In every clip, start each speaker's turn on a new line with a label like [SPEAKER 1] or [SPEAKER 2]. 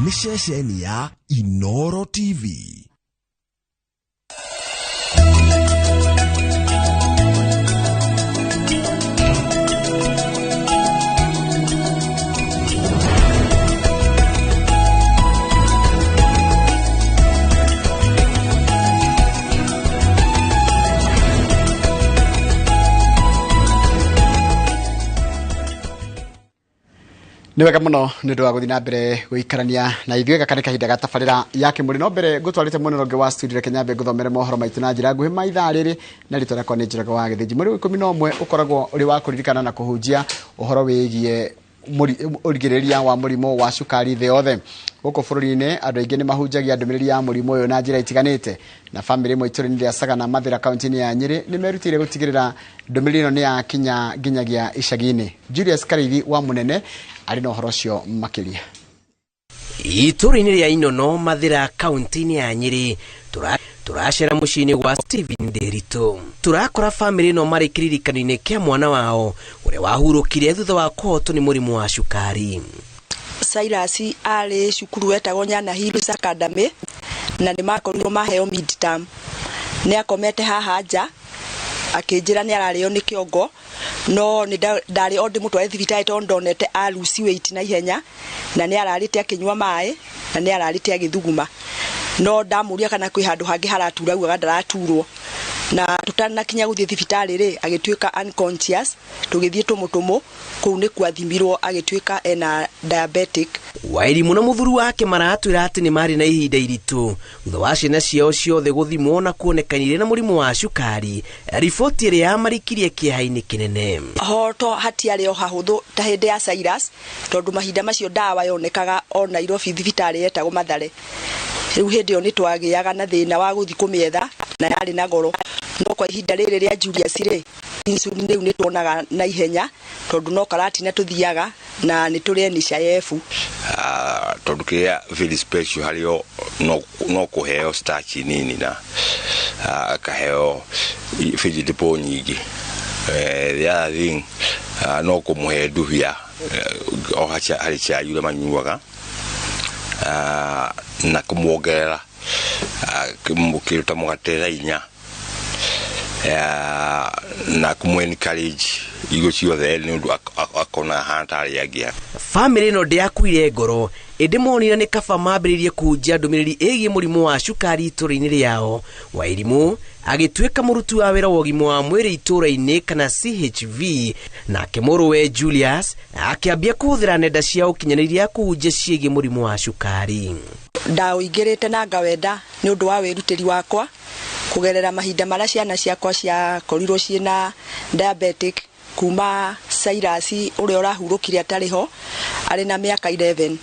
[SPEAKER 1] Nĩ ceceni ya Inoro TV.
[SPEAKER 2] Nĩ wega mũno nĩ ũndũ wa gũthiĩ na mbere gũikarania na ithuĩ. Gaka nĩ kahinda ga tabarĩra ya Kĩmũrĩ. No mbere ngũtwarĩte mwena ũngĩ wa studio, reke nyambe ngũthomere mohoro maitũ na njĩra nguhĩ ma ithaa rĩrĩ, na rĩtwa rĩakwa nĩ Njoroge wa Gĩthĩnji. Mweri wa 11 ũkoragwo ũrĩ wa kũririkana na kũhunjia ũhoro wĩgiĩ ũrigĩrĩria wa mũrimũ wa cukari thĩ yothe. Gũkũ bũrũri-inĩ andũ aingĩ nĩ mahunjagia ndũmĩrĩri ya mũrimũ ũyũ na njĩra itiganĩte, na bamĩrĩ ĩmwe itũũra-inĩ rĩa Sagana, Mathĩra, kaunti-inĩ ya Nyĩrĩ nĩ merutĩire gũtigĩrĩra ndũmĩrĩri ĩno nĩ yakinya nginyagia icagi-inĩ. Julius Karĩithi wa Mũnene arĩ na ũhoro ũcio makĩria.
[SPEAKER 3] Itũũra-inĩ rĩa Inono, Mathĩra, kaunti-inĩ ya Nyĩrĩ, tũracera mũciĩ-inĩ gwa Stephen Nderitu. Tũrakora bamĩrĩ ĩno marĩ kĩririkano-inĩ kĩa mwana wao ũrĩa wahurũkire thutha wa kũhotwo nĩ mũrimũ wa cukari.
[SPEAKER 4] Silas arĩ cukuru wetagwo Nyana Hills Academy na nĩ makorirwo maheo midterm. Nĩ akomete haha nja akĩnjĩra nĩ ararĩo nĩ kĩongo, no nĩ ndarĩ o ndĩmũtware thibitarĩ tondũ ndonete a lose weight na ihenya, na nĩ ararĩte akĩnyua maĩ na nĩ ararĩte agĩthuguma, no ndamũria kana kwĩ handũ hangĩ haratura, augaga ndaraturwo. Na tũtanakinya gũthiĩ thibitarĩ rĩ, agĩtuĩka unconscious. Tũgĩthiĩ tũmũtũmũ kũu nĩ kwathimirwo, agĩtuĩka ena diabetic.
[SPEAKER 3] Wairimũ na mũthuri wake maratwĩra atĩ nĩ marĩ na ihinda iritũ thutha wa ciana ciao ciothe gũthimwo na kuonekanire na mũrimũ wa cukari, riboti ĩrĩa yamarikirie kĩeha-inĩ kĩnene.
[SPEAKER 4] Hoto hatiarĩ o hahũthũ ta hĩndĩ ya Cyrus, tondũ mahinda macio ndawa yonekaga o Nairobi, thibitarĩ yetagwo Mathare. Rĩu hĩndĩ ĩyo nĩ twagĩaga na thĩna wa gũthiĩ kũmĩetha na yarĩ na goro. No kwa ihinda rĩrĩ rĩa Julius rĩ, insulin rĩu nĩ tuonaga na ihenya tondũ no Karatina tũthiaga na nĩ tũrĩ NHIF.
[SPEAKER 5] Tondũ kĩrĩa very special harĩ o no kũheo starch nini na akaheo vegetable nyingĩ. The other thing, no kũmũhe ndubia o harĩ cai ũrĩa manyuaga, na kũmuongerera kĩndũ ta mũgate thaa 4, na kũmũ encourage irio ciothe nĩ ũndũ akona ahana ta arĩa angĩ.
[SPEAKER 3] Bamĩrĩ ĩno ndĩakuire ngoro, ĩndĩ monire nĩ kaba mambĩrĩrie kũhunjia ndũmĩrĩri ĩgiĩ mũrimũ wa cukari itũũra-inĩ rĩao. Wairimũ agĩtuĩka mũruti wa wĩra wa ũgima wa mwĩrĩ itũũra-inĩ kana CHV, nake mũrũwe Julius akĩambia kũhũthĩra nenda cia ũkinyanĩria kũhunjia ciĩgiĩ mũrimũ wa cukari.
[SPEAKER 4] Ndaũingĩrĩte na ngawenda nĩ ũndũ wa wĩrutĩri wakwa kũgerera mahinda marĩa ciana ciakwa ciakorirwo ciĩna diabetic, kuma Cyrus ũrĩa ũrahurũkire atarĩ ho arĩ na mĩaka 11,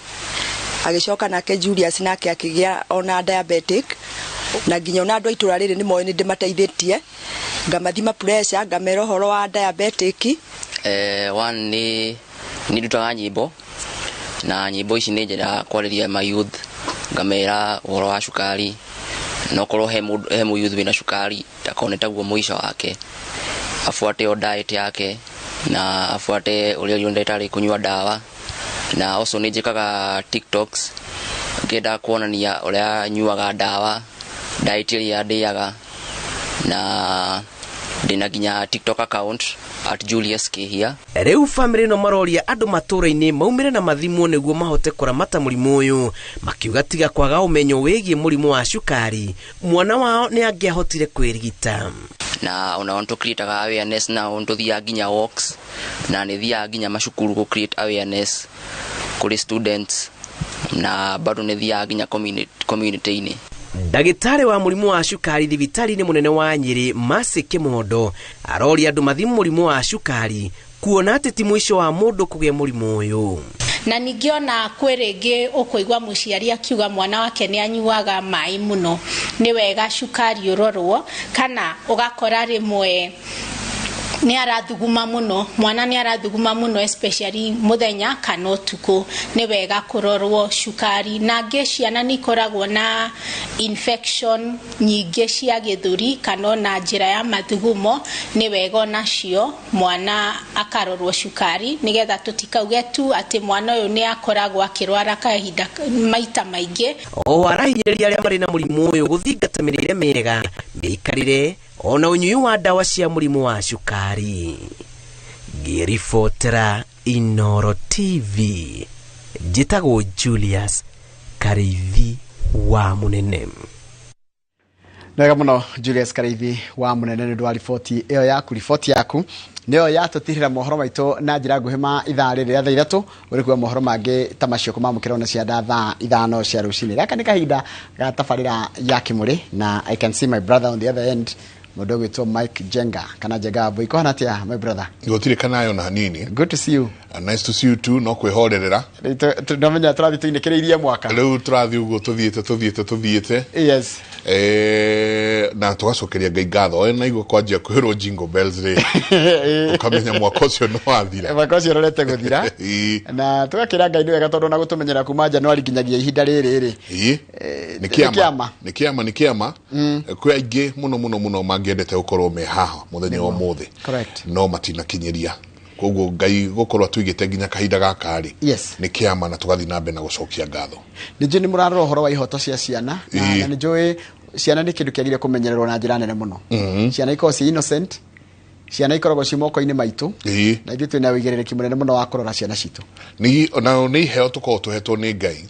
[SPEAKER 4] agĩcoka nake Julius nake akĩgĩa ona diabetic, na nginya ona andũ a itũra rĩrĩ nĩ moĩ nĩ ndĩmateithĩtie, ngamathima pressure, ngamera ũhoro wa diabetic.
[SPEAKER 6] One nĩ ndutaga nyĩmbo, na nyĩmbo ici nĩ njendaga kwarĩria ma youth, ngamera ũhoro wa cukari, na okorwo he mũndũ, he mũ youth wĩna cukari, ndakone taguo mũico wake, abuate o diet yake na abuate ũrĩa ũrĩa ndagĩtarĩ kũnyua ndawa. Na also nĩ njĩkaga TikToks ngĩenda kuonania ũrĩa nyuaga ndawa, diet ĩrĩa ndĩaga, na ndĩna nginya TikTok account @JuliusKihia.
[SPEAKER 3] Rĩu bamĩrĩ ĩno maroria andũ matũũra-inĩ maumĩre na mathimwo nĩguo mahote kũramata mũrimũ ũyũ, makiuga tiga kwaga ũmenyo wĩgiĩ mũrimũ wa cukari, mwana wao nĩ angĩahotire kwĩrigita.
[SPEAKER 6] Na ona nĩ tũ-create-aga awareness, na nĩ tũthiaga nginya walks, na nĩ thiaga nginya macukuru gũ create awareness kũrĩ students, na bado nĩ thiaga nginya community-inĩ.
[SPEAKER 3] Ndagĩtarĩ wa mũrimũ wa cukari thibitarĩ-inĩ mũnene wa Nyĩrĩ, Mercy Kĩmondo, aroria andũ mathimwo mũrimũ wa cukari kuona atĩ ti mũico wa mũndũ kũgĩa mũrimũ ũyũ.
[SPEAKER 7] Na ningĩ ona kwĩ rĩngĩ ũkũigua mũciari akiuga mwana wake nĩ anyuaga maĩ mũno, nĩ wega cukari ũrorwo, kana ũgakora rĩmwe Nĩ arathuguma mũno, mwana nĩ arathuguma mũno, especially mũthenya kana ũtukũ, nĩ wega kũrorwo cukari. Na angĩ ciana nĩ ikoragwo na infection nyingĩ cia gĩthũri kana ona njĩra ya mathugumo, nĩ wega onacio mwana akarorwo cukari, nĩgetha tũtikauge tu atĩ mwana ũyũ nĩ akoragwo akĩrwara kahinda maita maingĩ.
[SPEAKER 3] O arahinyĩrĩria arĩa marĩ na mũrimũ ũyũ gũthingata mĩrĩre mĩega, mĩikarĩre ona ũnyui wa ndawa cia mũrimũ wa cukari. Ngĩribotera Inoro TV, njĩtagwo Julius Karĩithi wa Mũnene.
[SPEAKER 2] Wega mũno, Julius Karĩithi wa Mũnene, nĩ ũndũ wa riboti ĩyo yaku. Riboti yaku nĩyo yatũtirĩra mohoro maitũ na njĩra nguhĩ ma ithaa rĩrĩ rĩa thaa 3. Ũrĩ kuga mohoro mangĩ ta macio kũmamũkĩra ona cianda thaa 5 cia rũcinĩ. Gaka nĩ kahinda ga tabarĩra ya Kĩmũrĩ, na I can see my brother on the other end, mũndũ ũgwĩtwo Mike Jenga kana Jenga wa Mbui. Kũhana atĩa, my brother?
[SPEAKER 8] Gũtirĩ kanayo na hanini.
[SPEAKER 2] Good to see you.
[SPEAKER 8] Nice to see you too. No kwĩhorerera.
[SPEAKER 2] Ndamenya tũrathiĩ tũinĩkĩrĩirie mwaka.
[SPEAKER 8] Rĩu tũrathiĩ ũguo, tũthiĩte tũthiĩte tũthiĩte. Na tũgacokeria Ngai ngatho. We naigua kwanjia kwĩrwo jingle bells rĩ, ũkamenya mwaka ũcio no wathira.
[SPEAKER 2] Mwaka ũcio ũrorete gũthira. Na tũgakĩra Ngai nĩ wega, tondũ ona gũtũmenyera kuma Januari nginyagia ihinda rĩrĩ rĩ.
[SPEAKER 8] Nĩ
[SPEAKER 2] nĩ
[SPEAKER 8] kĩama.
[SPEAKER 2] Kĩama.
[SPEAKER 8] Nĩ kĩama, nĩ kĩama. Kwĩ aingĩ mũno mũno mũno mangĩendete gũkorwo me haha mũthenya wa ũmũthĩ, no matinakinyĩria. Koguo Ngai gũkorwo atũigĩte nginya kahinda gaka rĩ, nĩ kĩama, na tũgathiĩ na mbere na gũcokia ngatho.
[SPEAKER 2] Nĩ njũĩ nĩ mũrarora ũhoro wa ihoto cia ciana na nĩ njũĩ ciana nĩ kĩndũ kĩagĩrĩire kũmenyererwo na njĩra nene mũno. Ciana ikoragwo ciĩ innocent, ciana ikoragwo ciĩ moko-inĩ maitũ, na ithuĩ twĩna ũigĩrĩrĩki mũnene mũno wa kũrora ciana citũ.
[SPEAKER 8] Nĩ na nĩ iheo tũkoragwo tũhetwo nĩ Ngai,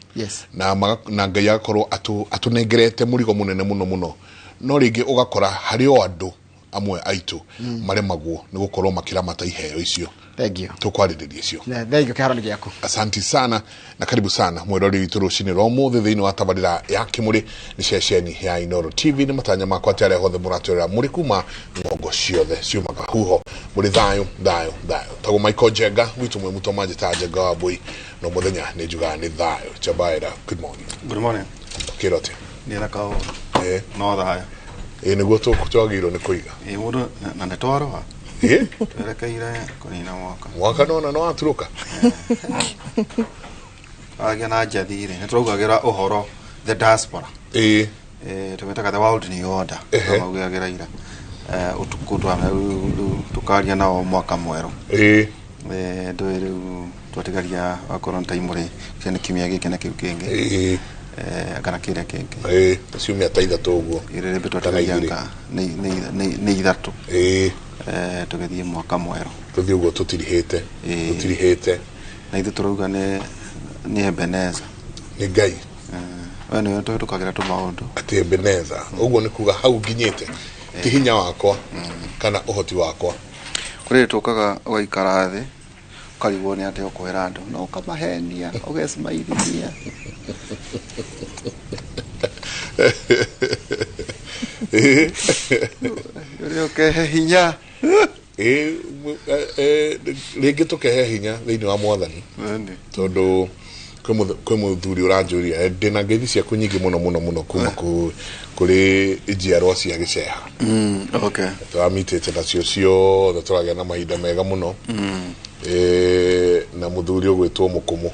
[SPEAKER 8] na Ngai agakorwo atũnengerete mũrigo mũnene mũno mũno, no rĩngĩ ũgakora harĩ o andũ amwe aitũ maremagwo nĩ gũkorwo makĩramata iheo icio.
[SPEAKER 2] Thank you.
[SPEAKER 8] Tũkwarĩrĩria icio.
[SPEAKER 2] Thank you, kĩharo nĩ gĩaku.
[SPEAKER 8] Asanti sana na karibu sana mwĩrori witũ rũcinĩ rwa ũmũthĩ thĩinĩ wa tabarĩra ya Kĩmũrĩ, nĩ ceceni ya Inoro TV. Nĩ matanya makwa atĩ arĩa othe mũratwĩrora mũrĩ kuma ng'ongo ciothe ciumaga huho mũrĩ thayũ thayũ thayũ. Tagwo Michael Njenga gwitũ, mwĩ mũtoma njĩtaga Njenga wa Mbui, no mũthenya nĩ njugaga nĩ thayũ. Chabaira, good morning.
[SPEAKER 9] Good morning.
[SPEAKER 8] Kĩro atĩa?
[SPEAKER 9] Nĩ kaũndũ. No thayũ.
[SPEAKER 8] Ĩ, nĩguo twagĩrĩirwo nĩ kũiga.
[SPEAKER 9] Ĩ, mũndũ na nĩ twarũa. Twerekeire kũnina mwaka.
[SPEAKER 8] Mwaka nona no waturũka.
[SPEAKER 9] Agĩa na njathi rĩ, nĩ tũraugagĩra ũhoro the diaspora. Tũmĩtaga the world new order. Tũmaugagĩra ira. Ũtukũ rĩu tũkaria nao mwaka mwerũ. Ndũĩ rĩu twatigaria akorwo nĩ ta imũrĩ cia nĩ kiumia gĩkĩ na kĩu kĩngĩ. Kana kĩrĩa kĩngĩ.
[SPEAKER 8] Ciumia ta 3 ũguo.
[SPEAKER 9] Irĩrĩmbĩ
[SPEAKER 8] Kana
[SPEAKER 9] twatigaria
[SPEAKER 8] 2.
[SPEAKER 9] Anga nĩ 3. Tũgĩthiĩ mwaka mwerũ.
[SPEAKER 8] Tũthiĩ ũguo tũtirihĩte. Tũtirihĩte.
[SPEAKER 9] Na ithuĩ tũrauga nĩ Ebeneza.
[SPEAKER 8] Nĩ Ngai.
[SPEAKER 9] We nĩwe tũhĩtũkagĩra tũmaũndũ.
[SPEAKER 8] Atĩ Ebeneza, ũguo nĩ kuga hau nginyĩte ti hinya wakwa kana ũhoti wakwa.
[SPEAKER 9] Kũrĩ tũkaga ũgaikara thĩ ũkarigwo nĩ atĩa ũkwĩra andũ, no ũkamahenia ũgecimairithia. Ũrĩa ũkehe hinya.
[SPEAKER 8] Rĩngĩ tũkehe hinya thĩinĩ wa Mwathani, tondũ kwĩ mũthuri ũranjũria, ndĩna ngeithi ciaku nyingĩ mũno mũno mũno kuma kũrĩ njiarwa cia gĩceha. Tũramitĩte nacio ciothe, tũragĩa na mahinda mega mũno. Na mũthuri ũgwĩtwo Mũkũmũ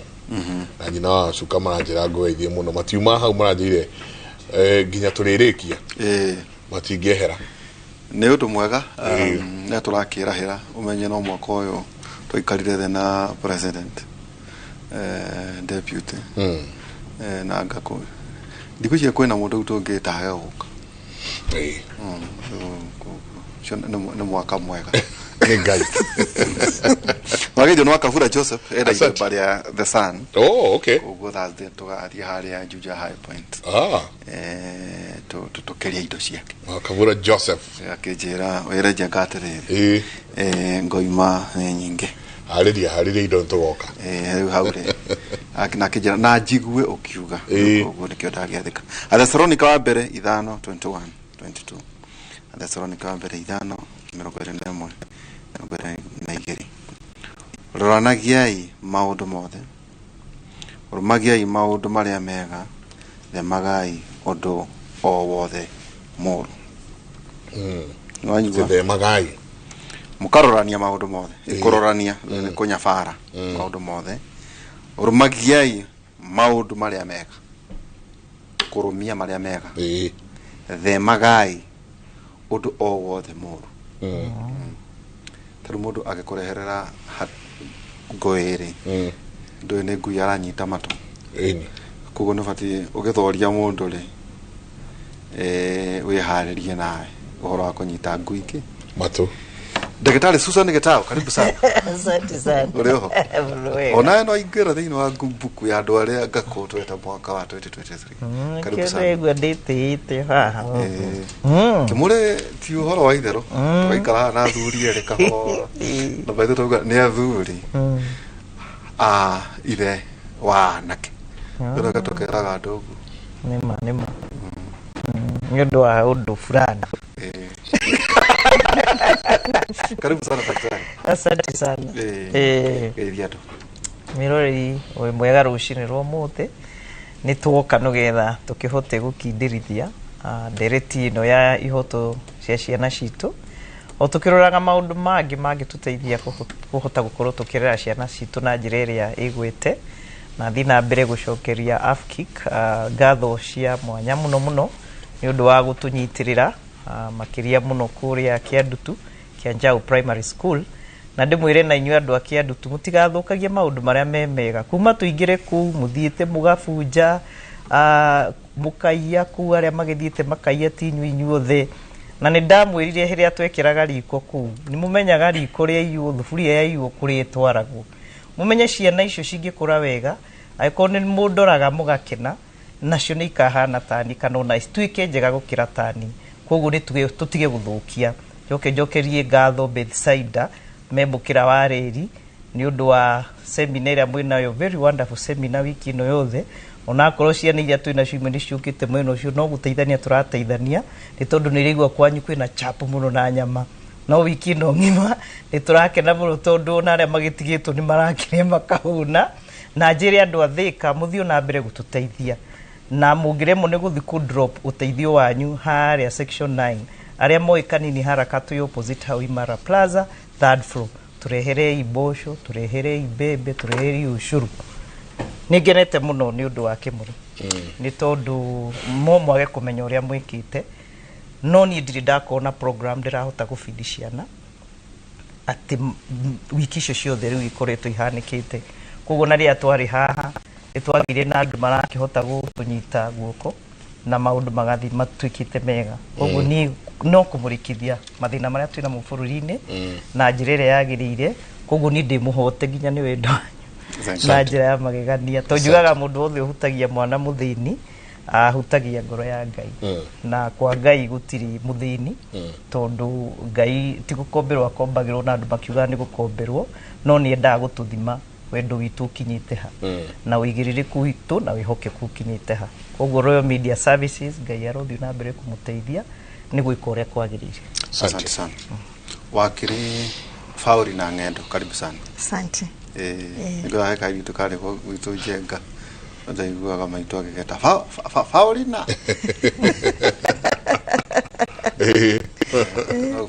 [SPEAKER 8] na nyina wa cuka maranjĩra ngũgeithie mũno, matiuma hau, maranjĩire nginya tũrĩrĩkia matingĩehera.
[SPEAKER 9] Nĩ ũndũ mwega nĩ tũrakĩrahĩra ũmenye no mwaka ũyũ twaikarire thĩ na president, deputy, na ngakũ thikũ ici kwĩna mũndũ tũngĩta age gũka. Ũcio nĩ mwaka mwega.
[SPEAKER 8] Nĩ Ngai.
[SPEAKER 9] Wagĩnjo nĩ Wakabura Joseph enda
[SPEAKER 8] Asante.
[SPEAKER 9] iremba rĩa The Sun.
[SPEAKER 8] Oh, okay.
[SPEAKER 9] Koguo Thursday tũgathiĩ harĩa Juja High Point. Tũkeria indo ciake.
[SPEAKER 8] Wakabura Joseph.
[SPEAKER 9] Akĩnjĩra wĩre Njenga atĩrĩrĩ, ngoima nĩ nyingĩ.
[SPEAKER 8] Harĩria harĩria indo, nĩtũgoka.
[SPEAKER 9] Rĩu hau rĩ na akĩnjĩra na njigue ũkiuga. Koguo nĩkĩo ndagĩathĩka. Athesalonika wa mbere 5 21 22. Athesalonika wa mbere 5 21 22. Roranagiai maũndũ mothe, rũmagiai maũndũ marĩa mega, themagai ũndũ o wothe mũũru. Nĩwanyigua?
[SPEAKER 8] Themagai.
[SPEAKER 9] Mũkarorania maũndũ mothe. Kũrorania nĩ kũnyabara maũndũ mothe. Rũmagiai maũndũ marĩa mega. Kũrũmia marĩa mega. Themagai ũndũ o wothe mũũru. Tarĩu mũndũ agĩkũreherera ngũĩ rĩ, ndũĩ nĩ ngui aranyita matũ. Koguo nĩ ũbatiĩ ũgĩthoria mũndũ rĩ, wĩharĩrie nawe ũhoro wa kũnyita ngui kĩ
[SPEAKER 8] matũ.
[SPEAKER 9] Ndagĩtarĩ Susan Gitau, karibu sana.
[SPEAKER 10] Asante sana.
[SPEAKER 9] Ũrĩ oho?
[SPEAKER 10] Wega.
[SPEAKER 9] Onawe no ingĩra thĩinĩ wa mbuku ya andũ arĩa ngakũ tweta mwaka wa 2023. Karibu sana.
[SPEAKER 10] Kĩndũ ndĩtĩĩte haha.
[SPEAKER 9] Kĩmũrĩ ti ũhoro wa itherũ. Tũgaikara haha na athuri erĩ kahora. Na baithe tauga nĩ athuri a ithe wa anake. Tũreka tũkeraga andũ ũguo.
[SPEAKER 10] Nĩma nĩma. Nĩ ũndũ wa ũndũ fulani.
[SPEAKER 9] Karibu sana daktari.
[SPEAKER 10] Asante sana.
[SPEAKER 9] Geithia andũ.
[SPEAKER 10] Mwĩroreri wĩ mwega rũcinĩ rwa ũmũthĩ nĩ tuoka nĩgetha tũkĩhote gũkindĩrithia ndereti ĩno ya ihoto cia ciana citũ o tũkĩroraga maũndũ mangĩ mangĩtũteithia kũhota gũkorwo tũkĩrera ciana citũ na njĩra ĩrĩa ĩgwĩte na thiĩ na mbere gũcokeria AFCIC ngatho cia mwanya mũno mũno nĩ ũndũ wa gũtũnyitĩrĩra makĩria mũno kũrĩa Kĩandutu Kĩanjau Primary School na ndĩmwĩre na inyuĩ andũ a Kĩandutu mũtigathũkagie maũndũ marĩa me mega kuma tũingĩre kũu mũthiĩte mũgabunja mũkaiya kũu arĩa magĩthiĩte makaiya ti inyuĩ inyuothe na nĩ ndamwĩrire rĩrĩa twekĩraga riko kũu nĩ mũmenyaga riko rĩaiywo thuburia yaiywo kũrĩa ĩtwaragwo mũmenye ciana icio cingĩkũra wega angĩkorwo nĩ mũndoraga mũgakena nacio nĩ ikahana tani kana ona cituĩke njega gũkĩra tani koguo nĩ tũtige gũthũkia njoke njokerie ngatho Bethsaida me mũkĩra wa rĩri nĩ ũndũ wa seminar ĩrĩa mwĩnayo very wonderful seminar wiki ĩno yothe onakorwo ciana iria twĩ nacio imwe nĩ ciũkĩte mwena ũcio no gũteithania tũrateithania nĩ tondũ nĩ rĩigua kwanyu kwĩna chapo mũno na nyama no wiki ĩno ng'ima nĩ tũrakena mũno tondũ ona arĩa magĩtigĩtwo nĩ marakĩrĩa makahũna na njĩre andũ a Thĩka mũthiĩ na mbere gũtũteithia na mũngĩremwo nĩ gũthiĩ kũ drop ũteithio wanyu harĩa section 9 arĩa moĩ kanini haraka twĩ opposite hau Imara Plaza third floor tũreherei mboco tũreherei mbembe tũreherei ũcũrũ nĩ ngenete mũno nĩ ũndũ wa Kĩmũrĩ nĩ tondũ mo mwage kũmenya ũrĩa mwĩkĩte no niĩ ndirĩ ndakorwo na program ndĩrahota gũbindi ciana atĩ wiki icio ciothe rĩu ikoretwo ihanĩkĩte koguo na rĩrĩa twarĩ haha nĩ twagĩire na andũ marakĩhota gũtũnyita guoko na maũndũ magathiĩ matuĩkĩte mega koguo niĩ no kũmũrĩkithia mathĩna marĩa twĩ namo bũrũri-inĩ na njĩra ĩrĩa yagĩrĩire koguo niĩ ndĩmũhote nginya nĩ wendo wanyu na njĩra ya magegania tondũ njugaga mũndũ wothe ũhutagia mwana mũthĩni ahutagia ngoro ya Ngai na kwa Ngai gũtirĩ mũthĩni tondũ Ngai ti gũkomberwo akombagĩrwo na andũ makiugaga nĩ gũkomberwo no nĩ endaga gũtũthima wendo witũ ũkinyĩte ha na ũigĩrĩrĩku witũ na wĩhokeku ũkinyĩte ha koguo Royal Media Services Ngai arothiĩ na mbere kũmũteithia nĩ gwĩka ũrĩa kwagĩrĩire.
[SPEAKER 9] Asante sana. Wakiri Fauri na Ng'endo, karibu sana.
[SPEAKER 11] Asante.
[SPEAKER 9] Nĩngũrahe kairĩtu karĩ gwitũ Njenga ndaiguaga maitũ agĩgeta Faurina.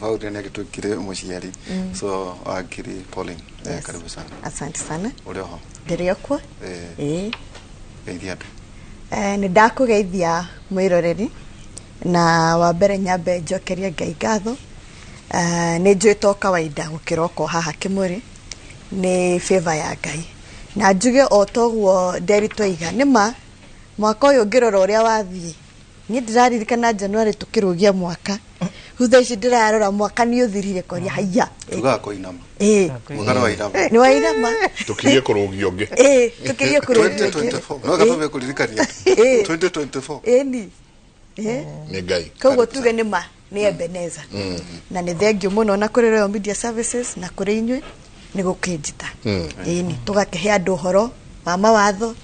[SPEAKER 9] Faurina nĩ agĩtuĩkire mũciari. So wakiri Pauline, karibu sana.
[SPEAKER 11] Asante sana.
[SPEAKER 9] Ũrĩ oho?
[SPEAKER 11] Ndĩrĩ o kuo.
[SPEAKER 9] Geithia andũ.
[SPEAKER 11] Nĩ ndakũgeithia mwĩroreri na wa mbere nyambe njokerie Ngai ngatho. Nĩ njũĩ to kawaida gũkĩroko haha Kĩmũrĩ nĩ favor ya Ngai na njuge o toguo Nderi twaiga nĩ ma mwaka ũyũ ngĩrora ũrĩa wathiĩ niĩ ndĩraririkana January tũkĩrũgia mwaka rĩu thaa ici ndĩrarora mwaka nĩ ũthirire koria haiya
[SPEAKER 9] tugaga kũinama mwaka nĩ wainama
[SPEAKER 11] nĩ wainama
[SPEAKER 8] tũkirie kũrũgia ũngĩ
[SPEAKER 11] tũkirie kũrũgia ũngĩ
[SPEAKER 9] 2024 no gatũme kũririkania 2024
[SPEAKER 11] ĩni
[SPEAKER 8] nĩ Ngai
[SPEAKER 11] koguo tuge nĩ ma nĩ Ebeneza na nĩ thengiũ mũno na kũrĩ Royal Media Services na kũrĩ inyuĩ nĩ gũkĩnjita ĩni tũgakĩhe andũ ũhoro wa mawatho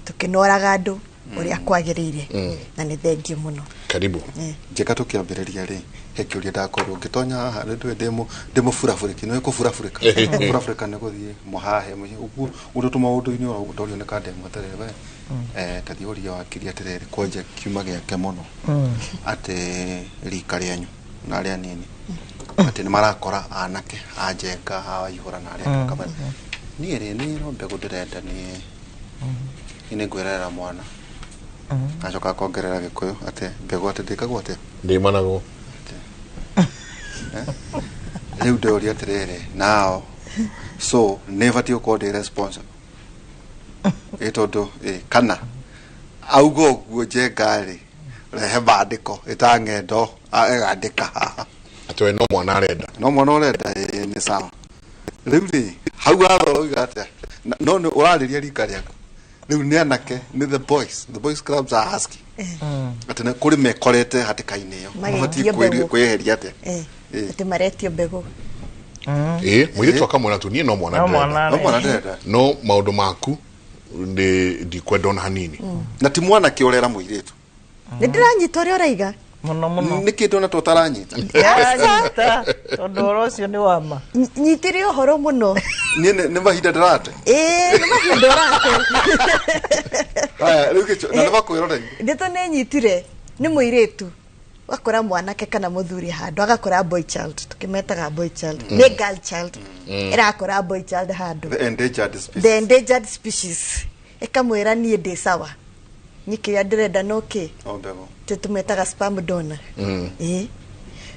[SPEAKER 11] tũkĩnoraga andũ ũrĩa kwagĩrĩire na nĩ thengiũ mũno.
[SPEAKER 8] Karibu.
[SPEAKER 9] Njeka tũkĩambĩrĩria rĩ he kĩũria ndakorwo ngĩtonya haha nĩ ndũĩ ndĩmũburabũrĩki nĩ kũburabũrĩka kũburabũrĩka nĩ gũthiĩ mũhahe ũguo ũndũ tũmaũndũ-inĩ oro ndorio nĩ kandemwa atĩrĩrĩ we tathiĩ ũrie wakiri atĩrĩrĩ kwanja kiuma gĩake mũno atĩ rika rĩanyu na arĩa anini Atĩ nĩ marakora anake a Njenga, a Waihũra na arĩa angĩ makamera niĩ rĩ, nĩ no mbegũ ndĩrenda, niĩ nĩ ngwĩrerera mwana. Acoka akongerera Gĩkũyũ atĩ mbegũ atĩ ndĩkagwo atĩ
[SPEAKER 8] Ndĩmanagwo.
[SPEAKER 9] Rĩu ndĩũria atĩrĩrĩ, nao so nĩ batiĩ gũkorwo ndĩ responsible ĩ tondũ ĩ kana auga ũguo Njenga rĩ, rehe mandĩko ĩtang'endo ĩgandĩka haha
[SPEAKER 8] atĩ we no mwana arenda.
[SPEAKER 9] No mwana ũrenda, ĩ nĩ sawa. Rĩu rĩ, hau watho ũroiga atĩa? No nĩ ũrarĩria rika rĩaku rĩu, nĩ anake, nĩ the boys clubs are asking atĩ nĩ kũrĩ mekorete hatĩka-inĩ ĩyo.
[SPEAKER 11] Magetio
[SPEAKER 9] mabatiĩ
[SPEAKER 11] mbegũ.
[SPEAKER 9] Kwĩyeheria atĩa?
[SPEAKER 11] Atĩ maretio mbegũ.
[SPEAKER 8] Ĩ mũirĩtu akamwĩra tu niĩ no mwana
[SPEAKER 10] No
[SPEAKER 8] ndĩrenda.
[SPEAKER 10] mwana.
[SPEAKER 9] No mwana ndĩrenda.
[SPEAKER 8] No maũndũ maku ndĩ ndikwenda ona hanini.
[SPEAKER 9] Na ti mwanake ũrera mũirĩtu.
[SPEAKER 11] Nĩ ndĩranyita ũrĩa ũraiga.
[SPEAKER 10] Mũno mũno.
[SPEAKER 9] Nĩ kĩndũ ona tũtaranyita.
[SPEAKER 10] Ndĩranyita tondũ ũhoro ũcio nĩ wa ma.
[SPEAKER 11] Nyitire ũhoro mũno.
[SPEAKER 9] Niĩ nĩ mahinda ndĩrate.
[SPEAKER 11] Ĩĩ, nĩ mahinda ũrate.
[SPEAKER 9] Haya, rĩu gĩcho na nĩ makwĩroreire.
[SPEAKER 11] Ndeto nĩ nyitire, nĩ mũirĩtu wakora mwanake kana mũthuri handũ, agakora boy child, tũkĩmetaga boy child, nĩ girl child ĩrakora boy child handũ.
[SPEAKER 9] The endangered species.
[SPEAKER 11] The endangered species, ĩkamwĩra niĩ ndĩ sawa, niĩ kĩrĩa ndĩrenda no kĩ
[SPEAKER 9] O mbegũ.
[SPEAKER 11] Tũmetaga sperm donor. Ĩĩ,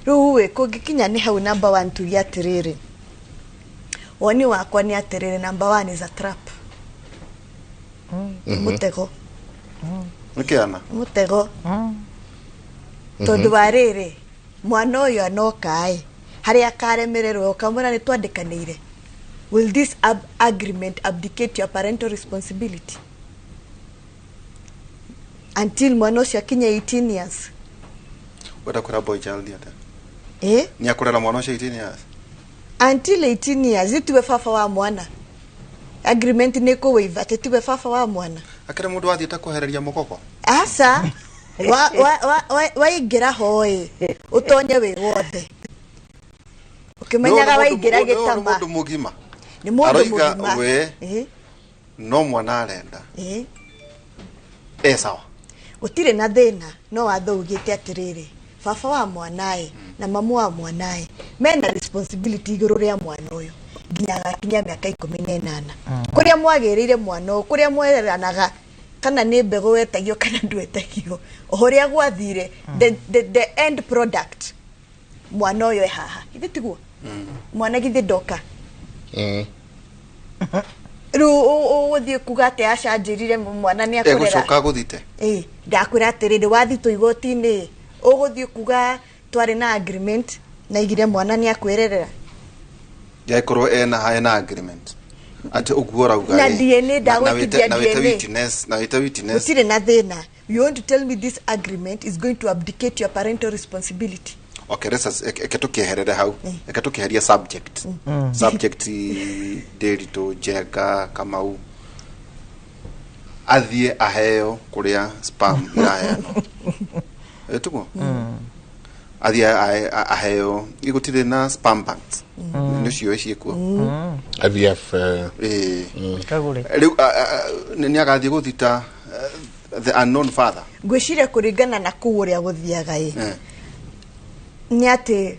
[SPEAKER 11] rĩu ĩ kũngĩkinya nĩ hau, number one, tuge atĩrĩrĩ, woni wakwa nĩ atĩrĩrĩ, number one is a trap. Nĩ mũtego.
[SPEAKER 9] Nĩ kĩana.
[SPEAKER 11] Nĩ mũtego, tondũ wa rĩrĩ, mwana ũyũ anoka ĩ harĩa akaremererwo, ũkamwĩra nĩ twandĩkanĩire. Will this agreement abdicate your parental responsibility until mwana ũcio akinye 18 years?
[SPEAKER 9] Wenda kwĩra boy child atĩa?
[SPEAKER 11] Eh?
[SPEAKER 9] Nĩ akũrera mwana ũcio 18 years?
[SPEAKER 11] Until 18 years, itiwe baba wa mwana. Agreement nĩ kũwaiva atĩ tiwe baba wa mwana.
[SPEAKER 9] Akĩrĩ mũndũ wathiĩte kwehereria mũkoko.
[SPEAKER 11] Aca, waingĩra hoĩ ũtonye wĩ wothe ũkĩmenyaga waingĩra
[SPEAKER 9] Nĩ
[SPEAKER 11] gĩtama.
[SPEAKER 9] Mũndũ mũgima.
[SPEAKER 11] Nĩ mũndũ
[SPEAKER 9] Aroiga
[SPEAKER 11] mũgima.
[SPEAKER 9] we no mwana arenda. E sawa.
[SPEAKER 11] Gũtirĩ na thĩna, no watho ugĩte atĩrĩrĩ, baba wa mwanaĩ na mamu wa mwanaĩ mena responsibility igũrũ rĩa mwana ũyũ nginya agakinyia mĩaka 18, kũrĩa mwagĩrĩire mwana ũyũ, kũrĩa mweranaga kana nĩ mbegũ wetagio kana ndwetagio, o ũrĩa gwathire, the end product, mwana ũyũ e haha. Githĩ tiguo? Mwana githĩ ndoka? Rĩu ũgũthiĩ kuga atĩ acanjĩrire mwana nĩ akũrera.
[SPEAKER 9] Egũcoka gũthite.
[SPEAKER 11] Ĩ ndakwĩra atĩrĩrĩ, wathitwo igoti-inĩ, ũgũthiĩ kuga twarĩ na agreement na igire mwana nĩ akwĩrerera.
[SPEAKER 9] Yaikorwo ena agreement atĩ ũguo ũrauga
[SPEAKER 11] Na
[SPEAKER 9] rĩ,
[SPEAKER 11] DNA ndagwĩtithia.
[SPEAKER 9] Na wĩte
[SPEAKER 11] DNA.
[SPEAKER 9] witness, na wĩte witness.
[SPEAKER 11] Gũtirĩ na thĩna. You want to tell me this agreement is going to abdicate your parental responsibility?
[SPEAKER 9] Okay, let's us eke tukieherere hau, eke tukieheria subject Ndiritu Njenga Kamau athiĩ aheo kũrĩa sperm iraheanwo, ĩtiguo athiĩ aheo, gũtirĩ na sperm banks, nĩ ũcio ciĩkuo.
[SPEAKER 8] IVF.
[SPEAKER 9] Ĩĩ.
[SPEAKER 10] Kagũre.
[SPEAKER 9] Rĩu nĩ agathiĩ gũthita the unknown father.
[SPEAKER 11] Ngwĩciria kũringana na kũu ũrĩa gũthiaga ĩ, nĩ atĩ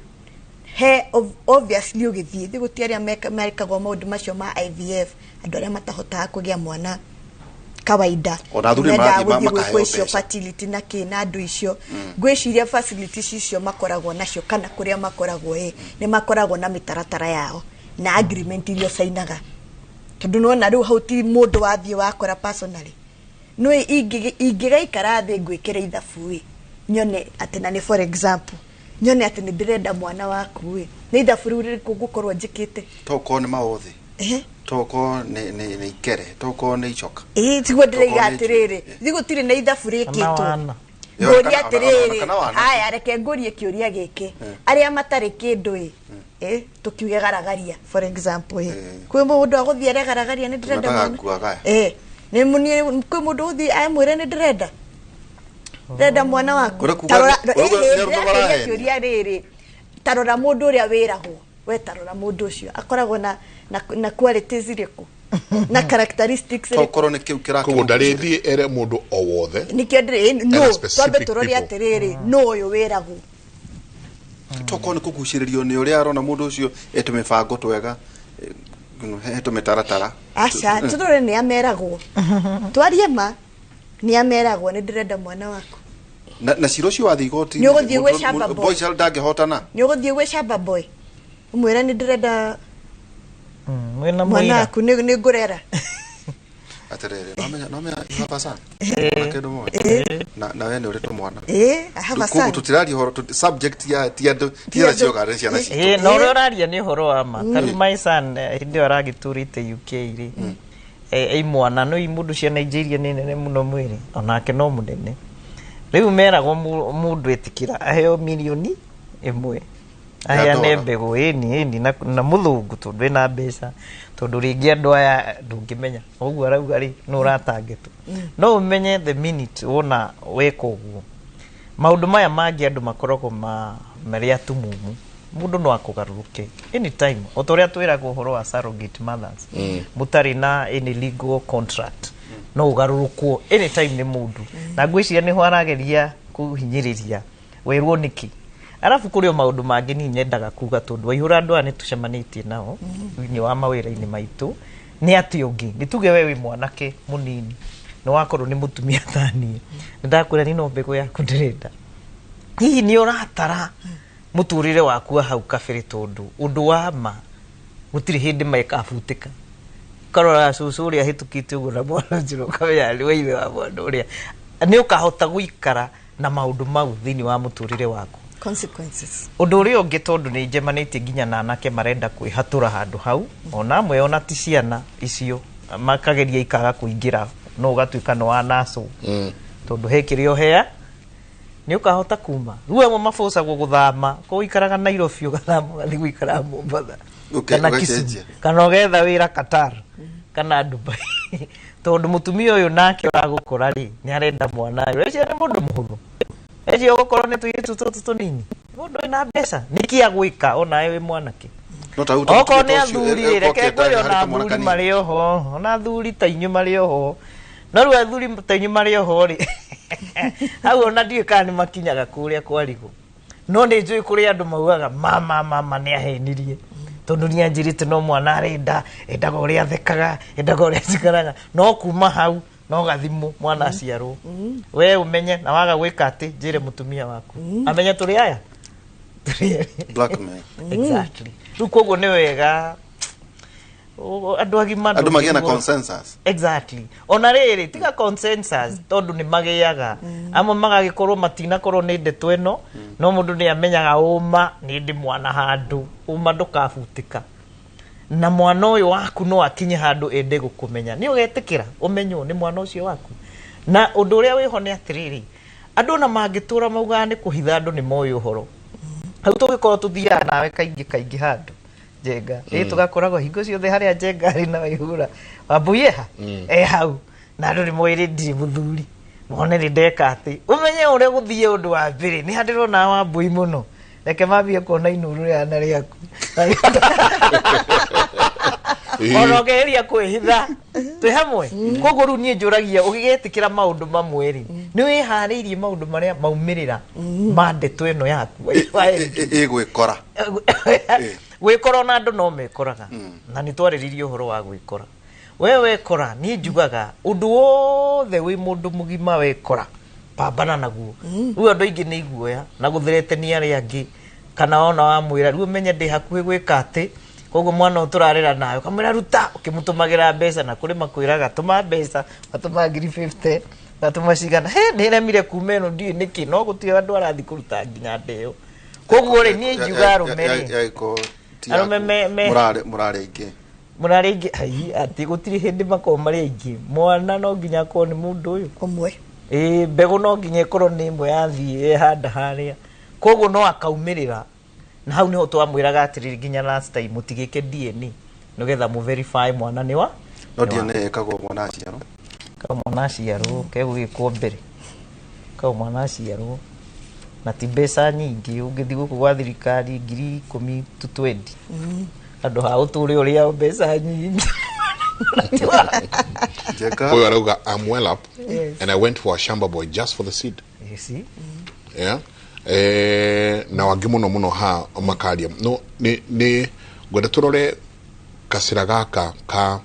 [SPEAKER 11] he obviously ũgĩthiĩ thĩ gũti arĩa mekagwo maũndũ macio ma IVF, andũ arĩa matahotaga kũgĩa mwana kawaida.
[SPEAKER 9] Ona athuri
[SPEAKER 11] Mendaga
[SPEAKER 9] marathiĩ
[SPEAKER 11] gũthiĩ
[SPEAKER 9] makaheo
[SPEAKER 11] gwĩkwo icio
[SPEAKER 9] mbeca.
[SPEAKER 11] fertility na kĩ na andũ icio. Ngwĩciria facilities icio makoragwo nacio kana kũrĩa makoragwo ĩ, nĩ makoragwo na mĩtaratara yao na agreement iria ũcainaga, tondũ nĩwona rĩu hau ti mũndũ wathiĩ wakora personally. Nĩ ingĩgaikara thĩ ngwĩkĩre ithabu ĩ, nyone atĩ na nĩ, for example, nyone atĩ nĩ ndĩrenda mwana waku ĩ, nĩ ithabu rĩu rĩrĩkũ ngũkorwo njĩkĩte?
[SPEAKER 9] Tokorwo nĩ maũthĩ, tokorwo nĩ ikere, tokorwo nĩ icoka.
[SPEAKER 11] Ĩĩ, tiguo ndĩraiga.
[SPEAKER 9] Tokorwo nĩ
[SPEAKER 11] Atĩrĩrĩ, thi gũtirĩ na ithabu
[SPEAKER 10] Kana
[SPEAKER 11] rĩkĩtwo.
[SPEAKER 10] wana.
[SPEAKER 9] Yo,
[SPEAKER 11] Ngũria
[SPEAKER 9] ona
[SPEAKER 11] atĩrĩrĩ,
[SPEAKER 9] kana wana.
[SPEAKER 11] haya, reke ngũrie kĩũria gĩkĩ, arĩa matarĩ kĩndũ ĩ, tũkiuge garagaria, for example, ĩ kwĩ mũndũ agũthiĩ are garagaria nĩ ndĩrenda
[SPEAKER 9] Tũmetaga
[SPEAKER 11] mwana?
[SPEAKER 9] nguagaya.
[SPEAKER 11] Ĩ nĩ kwĩ mũndũ ũgũthiĩ amwĩre nĩ ndĩrenda mwana waku?
[SPEAKER 9] Ũrĩa kuga
[SPEAKER 11] Ta rora-
[SPEAKER 9] ũrauga
[SPEAKER 11] ĩhĩ,
[SPEAKER 9] nĩ arũme
[SPEAKER 11] ndĩrakũria
[SPEAKER 9] marahenia.
[SPEAKER 11] kĩũria rĩrĩ, ta rora mũndũ ũrĩa wĩragwo we, tarora mũndũ ũcio akoragwo na qualities irĩkũ na characteristics irĩkũ?
[SPEAKER 9] Tokorwo nĩ kĩu
[SPEAKER 8] Koguo
[SPEAKER 9] kĩrakĩmũgucĩrĩria.
[SPEAKER 8] ndarĩthiĩ ere mũndũ o wothe.
[SPEAKER 11] Nikio ndĩrĩ no
[SPEAKER 8] Ena specific
[SPEAKER 11] twambe tũrore
[SPEAKER 8] people.
[SPEAKER 11] atĩrĩrĩ, no ũyũ wĩragwo.
[SPEAKER 9] Tokorwo nĩ kũgucĩrĩrio nĩ ũrĩa arona mũndũ ũcio etũ mĩbango twega, hetũ mĩtaratara.
[SPEAKER 11] Aca, tũrore nĩ ameragwo. Twarie ma nĩ ameragwo nĩ ndĩrenda mwana waku.
[SPEAKER 9] Na cira ũcio wathiĩ igoti-inĩ,
[SPEAKER 11] Nĩ ũgũthiĩ gwĩ shamba boy.
[SPEAKER 9] Boy child ndangĩhotana.
[SPEAKER 11] Nĩ ũgũthiĩ gwĩ shamba boy. Ũmwĩre nĩ ndĩrenda
[SPEAKER 10] mwĩna
[SPEAKER 11] mwana
[SPEAKER 10] mũira.
[SPEAKER 11] waku nĩ ngũrera.
[SPEAKER 9] Atĩrĩrĩ, nomenya you have a son. Na kĩndũ moĩ. Na we nĩ ũrĩ tũmwana.
[SPEAKER 11] I have a
[SPEAKER 9] Koguo
[SPEAKER 11] son.
[SPEAKER 9] tũtiraria ũhoro subject ya ti andũ ti
[SPEAKER 11] Ti
[SPEAKER 9] andũ
[SPEAKER 11] andũ.
[SPEAKER 9] cioga nĩ ciana citũ.
[SPEAKER 10] Na ũrĩa ũraria nĩ ũhoro wa ma. Ta rĩu my son hĩndĩ ĩyo aragĩtũrĩte UK rĩ, ĩ mwana no i mũndũ cia Nigeria nĩ nene mũno mwĩrĩ, onake no mũnene. Rĩu meragwo mũndũ ĩtĩkĩra aheo mirioni 1 aheane
[SPEAKER 9] dola.
[SPEAKER 10] mbegũ ĩni na mũthũngũ tondũ ĩna mbeca, tondũ rĩngĩ andũ aya ndũngĩmenya ũguo arauga rĩ nũ ũratangĩtwo. No ũmenye the minute wona weka ũguo maũndũ maya mangĩ andũ makoragwo marĩ atumumu, mũndũ no akũgarũrũke anytime, o ta ũrĩa twĩragwo ũhoro wa surrogate mothers, mũtarĩ na any legal contract no ũgarũrũkwo anytime nĩ mũndũ, na ngwĩciria nĩho arageria kũhinyĩrĩria werwo nĩkĩ. Arabu kũrĩ o maũndũ mangĩ niĩ nyendaga kuga, tondũ waihũra andũ aya nĩ tũcemanĩtie nao thĩinĩ wa mawĩra-inĩ maitũ, nĩ atĩ ũngĩ nĩ tuge we wĩ mwanake mũnini nĩ wakorwo nĩ mũtumia ta niĩ, nĩ ndakwĩra niĩ no mbegũ yaku ndĩrenda, hihi nĩ ũratara mũtũrĩre waku wa hau kabere, tondũ ũndũ wa ma gũtirĩ hĩndĩ mekabutĩka. Ũkarora cũcũ ũrĩa ahĩtũkĩte ũguo na mwana ũcio ũkamenya nĩ we ithe wa mwana ũrĩa, nĩ ũkahota gũikara na maũndũ mau thĩinĩ wa mũtũrĩre waku.
[SPEAKER 11] Consequences.
[SPEAKER 10] Ũndũ ũrĩa ũngĩ, tondũ nĩ njemanĩtie nginya na anake marenda kwĩhatũra handũ hau, ona amwe ona ti ciana icio makageria ikaga kũingĩra, no ũgatuĩka nĩ wanacũ, tondũ he kĩrĩa ũhea nĩ ũkahota kuma. Rĩu amwe mabũcagwo gũthama, ko ũikaraga Nairobi ũgathama ũgathiĩ gũikara Mombatha kana Kisumu,
[SPEAKER 9] ũgacenjia.
[SPEAKER 10] kana ũgetha wĩra Qatar kana Dubai, tondũ mũtumia ũyũ nake ũragũkora rĩ nĩ arenda mwana ũyũ. Ũcio nĩ mũndũ mũhũthũ, eci ũgũkorwo nĩ tũirĩtu tũtũ tũnini, mũndũ wĩna mbeca nĩkĩ agwĩka onawe wĩ mwanake?
[SPEAKER 9] No ta rĩu ta
[SPEAKER 10] Okorwo
[SPEAKER 9] mũtumia
[SPEAKER 10] nĩ
[SPEAKER 9] ta ũcio,
[SPEAKER 10] athuri rĩ, reke
[SPEAKER 9] okĩte
[SPEAKER 10] ngwĩre
[SPEAKER 9] harĩ
[SPEAKER 10] ona
[SPEAKER 9] kamwana
[SPEAKER 10] athuri
[SPEAKER 9] kanini.
[SPEAKER 10] marĩ oho, ona athuri ta inyuĩ marĩ oho, no rĩu athuri ta inyuĩ marĩ oho rĩ, hau ona ndiũĩ kana nĩ makinyaga kũrĩa kwarigwo, no nĩ njũĩ kũrĩ andũ maugaga mama mama nĩ ahenirie, tondũ nĩ anjĩrĩte no mwana arenda, endaga ũrĩa athekaga, endaga ũrĩa acikaraga, no kuma hau no gathimũ mwana aciarwo we ũmenye, na waga gwĩka atĩ njĩre mũtumia waku amenye tũrĩ aya tũrĩ erĩ.
[SPEAKER 9] Blackmail.
[SPEAKER 10] Exactly. Rĩu koguo nĩ wega andũ agima
[SPEAKER 9] Andũ magĩe na
[SPEAKER 10] ndũngĩigua-
[SPEAKER 9] consensus.
[SPEAKER 10] Exactly. Ona rĩrĩ tiga consensus, tondũ nĩ magĩaga amwe magagĩkorwo matinakorwo nĩ ndeto ĩno, no mũndũ nĩ amenyaga ũma nĩ ndĩ mwana handũ, ũma ndũkabutĩka, na mwana ũyũ waku no akinye handũ ende gũkũmenya, nĩ ũgetĩkĩra ũmenywo nĩ mwana ũcio waku. Na ũndũ ũrĩa wĩho nĩ atĩrĩrĩ, andũ ona mangĩtũra maugaga nĩ kũhitha, andũ nĩ moĩ ũhoro hau tũgĩkorwo tũthiaga nawe kaingĩ kaingĩ handũ Njenga ĩ tũgakoragwo hingo ciothe harĩa Njenga arĩ na Waihura Wambui eha e hau, na andũ nĩ moĩ rĩ ndirĩ mũthuri, mone nĩ ndeka atĩ ũmenye ũrĩa gũthiĩ. Ũndũ wa mbere nĩ handĩrona Wambui mũno, reke mambie kuona inuru rĩhana rĩaku, ona ũkĩgeria kwĩhitha twĩ hamwe. Koguo rĩu niĩ njũragia, ũgĩgetĩkĩra maũndũ mamwe rĩ, nĩ wĩharĩirie maũndũ marĩa maumĩrĩra ma ndeto ĩno yaku?
[SPEAKER 9] Ĩgwĩkora.
[SPEAKER 10] Gwĩkora ona andũ no mekoraga, na nĩ twarĩrĩirie ũhoro wa gwĩkora. We wekora, niĩ njugaga ũndũ wothe wĩ mũndũ mũgima wekora, pambana naguo. Rĩu andũ aingĩ nĩ iguoya na gũtheretania arĩa angĩ, kana ona wamwĩra rĩu ũmenye ndĩ hakuhĩ gwĩka atĩ, koguo mwana ũyũ tũrarera nawe ũkamwĩra ruta, ũkĩmũtũmagĩra mbeca, na kũrĩ makwĩraga tũma mbeca, watũma ngiri 50, watũma cigana, he nĩremire kuma ĩno ndiũĩ nĩkĩ, no gũtirĩ andũ arathiĩ kũruta nginya ndeo. Koguo rĩ, niĩ njuga arũme rĩ,
[SPEAKER 9] Yagĩkorwo ti
[SPEAKER 10] arũme
[SPEAKER 9] yaku, mũrarĩ aingĩ.
[SPEAKER 10] Mũrarĩ aingĩ, ai atĩ gũtirĩ hĩndĩ makorwo marĩ aingĩ. Mwana no nginya akorwo nĩ mũndũ ũyũ
[SPEAKER 11] ũmwe.
[SPEAKER 10] Ĩĩ, mbegũ no nginya ĩkorwo nĩ ĩmwe yathiĩ ĩhanda harĩa, koguo no akaumĩrĩra. Na hau niho twamwĩraga atĩrĩrĩ nginya last time, mũtigĩke DNA nĩgetha mũ verify mwana nĩ wa
[SPEAKER 9] No
[SPEAKER 10] nĩ wa.
[SPEAKER 9] DNA ĩkagwo mwana aciarwo.
[SPEAKER 10] Kau mwana aciarwo kegũgĩkwo mbere kau mwana aciarwo, na ti mbeca nyingĩ, ũngĩthiĩ gũkũ gwa thirikari 10,000 to 20, andũ ha ũtũre ũrĩa mbeca nyingĩ.
[SPEAKER 9] Njega.
[SPEAKER 8] Huyo arauga, "I'm well up
[SPEAKER 10] Yes.
[SPEAKER 8] and I went for a shamba boy just for the seed."
[SPEAKER 10] You see?
[SPEAKER 8] Yeah. Na wangĩ mũno mũno ha makaria no nĩ ngwenda tũrore kacĩra gaka ka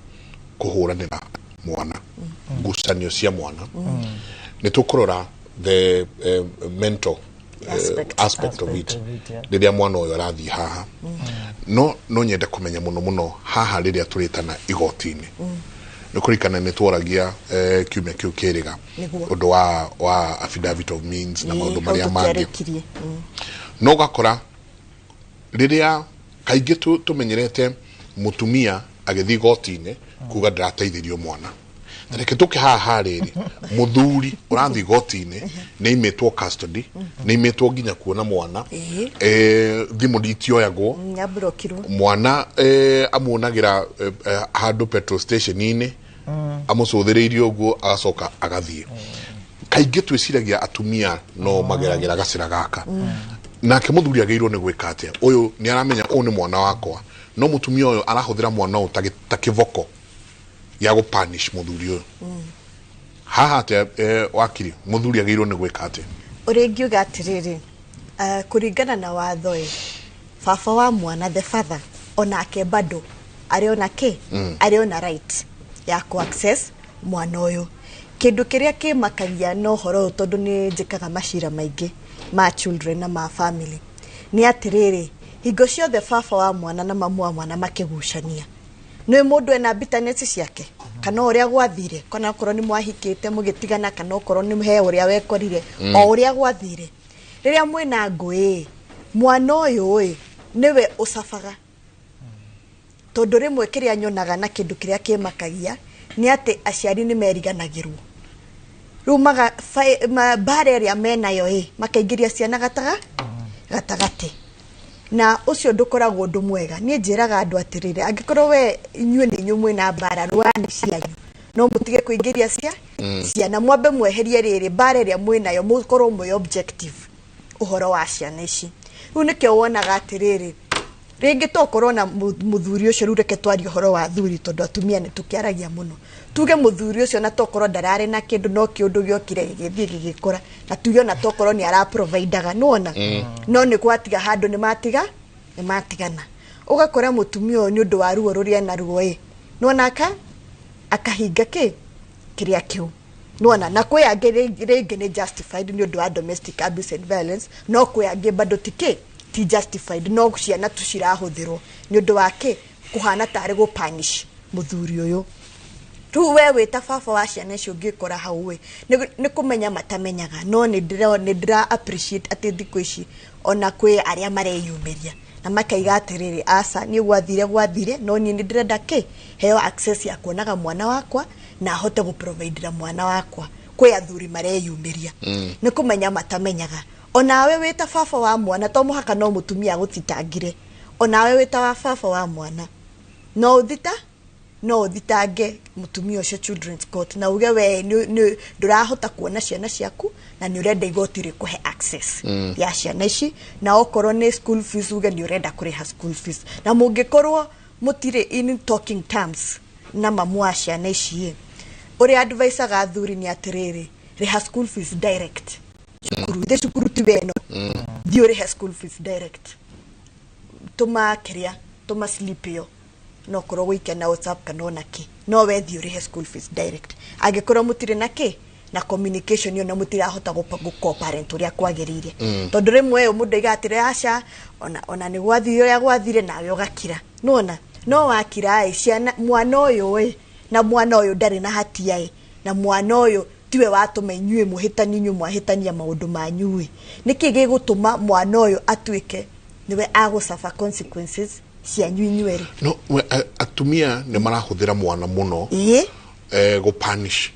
[SPEAKER 8] kũhũranĩra mwana, ngucanio cia mwana. Nĩ tũkũrora the mental aspect of it rĩrĩa mwana ũyũ arathiĩ haha. No nyende kũmenya mũno mũno haha rĩrĩa tũrĩtana igoti-inĩ. Nĩ kũririkana nĩ tworagia kiumia kĩu kĩrĩga ũndũ wa affidavit of means na maũndũ marĩa mangĩ. No ũgakora rĩrĩa kaingĩ tũmenyerete mũtumia agĩthiĩ igoti-inĩ kuga ndĩrateithĩrio mwana. Reke tũke haha rĩrĩ mũthuri ũrathiĩ igoti-inĩ nĩ aimĩtwo custody, nĩ aimĩtwo nginya kuona mwana, thimũ nditioyagwo, mwana amuonagĩra handũ petrol station-inĩ, amũcũthĩrĩirie ũguo agacoka agathiĩ. Kaingĩ twĩciragia atumia no mageragĩra gacĩra gaka. Nake mũthuri agĩrĩirwo nĩ gwĩka atĩa? Ũyũ nĩ aramenya ũyũ nĩ mwana wakwa, no mũtumia ũyũ arahũthĩra mwana ũyũ ta kĩboko gĩa gũpunish mũthuri ũyũ. Haha atĩa wakiri, mũthuri agĩrĩirwo nĩ gwĩka atĩa?
[SPEAKER 11] Ũrĩa ingiuga atĩrĩrĩ, kũringana na watho ĩ, baba wa mwana, the father, onake bado arĩ ona kĩ? Arĩ ona right ya kũ access mwana ũyũ. Kĩndũ kĩrĩa kĩmakagia na ũhoro ũyũ, tondũ nĩ njĩkaga macira maingĩ ma children na ma family, nĩ atĩrĩrĩ, hingo ciothe baba wa mwana na mamu wa mwana makĩgucania, nĩ mũndũ ena bitterness ciake, kana ũrĩa gwathire, kana okorwo nĩ mwahikĩte mũgĩtigana, kana okorwo nĩ he ũrĩa wekorire, o ũrĩa gwathire, rĩrĩa mwĩna ngũĩ, mwana ũyũ ĩ nĩwe ũcabaga. Tondũ rĩmwe kĩrĩa nyonaga na kĩndũ kĩrĩa kĩmakagia nĩ atĩ aciari nĩ meriganagĩrwo. Rĩu mbara ĩrĩa menayo ĩ, makaingĩria ciana gatagatĩ. Na ũcio ndũkoragwo ũndũ mwega. Niĩ njĩraga andũ atĩrĩrĩ, angĩkorwo we inyuĩ nĩ inyuĩ mwĩna mbara, rũani cianyu, no mũtige kũingĩria ciana, mwambe mweherie rĩrĩ mbara ĩrĩa mwĩnayo, mũkorwo mwĩ objective ũhoro wa ciana ici. Rĩu nĩkĩo wonaga atĩrĩrĩ, rĩngĩ tokorwo na mũthuri ũcio, rĩu reke twarie ũhoro wa athuri tondũ atumia nĩ tũkĩaragia mũno. Tuge mũthuri ũcio na tokorwo ndararĩ na kĩndũ, no kĩũndũ gĩokire gĩgĩthiĩ gĩgĩkũra, na tuge ona tokorwo nĩ araprovidaga, nĩwona? No nĩ gwatiga handũ nĩ matigana. Ũgakora mũtumia ũyũ nĩ ũndũ wa ruo rũrĩa enaruo ĩ, nĩwona akahinga kĩ kĩrĩa kĩu, nĩwona? Na kwĩ angĩ rĩngĩ nĩ justified nĩ ũndũ wa domestic abuse and violence, no kwĩ angĩ bado ti kĩ, ti justified, no ciana tu cirahũthĩrwo nĩ ũndũ wa kĩ, kũhana tarĩ gũpunish mũthuri ũyũ. Rĩu we wĩ ta baba wa ciana icio ũngĩkora hau ĩ, nĩ kũmenya matamenyaga, no nĩ ndĩra appreciate atĩ thikũ ici ona kwĩ arĩa mareyumĩria na makaiga atĩrĩrĩ, aca niĩ gwathire, no niĩ nĩ ndĩrenda kĩ, heo access ya kuonaga mwana wakwa na ahote gũprovidera mwana wakwa. Kwĩ athuri mareyumĩria, nĩ kũmenya matamenyaga. Onawe wĩ ta baba wa mwana, to mũhaka no mũtumia agũthitangire, onawe wĩ ta wa baba wa mwana no ũthitange mũtumia ũcio children's court, na uge we ndũrahota kuona ciana ciaku na nĩ ũrenda igoti rĩkũhe access ya ciana ici, na okorwo nĩ school fees uge nĩ ũrenda kũrĩha school fees. Na mũngĩkorwo mũtirĩ in talking terms na mamu wa ciana ici, ũrĩa advisaga athuri nĩ atĩrĩrĩ, rĩha school fees direct cukuru, thĩ cukuru ti weno, thiĩ ũrĩhe school fees direct, tũma kĩrĩa, tũma slip ĩyo, no korwo gũikia na WhatsApp kana ona kĩ, no we thiĩ ũrĩhe school fees direct. Angĩkorwo mũtirĩ na kĩ, na communication ĩyo, na mũtirahota gũ-co-parent ũrĩa kwagĩrĩire. Tondũ rĩmwe ũyũ mũndũ aigaga atĩrĩ, aca ona nĩ gwathire ũrĩa gwathire, nawe ũgakira, nĩwona? No wakira ĩ, ciana, mwana ũyũ ĩ, na mwana ũyũ ndarĩ na hatia ĩ, na mwana ũyũ tiwe watũma inyuĩ mũhĩtanie, inyuĩ mwahĩtania maũndũ manyu ĩ, nĩkĩ gĩgũtũma mwana ũyũ atuĩke nĩwe agũsuffer consequences cianyu inyuerĩ?
[SPEAKER 8] No atumia nĩ marahũthĩra mwana mũno gũpunish.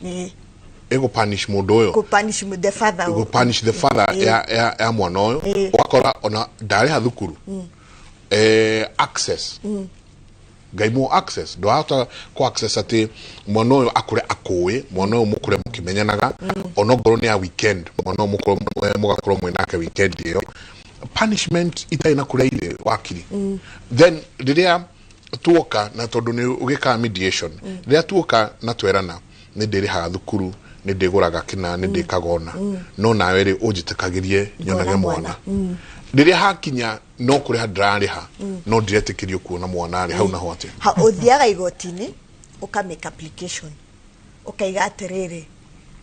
[SPEAKER 8] Ĩgũpunish mũndũ ũyũ,
[SPEAKER 11] gũpunish the father,
[SPEAKER 8] gũpunish the father ya mwana ũyũ. Ũgakora ona ndarĩha thukuru, access ngaimwo access, ndwahota kũ access atĩ mwana ũyũ akũre akũĩ, mwana ũyũ mũkũre mũkĩmenyanaga, onokorwo nĩ ya weekend, mwana ũyũ mũgakorwo mwĩ nake weekend ĩyo. Punishment itarĩ na kũrĩa irĩ wakiri. Then rĩrĩa tuoka, na tondũ nĩ ũgĩkaga mediation, rĩrĩa tuoka na twerana Nĩ ndĩrĩhaga thukuru, nĩ ndĩgũraga kĩna, nĩ ndĩkaga ũna, no nawe rĩ ũnjĩtĩkagĩrie nyonage mwana. Rĩrĩa hakinya no kũrĩha ndĩrarĩha, no ndiretĩkĩrio kuona mwana rĩ, hau naho atĩa?
[SPEAKER 11] Ha, ũthiaga igoti-inĩ, ũka make application, ũkaiga atĩrĩrĩ,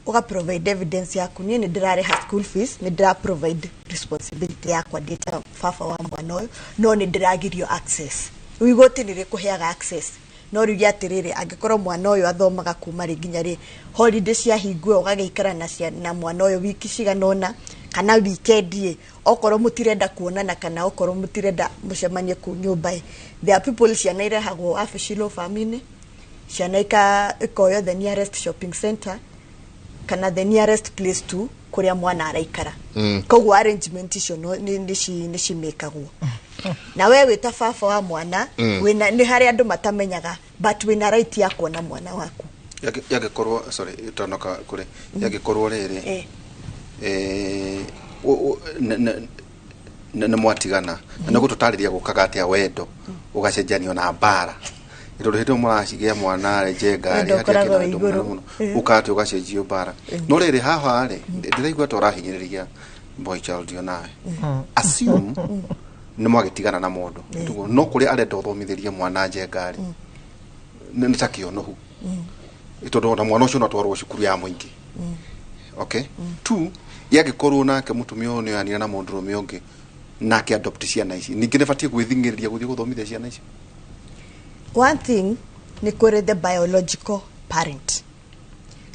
[SPEAKER 11] ũga provide evidence yaku, niĩ nĩ ndĩrarĩha school fees, nĩ ndĩra provide responsibility yakwa ndĩ ta baba wa mwana ũyũ, no nĩ ndĩragirio access. Rĩu igoti nĩ rĩkũheaga access, no riuge atĩrĩrĩ, angĩkorwo mwana ũyũ athomaga kuma rĩ nginya rĩ, holiday ciahingwo, ũgagĩikara na mwana ũyũ wiki cigana ũna kana weekend ĩ, okorwo mũtirenda kuonana kana okorwo mũtirenda mũcemanie kũu nyũmba ĩ. There are people, ciana irehagwo wabici law firm-inĩ, ciana ikoywo the nearest shopping center kana the nearest place to kũrĩa mwana araikara. Koguo arrangement icio nĩ cimĩkagwo. Na we wĩ ta baba wa mwana, wĩna, nĩ harĩ andũ matamenyaga, but wĩna right ya kuona mwana waku.
[SPEAKER 9] Yangĩkorwo, sorry, tanoka kũrĩ yangĩkorwo rĩrĩ, nĩ mwatigana na nĩ gũtũtarĩria gũkaga atĩa wendo ũgacenjanio na mbara, tondũ hĩndĩ ĩyo mũracigĩa mwana rĩ, njenga rĩ,
[SPEAKER 11] Wendo
[SPEAKER 9] hatirĩ
[SPEAKER 11] ũkoragwo
[SPEAKER 9] kĩndũ
[SPEAKER 11] wĩ
[SPEAKER 9] mũnene
[SPEAKER 11] igũrũ.
[SPEAKER 9] mũno, ũka atĩ ũgacenjio mbara. No rĩrĩ, haha rĩ, ndĩraigua ta ũrahinyĩrĩria boy child yo nawe. Assume nĩ mwagĩtigana na mũndũ. Tuguo, no kũrĩa arenda ũthomithĩrie mwana njenga rĩ, nĩ ta kĩonohu, tondũ ona mwana ũcio no atwarwo cukuru ya mũingĩ. Okay, two, yangĩkorwo nake mũtumia ũyũ nĩoyanire na mũndũrũme ũngĩ nake adopt ciana ici, ningĩ nĩ batiĩ gwĩthing'ĩrĩria gũthiĩ gũthomithia ciana icio?
[SPEAKER 11] One thing nĩ kũrĩ the biological parent.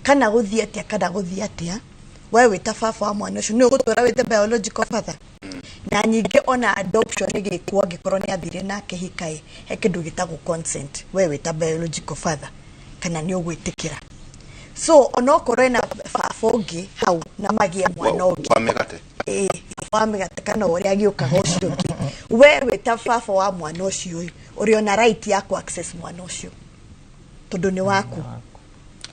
[SPEAKER 11] Kana gũthiĩ atĩa, kana gũthiĩ atĩa, we wĩ ta baba wa mwana ũcio nĩ ũgũtũra wĩ the biological father. Na ningĩ ona adoption ĩgĩkwo, angĩkorwo nĩ athire nake hikaĩ, he kĩndũ gĩtagwo consent. We wĩ ta biological father, kana nĩ ũgwĩtĩkĩra? So onokorwo ena baba ũngĩ hau na magĩe mwana ũngĩ
[SPEAKER 9] wa mĩgate.
[SPEAKER 11] Ĩĩ, wa mĩgate kana ũrĩa agĩũkaga ũcio ũngĩ, we wĩ ta baba wa mwana ũcio ĩ, ũrĩ ona right ya ku access mwana ũcio tondũ nĩ waku.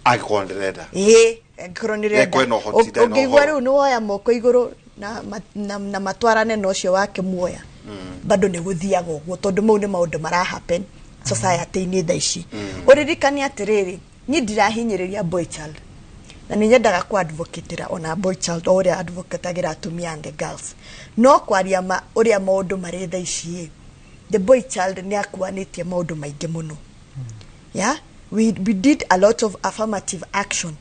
[SPEAKER 9] Angĩkorwo ndĩrenda.
[SPEAKER 11] Ĩĩ, angĩkorwo nĩ
[SPEAKER 9] Eko ĩna ũhoti, ndarĩ na
[SPEAKER 11] ũngĩigua
[SPEAKER 9] ũhoro.
[SPEAKER 11] rĩu nĩ woya moko igũrũ na matwarane na ũcio wake muoya, bado nĩ gũthiaga ũguo, tondũ mau nĩ maũndũ mara happen society-inĩ thaa ici. Ũririkane atĩrĩrĩ, niĩ ndirahinyĩrĩria boy child, na nĩ nyendaga ku advocatĩra ona boy child o ũrĩa advocatagĩra atumia and the girls, no kwaria ma ũrĩa maũndũ marĩ thaa ici ĩ, the boy child nĩ akuanĩtie maũndũ maingĩ mũno. Yeah, we did a lot of affirmative action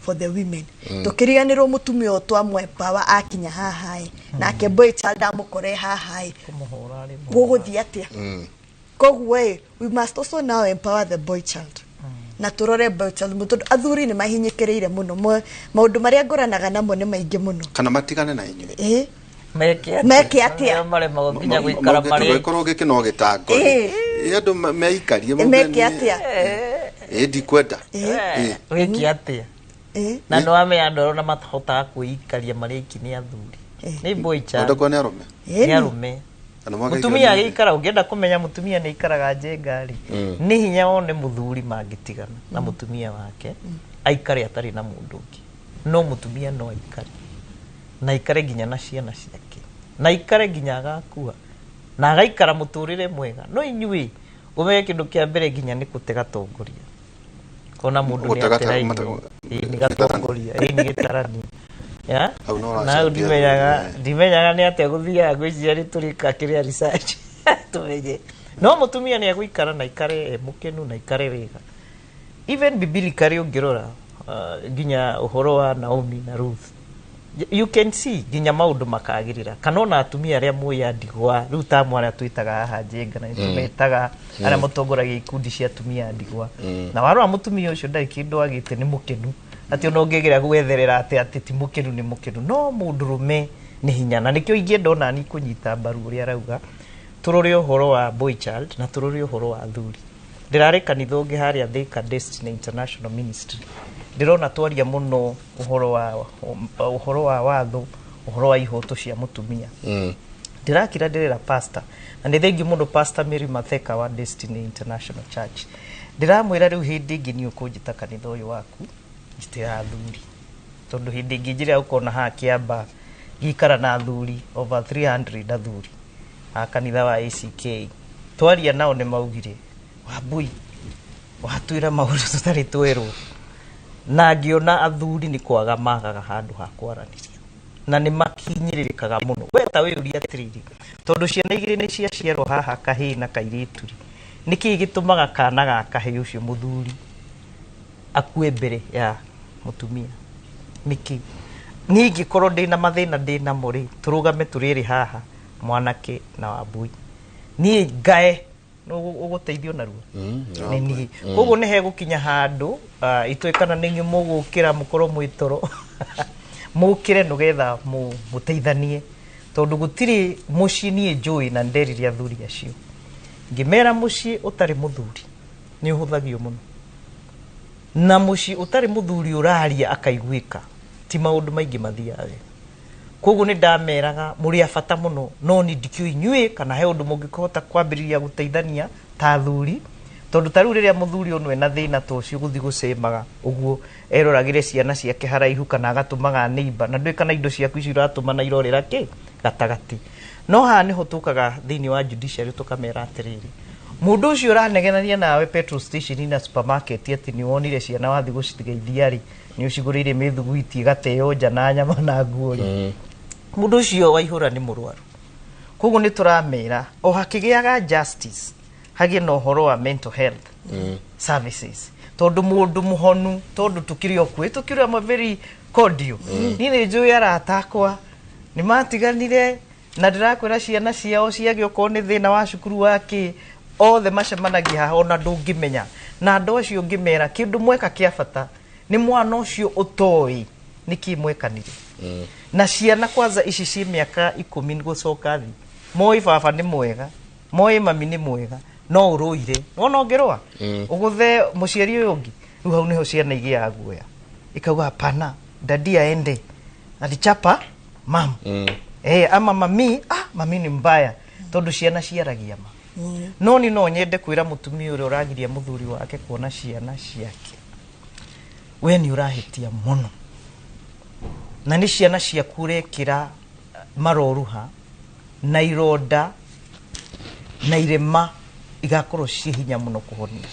[SPEAKER 11] for the women. Tukiriganirwo mutumia ũyũ twamwempower akinya haha ĩ, nake boy child amũkore haha ĩ,
[SPEAKER 10] kũmũhũra rĩ.
[SPEAKER 11] Gũgũthiĩ atĩa? Koguo ĩ, we must also now empower the boy child na tũrore boy child mũno, tondũ athuri nĩ mahinyĩkĩrĩire mũno. Maũndũ marĩa ngoranaga namo nĩ maingĩ mũno.
[SPEAKER 9] Kana matigane na inyuĩ.
[SPEAKER 11] Ĩ.
[SPEAKER 10] Meke atĩa?
[SPEAKER 11] Meke atĩa?
[SPEAKER 10] Arĩa maremagwo nginya gũikara marĩ
[SPEAKER 9] gĩkorwo gĩkĩ no gĩtango. Ĩ, andũ meikarie mauge
[SPEAKER 11] Meke atĩa?
[SPEAKER 9] Ĩ, ndikwenda.
[SPEAKER 10] Eh, wĩke atĩa?
[SPEAKER 11] Ĩ.
[SPEAKER 10] Na nĩ wamenya andũ arĩa ona matahotaga kwĩikaria marĩ aiki nĩ athuri, nĩ boy child.
[SPEAKER 9] Ndakwa nĩ arũme.
[SPEAKER 10] Nĩ arũme.
[SPEAKER 9] Kana mwagaikara
[SPEAKER 10] Mũtumia
[SPEAKER 9] nĩ-
[SPEAKER 10] agĩikara, ũngĩenda kũmenya mũtumia nĩ aikaraga njenga rĩ, nĩ hinya wone mũthuri mangĩtigana na mũtumia wake aikare atarĩ na mũndũ ũngĩ. No mũtumia no aikare na aikare nginya na ciana ciake na aikare nginya agakua na agaikara mũtũrĩre mwega. No inyuĩ ũmenye kĩndũ kĩa mbere nginya nĩ gũte gatongoria, kona mũndũ nĩ
[SPEAKER 9] Gũte
[SPEAKER 10] aterainwo. Ĩĩ, nĩ gatongoria, ĩĩ, nĩ gĩtarani. Ya?
[SPEAKER 9] Hau no
[SPEAKER 10] Na hau
[SPEAKER 9] ũracaria
[SPEAKER 10] ndimenyaga
[SPEAKER 9] thuri.
[SPEAKER 10] Ndimenyaga nĩ atĩa gũthiaga, ngwĩciria nĩ tũrĩka kĩrĩa research tũmenye. No mũtumia nĩ egũikara na aikare e mũkenu na aikare wega. Even biblically ũngĩrora, nginya ũhoro wa Naomi na Ruth, you can see nginya maũndũ makagĩrĩra, kana ona atumia arĩa mũĩ a ndigwa rĩu ta amwe arĩa twĩtaga haha njenga na nĩtũmetaga arĩa mũtongoragia ikundi cia atumia a ndigwa, na warora mũtumia ũcio ndarĩ kĩndũ agĩte, nĩ mũkenu, atĩ ona ũngĩgera gwetherera atĩ ti mũkenu, nĩ mũkenu. No mũndũrũme nĩ hinya, na nĩkĩo ingĩenda ona ni kũnyita mbaru ũrĩa arauga tũrore ũhoro wa boy child na tũrore ũhoro wa athuri. Ndĩrarĩ kanitha ũngĩ harĩa Thika, Destiny International Ministry, ndĩrona twaria mũno ũhoro wa watho, ũhoro wa ihoto cia mũtumia. Ndĩrakira ndĩrera pastor, na nĩ thengiũ mũno, Pastor Mary Matheka wa Destiny International Church, ndĩramwĩra rĩu hĩndĩ ĩngĩ nĩ ũkũnjĩta kanitha ũyũ waku njĩtĩra athuri, tondũ hĩndĩ ĩngĩ njĩra ũkona haha kĩamba gĩikara na athuri over 300, athuri a kanitha wa ACK. Twaria nao nĩ maugire, "Wambui, watwĩra maũndũ tũtarĩ twerwo." Na ngĩona athuri nĩ kwaga magaga handũ ha kwaranĩria na nĩ makinyĩrĩrĩkaga mũno. We ta wĩyũrie atĩrĩrĩ, tondũ ciana igĩrĩ nĩ ciaciarwo haha, kahĩĩ na kairĩtu rĩ, nĩkĩĩ gĩtũmaga kana ga kahĩĩ ũcio mũthuri akue mbere ya mũtumia? Nĩkĩ? Niĩ ingĩkorwo ndĩna mathĩna ndĩnamo rĩ, tũrũgame tũrĩ erĩ haha, mwanake na Wambui, niĩ ngae ũgũteithio narua nĩ niĩ. Koguo nĩ hegũkinya handũ itũĩ kana nĩ inyuĩ mũgũkĩra mũkorwo mwĩ toro, mũkĩre nĩgetha mũteithanie, tondũ gũtirĩ mũciĩ niĩ njũĩ. Na nderire athuri acio ngĩmera, mũciĩ ũtarĩ mũthuri nĩ ũhũthagio mũno, na mũciĩ ũtarĩ mũthuri ũraria akaiguĩka ti maũndũ maingĩ mathiaga wega. Koguo nĩ ndameraga mũrĩ a bata mũno, no ni ndikĩũĩ inyuĩ kana he ũndũ mũngĩkĩhota kwambĩrĩria gũteithania ta athuri, tondũ ta rĩu rĩrĩa mũthuri ũyũ ena thĩna ta ũcio, gũthiĩ gũcemaga ũguo eroragĩre ciana ciake haraihu kana agatũmaga neighbor, na ndũĩ kana indo ciaku icio iratũma na irorĩra kĩ gatagatĩ. No haha nĩho tũkaga thĩinĩ wa judiciary tũkamera atĩrĩrĩ, mũndũ ũcio ũranegenania nawe petrol station na supermarket atĩ nĩ wonire ciana wathiĩ gũciteithia rĩ, nĩ ũcigũrĩire mĩthuguiti ĩgateo nja na nyama na nguo rĩ, mũndũ ũcio waihũra nĩ mũrwaru. Koguo nĩ tũramera o hakĩgĩaga justice hagĩe na ũhoro wa mental health services, tondũ mũndũ mũhonu, tondũ tũkĩrĩ o kuĩ tũkĩrĩ amwe very cordial. Niĩ nĩ njũĩ arata akwa nĩ matiganire na ndĩrakwĩra ciana ciao ciagĩa okorwo nĩ thĩna wa cukuru wa kĩ, othe macemanagia haha ona ndũngĩmenya. Na andũ acio ngĩmera kĩndũ mweka kĩa bata nĩ mwana ũcio ũtoĩ nĩkĩ mwekanire na ciana kwanza ici ci mĩaka 10 gũcoka thĩ, moĩ baba nĩ mwega, moĩ mami nĩ mwega, no ũrũire wona ũngĩrũa ũgũthe mũciari ũyũ ũngĩ. Rĩu hau nĩho ciana igĩaga guoya, ikauga hapana, daddy aende alichapa mam ama mami, mami ni mbaya, tondũ ciana ciaragia ma. No ni no nyende kwĩra mũtumia ũrĩa ũragiria mũthuri wake kuona ciana ciake, we nĩ ũrahĩtia mũno, na nĩ ciana ciaku ũrekĩra maroruha na ironda na irema igakorwo ciĩ hinya mũno kũhonia.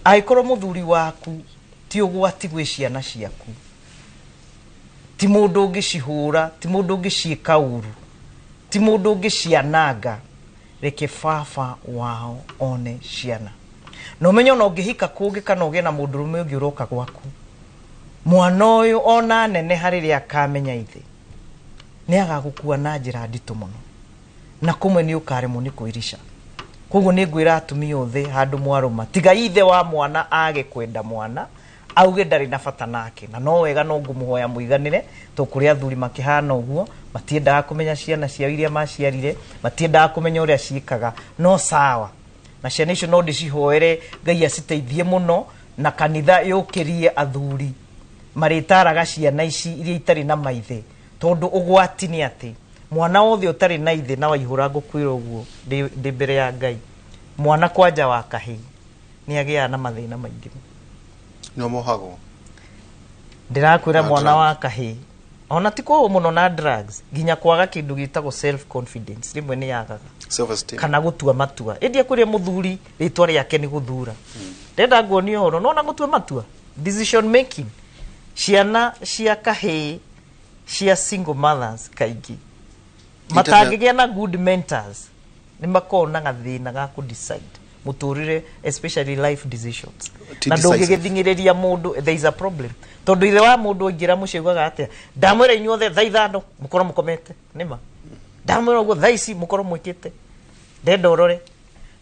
[SPEAKER 10] Angĩkorwo mũthuri waku ti ũgwati gwĩ ciana ciaku, ti mũndũ ũngĩcihũra, ti mũndũ ũngĩciĩka ũru, ti mũndũ ũngĩciananga, reke baba wao one ciana. Na ũmenye ona ũngĩhika kũngĩ kana ũgĩe na mũndũrũme ũngĩ ũroka gwaku, mwana ũyũ ona nene harĩrĩa akamenya ithe nĩ agagũkua na njĩra nditũ mũno, na kũmwe nĩ ũkaremwo nĩ kwĩrica. Koguo nĩ ngwĩra atumia othe, handũ mwarũma, tiga ithe wa mwana age kwenda mwana auge ndarĩ na bata nake, na no wega no ngũmũhoya mũiganĩre, tondũ kũrĩ athuri makĩhana ũguo, matiendaga kũmenya ciana ciao iria maciarire, matiendaga kũmenya ũrĩa ciĩkaga. No sawa, na ciana icio no ndĩcihoere Ngai aciteithie mũno, na kanitha yũkĩrie athuri marĩtaraga ciana ici iria itarĩ na maithe, tondũ ũgwati nĩ atĩ mwana wothe ũtarĩ na ithe na waihũra, ngũkwĩra ũguo ndĩ mbere ya Ngai, mwana kwanja wa kahĩĩ nĩ agĩaga na mathĩna maingĩ mũno.
[SPEAKER 9] Nĩ mohagwo.
[SPEAKER 10] Ndĩrakwĩra
[SPEAKER 9] Na
[SPEAKER 10] mwana
[SPEAKER 9] drugs.
[SPEAKER 10] Wa kahĩĩ ona ti kũũ mũno na drugs, nginya kwaga kĩndũ gĩtagwo self confidence rĩmwe nĩ yagaga
[SPEAKER 9] Self esteem.
[SPEAKER 10] Kana gũtua matua. Ĩndĩ akwĩre mũthuri rĩtwa rĩake nĩ gũthura, ndenda nguonie ũhoro nona gũtua matua, decision making. Ciana cia kahĩĩ cia single mothers kaingĩ matangĩgĩa na good mentors nĩ makoragwo na gathĩna ga kũ decide mũtũrĩre, especially life decisions.
[SPEAKER 9] Ti
[SPEAKER 10] Na
[SPEAKER 9] decisive.
[SPEAKER 10] ndũngĩgĩthing'ĩrĩria mũndũ, there is a problem, tondũ ithe wa mũndũ aingĩra mũciĩ augaga atĩa? Ndamwĩra inyuothe thaa 5 mũkorwo mũkomete, nĩma ndamwĩra ũguo, thaa ici mũkorwo mwĩkĩte, ndenda ũrore.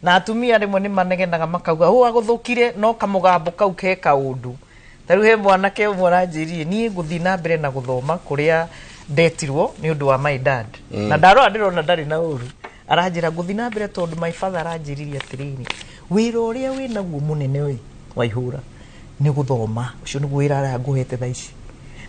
[SPEAKER 10] Na atumia rĩmwe nĩ manegenaga makauga ũ agũthũkire, no kamũgambo kau ke kaũndũ. Ta rĩu he mwanake ũmwe aranjĩrire, niĩ ngũthiĩ na mbere na gũthoma kũrĩa ndetirwo nĩ ũndũ wa my dad. Na ndarora ndĩrona ndarĩ na ũru, aranjĩra ngũthiĩ na mbere tondũ my father aranjĩrire atĩrĩrĩ, wĩra ũrĩa wĩnaguo mũnene we waihũra nĩ gũthoma, ũcio nĩguo wĩra arĩa ngũhete thaa ici,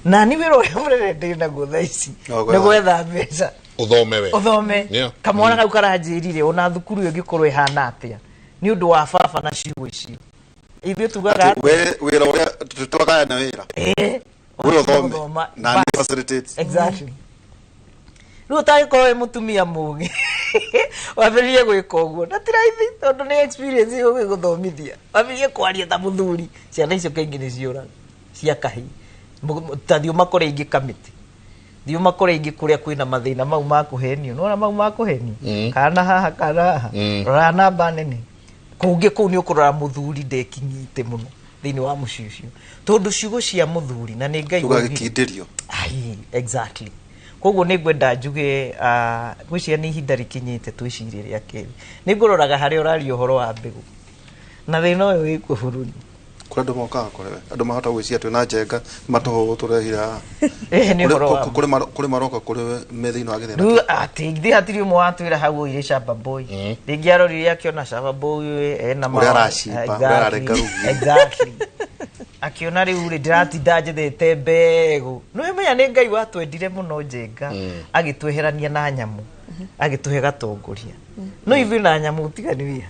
[SPEAKER 10] na ni wĩra ũrĩa mũnene ndĩ naguo thaa ici
[SPEAKER 9] No
[SPEAKER 10] nĩ gwetha mbeca.
[SPEAKER 8] Ũthome we.
[SPEAKER 10] Ũthome. Kamwana kau karanjĩrire ona thukuru ĩyo ĩngĩkorwo ĩhana atĩa nĩ ũndũ wa baba na ciugo icio ithuĩ tugaga.
[SPEAKER 9] Atĩ we wĩra ũrĩa tũragayana wĩra, we ũthome
[SPEAKER 10] gũthoma,
[SPEAKER 9] na
[SPEAKER 10] bas.
[SPEAKER 9] nĩ facilitate.
[SPEAKER 10] Exactly. Rĩu ũtangĩkorwo wĩ mũtumia mũgĩ wambĩrĩrie gwĩka ũguo na ti raithi, tondũ nĩ experience ĩgũgĩgũthomithia, wambĩrĩrie kwaria ta mũthuri, ciana icio kaingĩ nĩ ciũraga. Cia kahĩ. Ta thiĩ ũmakore ingĩ kamĩtĩ, thiĩ ũmakore ingĩ kũrĩa kwĩna mathĩna mau ma kũhenio, nĩwona mau ma kũhenio, kana haha kana haha. Rora namba nene kũngĩ kũu nĩ ũkũrora mũthuri ndekinyite mũno thĩinĩ wa mũciĩ ũcio, tondũ ciugo cia mũthuri na nĩ Ngai waugire.
[SPEAKER 9] Tũgagĩkindĩrio.
[SPEAKER 10] Ai, exactly. Koguo nĩ ngwenda njuge, ngwĩciria nĩ ihinda rĩkinyĩte twĩcirie rĩa kerĩ. Nĩ ngũroraga harĩa ũraria ũhoro wa mbegũ na thĩna ũyũ wĩkuo bũrũri.
[SPEAKER 9] Kũrĩ andũ mokaga kũrĩ we, andũ mahota gwĩciria twĩna njenga matũhũ tũrehire haha.
[SPEAKER 10] Nĩ ũhoro wa
[SPEAKER 9] Kũrĩ maroka kũrĩ we me thĩinĩ wa gĩthĩna.
[SPEAKER 10] Rĩu atĩ ithuĩ hatirĩ ũmwe watwĩra hau oire shamba boy. Rĩngĩ arorire akĩona shamba boy ena
[SPEAKER 9] Ũrĩa aracimba, ũrĩa ararenga rũgiri.
[SPEAKER 10] Exactly. Akĩona rĩu rĩ, ndĩratinda njethete mbegũ. Nĩwamenya nĩ Ngai watwendire mũno njenga, agĩtweherania na nyamũ, agĩtũhe gatongoria. No ithuĩ na nyamũ ũtiganu wĩha?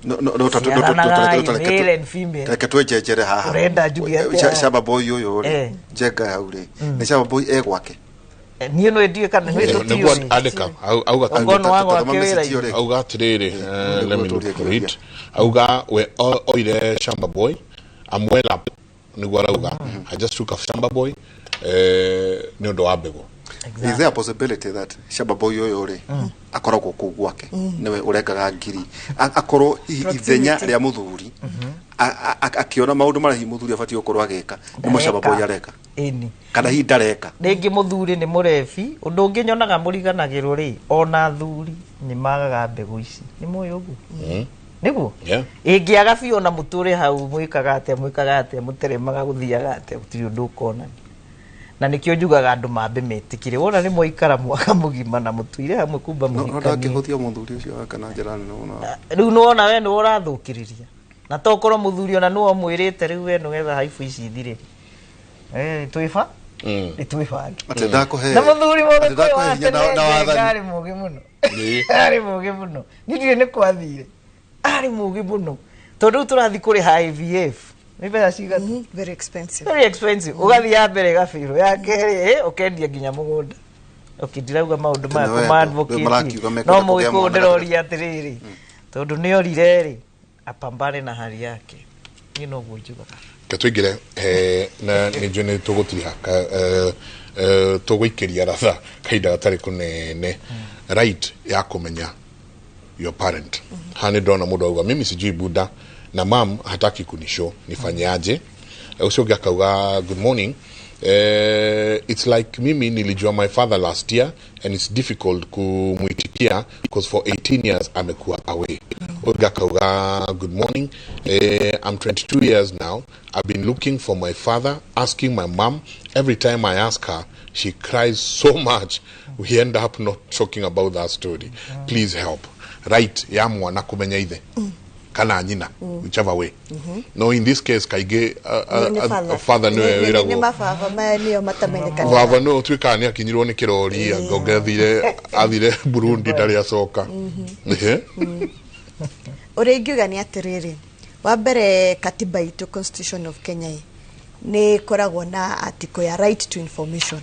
[SPEAKER 9] No
[SPEAKER 10] Ciaranagai, male and female.
[SPEAKER 9] Reke twenjenjere haha.
[SPEAKER 10] Ũrenda njuge atĩa?
[SPEAKER 9] Shamba boy ũyũ rĩ, njenga hau rĩ, nĩ shamba boy e gwake?
[SPEAKER 10] Niĩ no ndiũĩ kana nĩ
[SPEAKER 8] Nĩguo
[SPEAKER 10] tũtiũĩ.
[SPEAKER 8] andĩka auga
[SPEAKER 10] Okorwo nĩ wa
[SPEAKER 9] Tathoma
[SPEAKER 10] gwake
[SPEAKER 9] message
[SPEAKER 10] wĩra-inĩ.
[SPEAKER 9] ĩyo rĩ.
[SPEAKER 8] Auga atĩrĩrĩ, let me
[SPEAKER 9] Nĩguo
[SPEAKER 8] look
[SPEAKER 9] tũrie
[SPEAKER 8] for
[SPEAKER 9] kĩũria.
[SPEAKER 8] it. Auga we oire shamba boy amwela, nĩguo arauga, "I just took a shamba boy nĩ ũndũ wa mbegũ."
[SPEAKER 9] Is there a possibility that shamba boy ũyũ rĩ akoragwo kũu gwake nĩwe ũrengaga ngiri, akorwo hihi ithenya rĩa mũthuri, akĩona maũndũ marĩa hihi mũthuri abatiĩ gũkorwo agĩka nĩmo shamba boy areka?
[SPEAKER 10] Ĩni.
[SPEAKER 9] Kana hihi ndareka?
[SPEAKER 10] Rĩngĩ mũthuri nĩ mũrebi. Ũndũ ũngĩ nyonaga mũriganagĩrwo rĩ, ona athuri nĩ magaga mbegũ ici, nĩ mũĩ ũguo nĩguo?
[SPEAKER 8] Yeah.
[SPEAKER 10] Ĩngĩaga biũ ona mũtũre hau, mwĩkaga atĩa, mwĩkaga atĩa, mũteremaga gũthiaga atĩa, gũtirĩ ũndũ ũkonania. Na nĩkĩo njugaga andũ mambe metĩkĩre wona nĩ mwaikara mwaka mũgima na mũtũire hamwe kumba
[SPEAKER 9] No
[SPEAKER 10] mũhikanie.
[SPEAKER 9] ndangĩhũthia mũthuri ũcio wake na njĩra nene mũno.
[SPEAKER 10] Rĩu nĩwona we nĩwe ũrathũkĩrĩria, na tokorwo mũthuri ona nĩwe ũmwĩrĩte rĩu we nĩgetha haibu ici ithire, twĩba nĩ twĩbange.
[SPEAKER 9] Atĩ ndakũhe
[SPEAKER 10] Na mũthuri
[SPEAKER 9] atĩ
[SPEAKER 10] mũgĩkũyũ
[SPEAKER 9] ndakũhe
[SPEAKER 10] wa
[SPEAKER 9] hinya
[SPEAKER 10] tene
[SPEAKER 9] na
[SPEAKER 10] njenga
[SPEAKER 9] wathani.
[SPEAKER 10] arĩ mũgĩ mũno, arĩ mũgĩ mũno, niĩ ndiũĩ nĩ kwathire, arĩ mũgĩ mũno, tondũ rĩu tũrathiĩ kũrĩha IVF nĩ mbeca cigana?
[SPEAKER 11] Very expensive.
[SPEAKER 10] Very expensive. Ũgathiĩ ya mbere ĩgabĩrwo, ya kerĩ ũkendia nginya mũgũnda. Okay, ndirauga maũndũ maya
[SPEAKER 9] Tene wendo,
[SPEAKER 10] kũma
[SPEAKER 9] rĩu
[SPEAKER 10] advocate,
[SPEAKER 9] marakiuga
[SPEAKER 10] no
[SPEAKER 9] mekwenda kũgĩa
[SPEAKER 10] mũgĩkũyũ
[SPEAKER 9] mwana.
[SPEAKER 10] ndĩroria atĩrĩrĩ, tondũ nĩ orire rĩ, apambane na hali yake. Niĩ noguo njugaga.
[SPEAKER 8] Ke tũingĩre na nĩ njũĩ nĩ tũgũtiriha tũgũikĩria ratha kahinda gatarĩ kũnene, right ya kũmenya your parent. Haha nĩ ndona mũndũ auga, "Mimi sijui buda na mam hataki kunishow, nifanyaje?" Ũcio ũngĩ akauga, "Good morning, it's like mimi nilijua my father last year and it's difficult kumuitikia because for 18 years amekuwa away." Ũngĩ akauga, "Good morning, I'm 22 years now. I've been looking for my father, asking my mom. Every time I ask her, she cries so much. We end up not talking about that story. Please help." Right ya mwana kumenya ithe kana nyina, whichever way. No, in this case kaingĩ
[SPEAKER 11] Nĩ father.
[SPEAKER 8] Father nĩwe
[SPEAKER 11] Nĩ
[SPEAKER 8] wĩragwo.
[SPEAKER 11] mababa maya nĩo matamenyekanaga.
[SPEAKER 8] Baba nĩwe ũtuĩkaga nĩ akinyirwo nĩ kĩrori, anga athire Burundi, ndarĩ acoka. Ehe.
[SPEAKER 11] Ũrĩa ingiuga nĩ atĩrĩrĩ, wa mbere katiba itũ, Constitution of Kenya ĩ, nĩ ĩkoragwo na article ya right to information.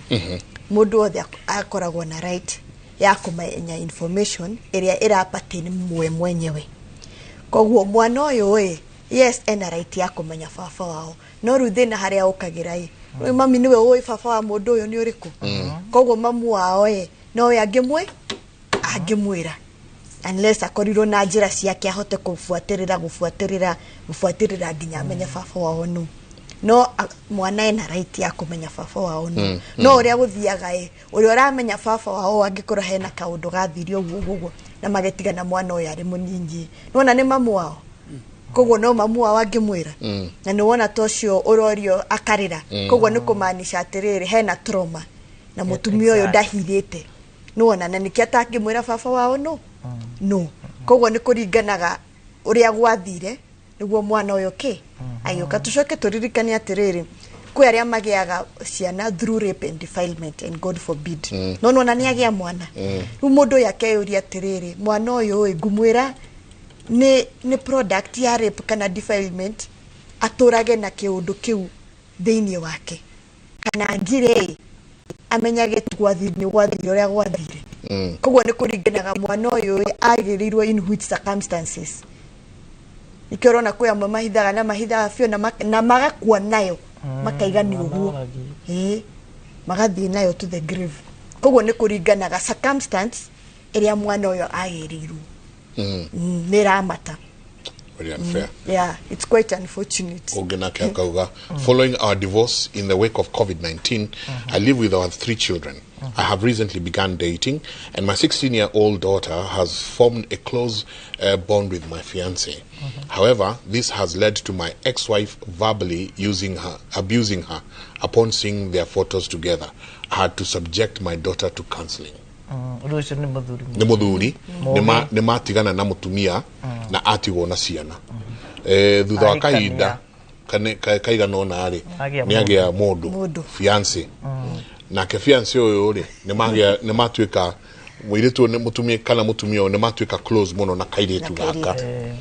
[SPEAKER 11] Mũndũ wothe akoragwo na right ya kũmenya information ĩrĩa ĩrapertain mwe mwenyewe. Koguo mwana ũyũ ĩ, yes, ena right ya kũmenya baba wao, no rĩu thĩna harĩa ũkagĩra ĩ, rĩu mami nĩwe ũĩ baba wa mũndũ ũyũ nĩ ũrĩkũ. Koguo mamu wao ĩ nowe angĩmwĩra, unless akorirwo na njĩra ciake ahote kũbuatĩrĩra gũbuatĩrĩra gũbuatĩrĩra nginya amenye baba wao nũ. No mwana ena right ya kũmenya baba wao nũ. No ũrĩa gũthiaga ĩ, ũrĩa ũramenya baba wao angĩkorwo hena kaũndũ gathire ũguo ũguo ũguo na magetigana mwana ũyũ arĩ mũnyinyi, nĩwona nĩ mamu wao, koguo no mamu wao angĩmwĩra. Na nĩ wona ta ũcio ũrorio akarĩra, koguo nĩ kũmaanisha atĩrĩrĩ, hena trauma na mũtumia ũyũ ndahirĩte, nĩwona, na nĩkĩo atangĩmwĩra baba wao no. Koguo nĩ kũringanaga ũrĩa gwathire nĩguo mwana ũyũ kĩ agĩũka. Tũcoke tũririkane atĩrĩrĩ, kwĩ arĩa magĩaga ciana through rape and defilement, and God forbid. No nona nĩ agĩa mwana, rĩu mũndũ ũyũ akeyũria atĩrĩrĩ, mwana ũyũ ĩ ngũmwĩra nĩ product ya rape kana defilement, atũrage na kĩũndũ kĩu thĩinĩ wake, kana ngire ĩ amenyage gwathire nĩ gwathire ũrĩa gwathire. Koguo nĩ kũringanaga mwana ũyũ ĩ agĩrĩirwo in which circumstances. Nĩkĩo ũrona kwĩ amwe mahithaga na mahithaga biũ na magakua nayo. Makaiga nĩ ũguo, ĩĩ, magathiĩ nayo to the grave. Koguo nĩ kũringanaga circumstance ĩrĩa mwana ũyũ agĩrĩirwo. Nĩ ĩramata.
[SPEAKER 8] Very unfair.
[SPEAKER 11] Yeah, it's quite unfortunate.
[SPEAKER 8] Ũngĩ nake akauga, "Following our divorce in the wake of COVID-19, I live with our three children. I have recently begun dating and my 16-year-old daughter has formed a close bond with my fiance. However, this has led to my ex-wife verbally using her, abusing her upon seeing their photos together. I had to subject my daughter to counseling."
[SPEAKER 10] Ũndũ ũcio nĩ mũthuri.
[SPEAKER 8] Nĩ mũthuri nĩ matigana na mũtumia na atigwo na ciana. Thutha wa
[SPEAKER 10] Ahikania.
[SPEAKER 8] kahinda kaigana ũna rĩ,
[SPEAKER 10] Agĩa
[SPEAKER 8] nĩ agĩa mũndũ.
[SPEAKER 11] Mũndũ.
[SPEAKER 8] Fiance. Nake fiance ũyũ rĩ, nĩ matuĩka mũirĩtu ũyũ nĩ mũtumia kana mũtumia ũyũ nĩ matuĩka close mũno na kairĩtu
[SPEAKER 11] Na
[SPEAKER 8] gaka.
[SPEAKER 11] kairĩtu.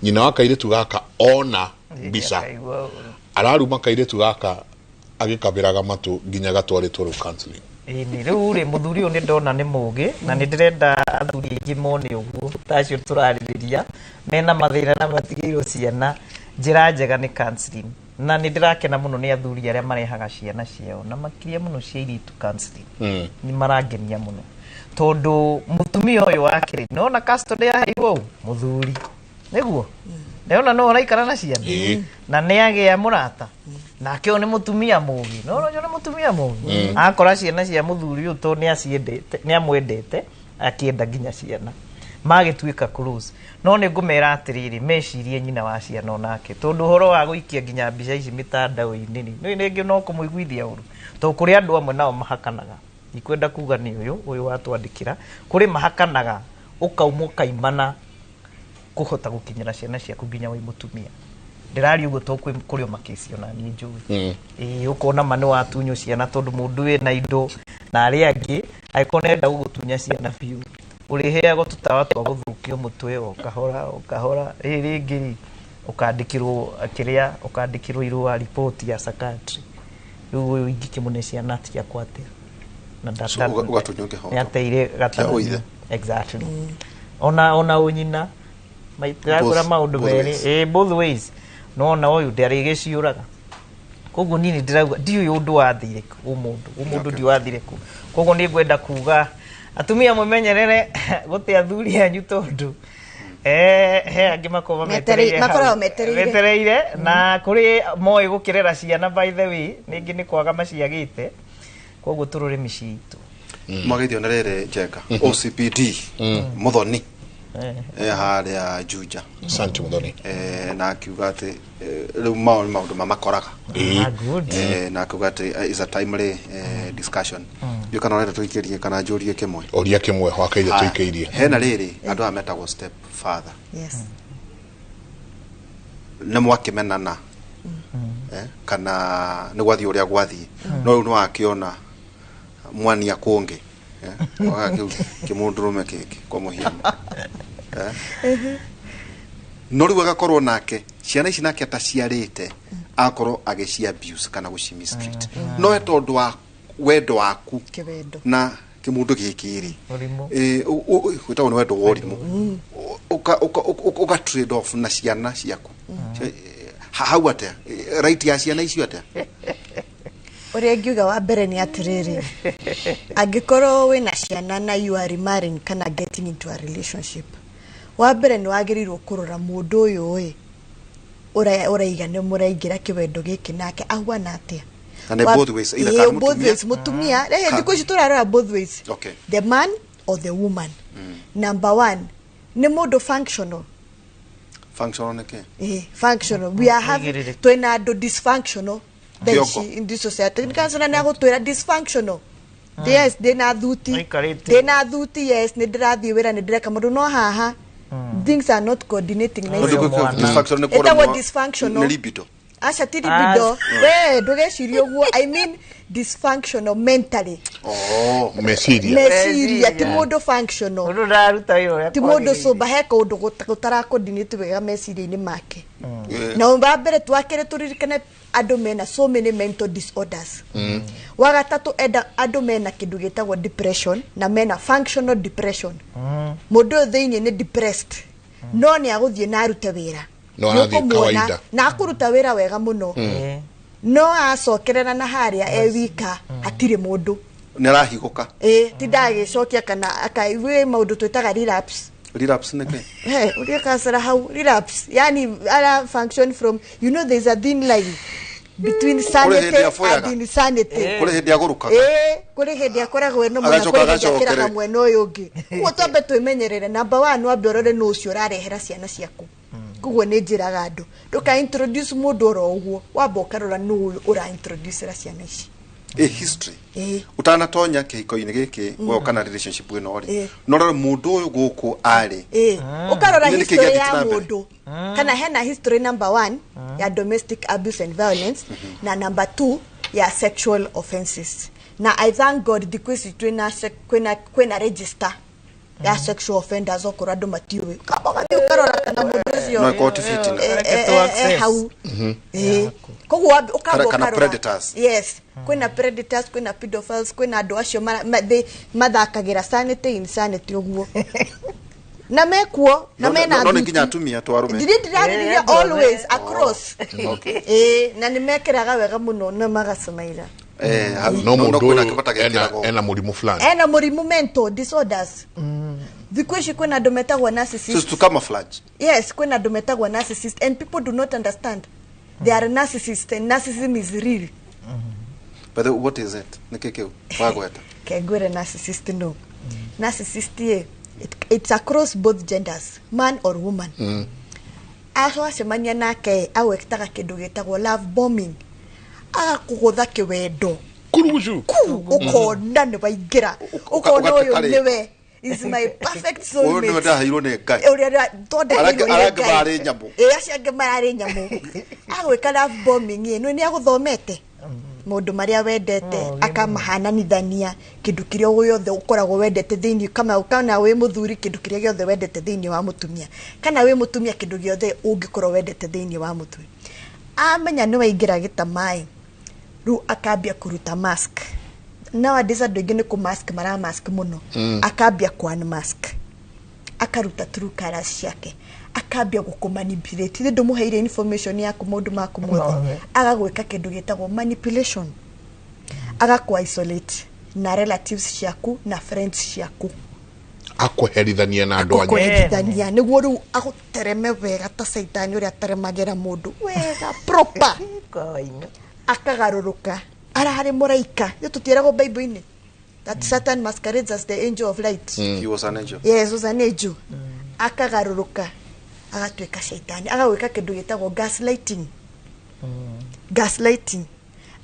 [SPEAKER 8] Nyina wa kairĩtu gaka ona mbica
[SPEAKER 10] Akaigua ũru.
[SPEAKER 8] araruma kairĩtu gaka agĩkabĩraga matũ nginya gatwarĩtwo rĩu counseling.
[SPEAKER 10] Ĩni rĩu rĩ, mũthuri ũyũ nĩ ndona nĩ mũgĩ na nĩ ndĩrenda athuri aingĩ mone ũguo ta acio tũrarĩrĩria mena mathĩna na matigĩirwo ciana. Njĩra njega nĩ counseling, na nĩ ndĩrakena mũno nĩ athuri arĩa marehaga ciana ciao na makĩria mũno cia airĩtu counseling. Nĩ marangenia mũno tondũ mũtumia ũyũ wake rĩ, nona custody yaheirwo ũ mũthuri nĩguo ndĩrona no ũraikara na ciana. Na nĩ agĩa mũrata nake ũyũ nĩ mũtumia mũgĩ, no ũcio nĩ mũtumia mũgĩ akora ciana cia mũthuri ũyũ tondũ nĩ aciendete, nĩ amwendete, akĩenda nginya ciana magĩtuĩka close. No nĩ ngũmera atĩrĩrĩ, mecirie nyina wa ciana onake, tondũ ũhoro wa gũikia nginya mbica ici mĩtandao-inĩ rĩ, nĩ rĩngĩ no kũmũiguithia ũru, tondũ kũrĩ andũ amwe nao mahakanaga. Ndikwenda kuga nĩ ũyũ ũyũ watwandĩkĩra, kũrĩ mahakanaga ũkauma ũkaimana kũhota gũkinyĩra ciana ciaku nginya wĩ mũtumia. Ndĩraria ũguo tondũ kũrĩ o makĩci ona niĩ njũĩ. Ĩĩ, ũkona ma nĩ watunywo ciana tondũ mũndũ wĩna indo na arĩa angĩ angĩkorwo nĩarenda gũgũtunya ciana biũ, ũrĩheagwo tũtawa twa gũthũkio mũtwe o kahora o kahora. Rĩrĩ rĩngĩ rĩ, ũkandĩkĩrwo kĩrĩa, ũkandĩkĩrwo irũa, riboti ya psychiatry. Rĩu ũyũ ingĩkĩmũne ciana ciakwa atĩa na
[SPEAKER 9] So, ũgatunywo kĩhoto.
[SPEAKER 10] nĩateire
[SPEAKER 9] Kĩa ũithe.
[SPEAKER 10] Exactly. Ona ũnyina maitĩrakũra maũndũ
[SPEAKER 9] Both
[SPEAKER 10] merĩ.
[SPEAKER 9] ways.
[SPEAKER 10] Ĩ, both ways. Nona ũyũ ndarĩgĩciũraga, koguo niĩ nĩ ndĩrauga ndiũĩ ũndũ wathire kũ ũmũndũ. Ndiũĩ wathire kũ. Koguo nĩ ngwenda kuga atumia mwĩmenyerere gũte athuri anyu, tondũ he angĩ makoragwo metereire hau.
[SPEAKER 11] Makoragwo metereire.
[SPEAKER 10] Metereire na kũrĩ moĩ gũkĩrera ciana. By the way, rĩngĩ nĩ kwaga maciagĩte, koguo tũrore mĩciĩ itũ.
[SPEAKER 9] Mwagithio nĩ rĩrĩ Njenga OCPD Muthoni harĩa Juja.
[SPEAKER 8] Asante Muthoni.
[SPEAKER 9] Na akiuga atĩ rĩu mao nĩ maũndũ mamakoraga.
[SPEAKER 10] Ah, good.
[SPEAKER 9] Na akiuga atĩ is a timely discussion. Ndiũ kana ũrenda tũikĩrie kana njũrie kĩmwe.
[SPEAKER 8] Ũria kĩmwe wakaire.
[SPEAKER 9] Haya,
[SPEAKER 8] tũikĩirie.
[SPEAKER 9] Hena rĩrĩ andũ aya metagwo step father.
[SPEAKER 11] Yes.
[SPEAKER 9] Nĩ mwakĩmenana kana nĩ gwathiĩ ũrĩa gwathiĩ, no rĩu nĩ wakĩona mwania kũngĩ, waga kĩu kĩmũndũrũme kĩngĩ kwa mũhiano, no rĩu agakorwo nake ciana ici nake ataciarĩte, akorwo agĩci abuse kana gũci mistreat, no we tondũ wa wendo waku
[SPEAKER 11] Kĩwendo.
[SPEAKER 9] na kĩmũndũ gĩkĩ rĩ,
[SPEAKER 10] Ũrimũ.
[SPEAKER 9] Wĩtagwo nĩ wendo wa ũrimũ. Ũka trade off na ciana ciaku. Hau atĩa? Right ya ciana icio atĩa?
[SPEAKER 11] Ũrĩa ingiuga wa mbere nĩ atĩrĩrĩ, angĩkorwo wĩna ciana na you are remarrying kana getting into a relationship, wa mbere nĩ wagĩrĩirwo kũrora mũndũ ũyũ ĩ ũraiga nĩ mũraingĩra kĩwendo gĩkĩ nake ahuana atĩa.
[SPEAKER 9] Na nĩ both ways, either
[SPEAKER 11] Ĩĩ,
[SPEAKER 9] kana
[SPEAKER 11] both
[SPEAKER 9] mũtumia-
[SPEAKER 11] ways, mũtumia. Thikũ ici tũrarora both ways, the man or the woman. Number one, nĩ mũndũ functional.
[SPEAKER 9] Functional nĩ kĩ?
[SPEAKER 11] Functional. We are having
[SPEAKER 10] Wĩigĩrĩrĩki.
[SPEAKER 11] twĩna andũ dysfunctional thaa
[SPEAKER 9] Kĩongo.
[SPEAKER 11] ici in this society. Nĩkansona nĩ agũtwĩra dysfunctional. Yes, ndĩna thuti.
[SPEAKER 10] Maikarĩte.
[SPEAKER 11] Ndĩna thuti, yes, nĩ ndĩrathiĩ wĩra, nĩ ndĩreka maũndũ, no haha things are not coordinating nicely.
[SPEAKER 9] Ũndũ
[SPEAKER 10] mwana.
[SPEAKER 9] Dysfunctional nĩ
[SPEAKER 11] Ĩtagwo
[SPEAKER 9] kũremwo-
[SPEAKER 11] dysfunctional.
[SPEAKER 9] nĩ libido.
[SPEAKER 11] Aca, ti libido. We ndũgecirie ũguo. I mean dysfunctional mentally.
[SPEAKER 9] Oh.
[SPEAKER 8] Meciria.
[SPEAKER 11] Meciria, ti mũndũ functional.
[SPEAKER 10] Mũndũ ndararuta wĩra ũrĩa
[SPEAKER 11] Ti mũndũ
[SPEAKER 10] kwagĩrĩire.
[SPEAKER 11] cũmba, he kaũndũ gũtara coordinate wega meciria-inĩ make. Na wa mbere twakĩrĩ tũririkane andũ mena so many mental disorders. Wa gatatũ, enda andũ mena kĩndũ gĩtagwo depression na mena functional depression. Mũndũ ũyũ thĩinĩ nĩ depressed no nĩ agũthiĩ na arute wĩra.
[SPEAKER 8] No arathiĩ
[SPEAKER 11] Nĩũkũmuona
[SPEAKER 8] kawaida.
[SPEAKER 11] na akũruta wĩra wega mũno. No acokerera na harĩa e wika hatirĩ mũndũ.
[SPEAKER 9] Nĩ arahigũka.
[SPEAKER 11] Ĩ ti ndagĩcokia kana akaigue maũndũ twĩtaga relapse.
[SPEAKER 9] Relapse nĩ kĩ?
[SPEAKER 11] Hey, uria kasara hau relapse, yani ara function from, you know, there's a thin line between sanity
[SPEAKER 9] hĩndĩ abuyaga.
[SPEAKER 11] and insanity.
[SPEAKER 9] Kũrĩ hĩndĩ agũrũkaga.
[SPEAKER 11] Ĩĩ, kũrĩ hĩndĩ akoragwo eno mwena,
[SPEAKER 9] Agacoka
[SPEAKER 11] kũrĩ hĩndĩ akĩraga
[SPEAKER 9] agacokerera.
[SPEAKER 11] mwena ũyũ ũngĩ. Koguo twambe twĩmenyerere. Number one, wambe ũrore nũ ũcio ũrarehera ciana ciaku. Koguo nĩ njĩraga andũ ndũka introduce mũndũ oro ũguo, wamba ũkarora nũ ũyũ ũra introducera ciana ici.
[SPEAKER 9] Ĩ history.
[SPEAKER 11] Ĩĩ.
[SPEAKER 9] Ũtanatonya kĩhiko-inĩ gĩkĩ we kana relationship ĩno rĩ,
[SPEAKER 11] Ĩ.
[SPEAKER 9] no rore mũndũ ũyũ gũkũ arĩ.
[SPEAKER 11] Ĩĩ, ũkarora
[SPEAKER 9] Nĩ nĩkĩ
[SPEAKER 11] history
[SPEAKER 9] gĩathiĩte
[SPEAKER 11] ya
[SPEAKER 9] na mbere?
[SPEAKER 11] mũndũ kana hena history number one ya domestic abuse and violence na number two ya sexual offenses. Na I thank God thikũ ici twĩna kwĩna register ya sexual offenders, okorwo andũ matiũĩ, ũkamba ũgathiĩ ũkarora kana mũndũ ũcio
[SPEAKER 9] No ĩkorwo ti fitina.
[SPEAKER 11] Hau. Ĩĩ. Koguo ũkamba
[SPEAKER 9] Kana
[SPEAKER 11] ũkarora.
[SPEAKER 9] predators.
[SPEAKER 11] Yes, kwĩna predators, kwĩna pedophiles, kwĩna andũ acio mathakagĩra sanity insanity ũguo na mekuo na mena
[SPEAKER 9] No nĩ
[SPEAKER 11] thuti.
[SPEAKER 9] nginya atumia to arũme.
[SPEAKER 11] Ndirĩ ndĩrarĩrĩria always across. Ĩĩ, na nĩ mekĩraga wega mũno na magacumaira.
[SPEAKER 9] Eh, hau-
[SPEAKER 8] No
[SPEAKER 9] no
[SPEAKER 8] mũndũ
[SPEAKER 9] kwĩna
[SPEAKER 8] ũyũ
[SPEAKER 9] kĩbata
[SPEAKER 8] ena
[SPEAKER 9] gĩkĩragwo.
[SPEAKER 8] ena mũrimũ fulani.
[SPEAKER 11] Ena mũrimũ, mental disorders. Thikũ ici kwĩna andũ metagwo narcissist.
[SPEAKER 9] So it's to camouflage.
[SPEAKER 11] Yes, kwĩna andũ metagwo narcissist and people do not understand they are narcissist, and narcissism is real.
[SPEAKER 9] But then what is it? Nĩ kĩ kĩu wagweta?
[SPEAKER 11] Kengwĩre narcissist, no narcissist ye it's across both genders, man or woman. Wacemania nake agwĩtaga kĩndũ gĩtagwo love bombing, agakũgũtha kĩwendo
[SPEAKER 8] Kurugucu.
[SPEAKER 11] ku ũkona nĩ waingĩra, ũkona ũyũ
[SPEAKER 9] ũgatuĩka rĩ.
[SPEAKER 11] nĩwe is my perfect
[SPEAKER 9] Ũyũ nĩwe
[SPEAKER 11] soulmate
[SPEAKER 9] ndaheirwo nĩ Ngai.
[SPEAKER 11] Ũrĩa thondekeirwo nĩ
[SPEAKER 9] Arĩa angĩ
[SPEAKER 11] Ngai.
[SPEAKER 9] mararĩ nyamũ.
[SPEAKER 11] Ĩĩ, acio angĩ mararĩ nyamũ. Agwĩka love bombing ĩ nĩ agũthomete maũndũ marĩa wendete, akamahananithania kĩndũ kĩrĩa gĩothe ũkoragwo wendete thĩinĩ, kana wĩ mũthuri kĩndũ kĩrĩa gĩothe wendete thĩinĩ wa mũtumia, kana wĩ mũtumia kĩndũ gĩothe ũngĩkorwo wendete thĩinĩ wa mũthuri. Amenya nĩ waingĩra gĩtamaĩ, rĩu akambia kũruta mask. Nowadays andũ aingĩ nĩ kũ mask mara mask mũno. Akambia kũ unmask, akaruta true colors ciake, akambia gũkũ manipulate. Ithe ndũmũheire information yaku maũndũ maku mothe, agagwĩka kĩndũ gĩtagwo manipulation, agakũ isolate na relatives ciaku na friends ciaku.
[SPEAKER 8] Akweherithania na andũ anyu.
[SPEAKER 11] Akũherithania nĩguo rĩu agũtereme wega ta caitani ũrĩa ateremagĩra mũndũ wega proper. Akagarũrũka ararĩ mũraika. Ithuĩ tũtiĩragwo Bible-inĩ that Satan masquerades as the angel of light?
[SPEAKER 9] He was an angel.
[SPEAKER 11] Yes, was an angel. Akagarũrũka agatuĩka caitani, agagwĩka kĩndũ gĩtagwo gaslighting. Gaslighting,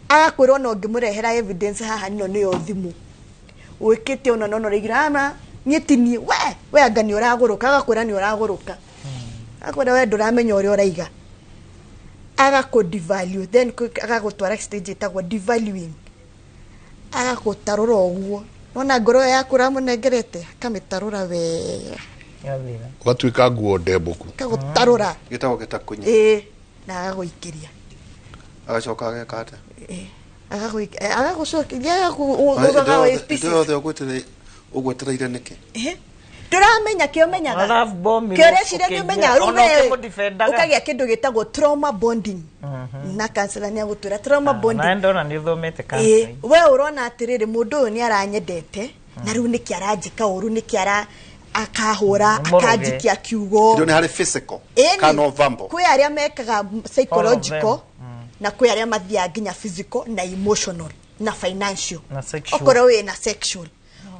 [SPEAKER 11] agakwĩra ona ũngĩmũrehera evidence haha nĩno nĩyo thimũ wĩkĩte ona nona ũraigire ama niĩ ti niĩ, we anga nĩ ũragũrũka. Agakwĩra nĩ ũragũrũka, agakwĩra we ndũramenya ũrĩa ũraiga, agakũ devalue, then agagũtwara stage ĩtagwo devaluing, agagũtarũra ũguo nona ngoro ĩyo yaku ũramũnengerete, akamĩtarũra wega.
[SPEAKER 10] Gathira.
[SPEAKER 8] Ũgatuĩka nguo ndembũku.
[SPEAKER 11] Akagũtarũra.
[SPEAKER 9] Gĩtagwo gĩtakunya.
[SPEAKER 11] Ĩĩ, na agagũikĩria.
[SPEAKER 9] Agacoka ageka atĩa?
[SPEAKER 11] Agagũcokeria.
[SPEAKER 9] Hĩndĩ yothe ũgwetereire nĩkĩ?
[SPEAKER 11] Ndũramenya kĩ ũmenyaga.
[SPEAKER 10] Love bombing.
[SPEAKER 11] Kĩ ũreciria nĩ ũmenyaga rĩu
[SPEAKER 10] Ona
[SPEAKER 11] we
[SPEAKER 10] ũkĩmũdefendaga.
[SPEAKER 11] ũkagĩa kĩndũ gĩtagwo trauma bonding, na counselor nĩ agũtwĩra trauma bonding.
[SPEAKER 10] Na ndona nĩ ũthomete
[SPEAKER 11] Ĩĩ,
[SPEAKER 10] counseling.
[SPEAKER 11] we ũrona atĩrĩrĩ, mũndũ ũyũ nĩ aranyendete na rĩu nĩkĩ aranjĩka ũru, nĩkĩ ara akahũra,
[SPEAKER 10] Nĩ mũroge.
[SPEAKER 11] akanjikia kiugo.
[SPEAKER 9] Hĩndĩ ĩyo nĩ harĩ physical
[SPEAKER 11] Ĩni,
[SPEAKER 9] kana no verbal.
[SPEAKER 11] Kwĩ arĩa mekaga psychological
[SPEAKER 10] All of them.
[SPEAKER 11] na kwĩ arĩa mathiaga nginya physical na emotional na financial.
[SPEAKER 10] Na sexual.
[SPEAKER 11] Okorwo wĩ na sexual,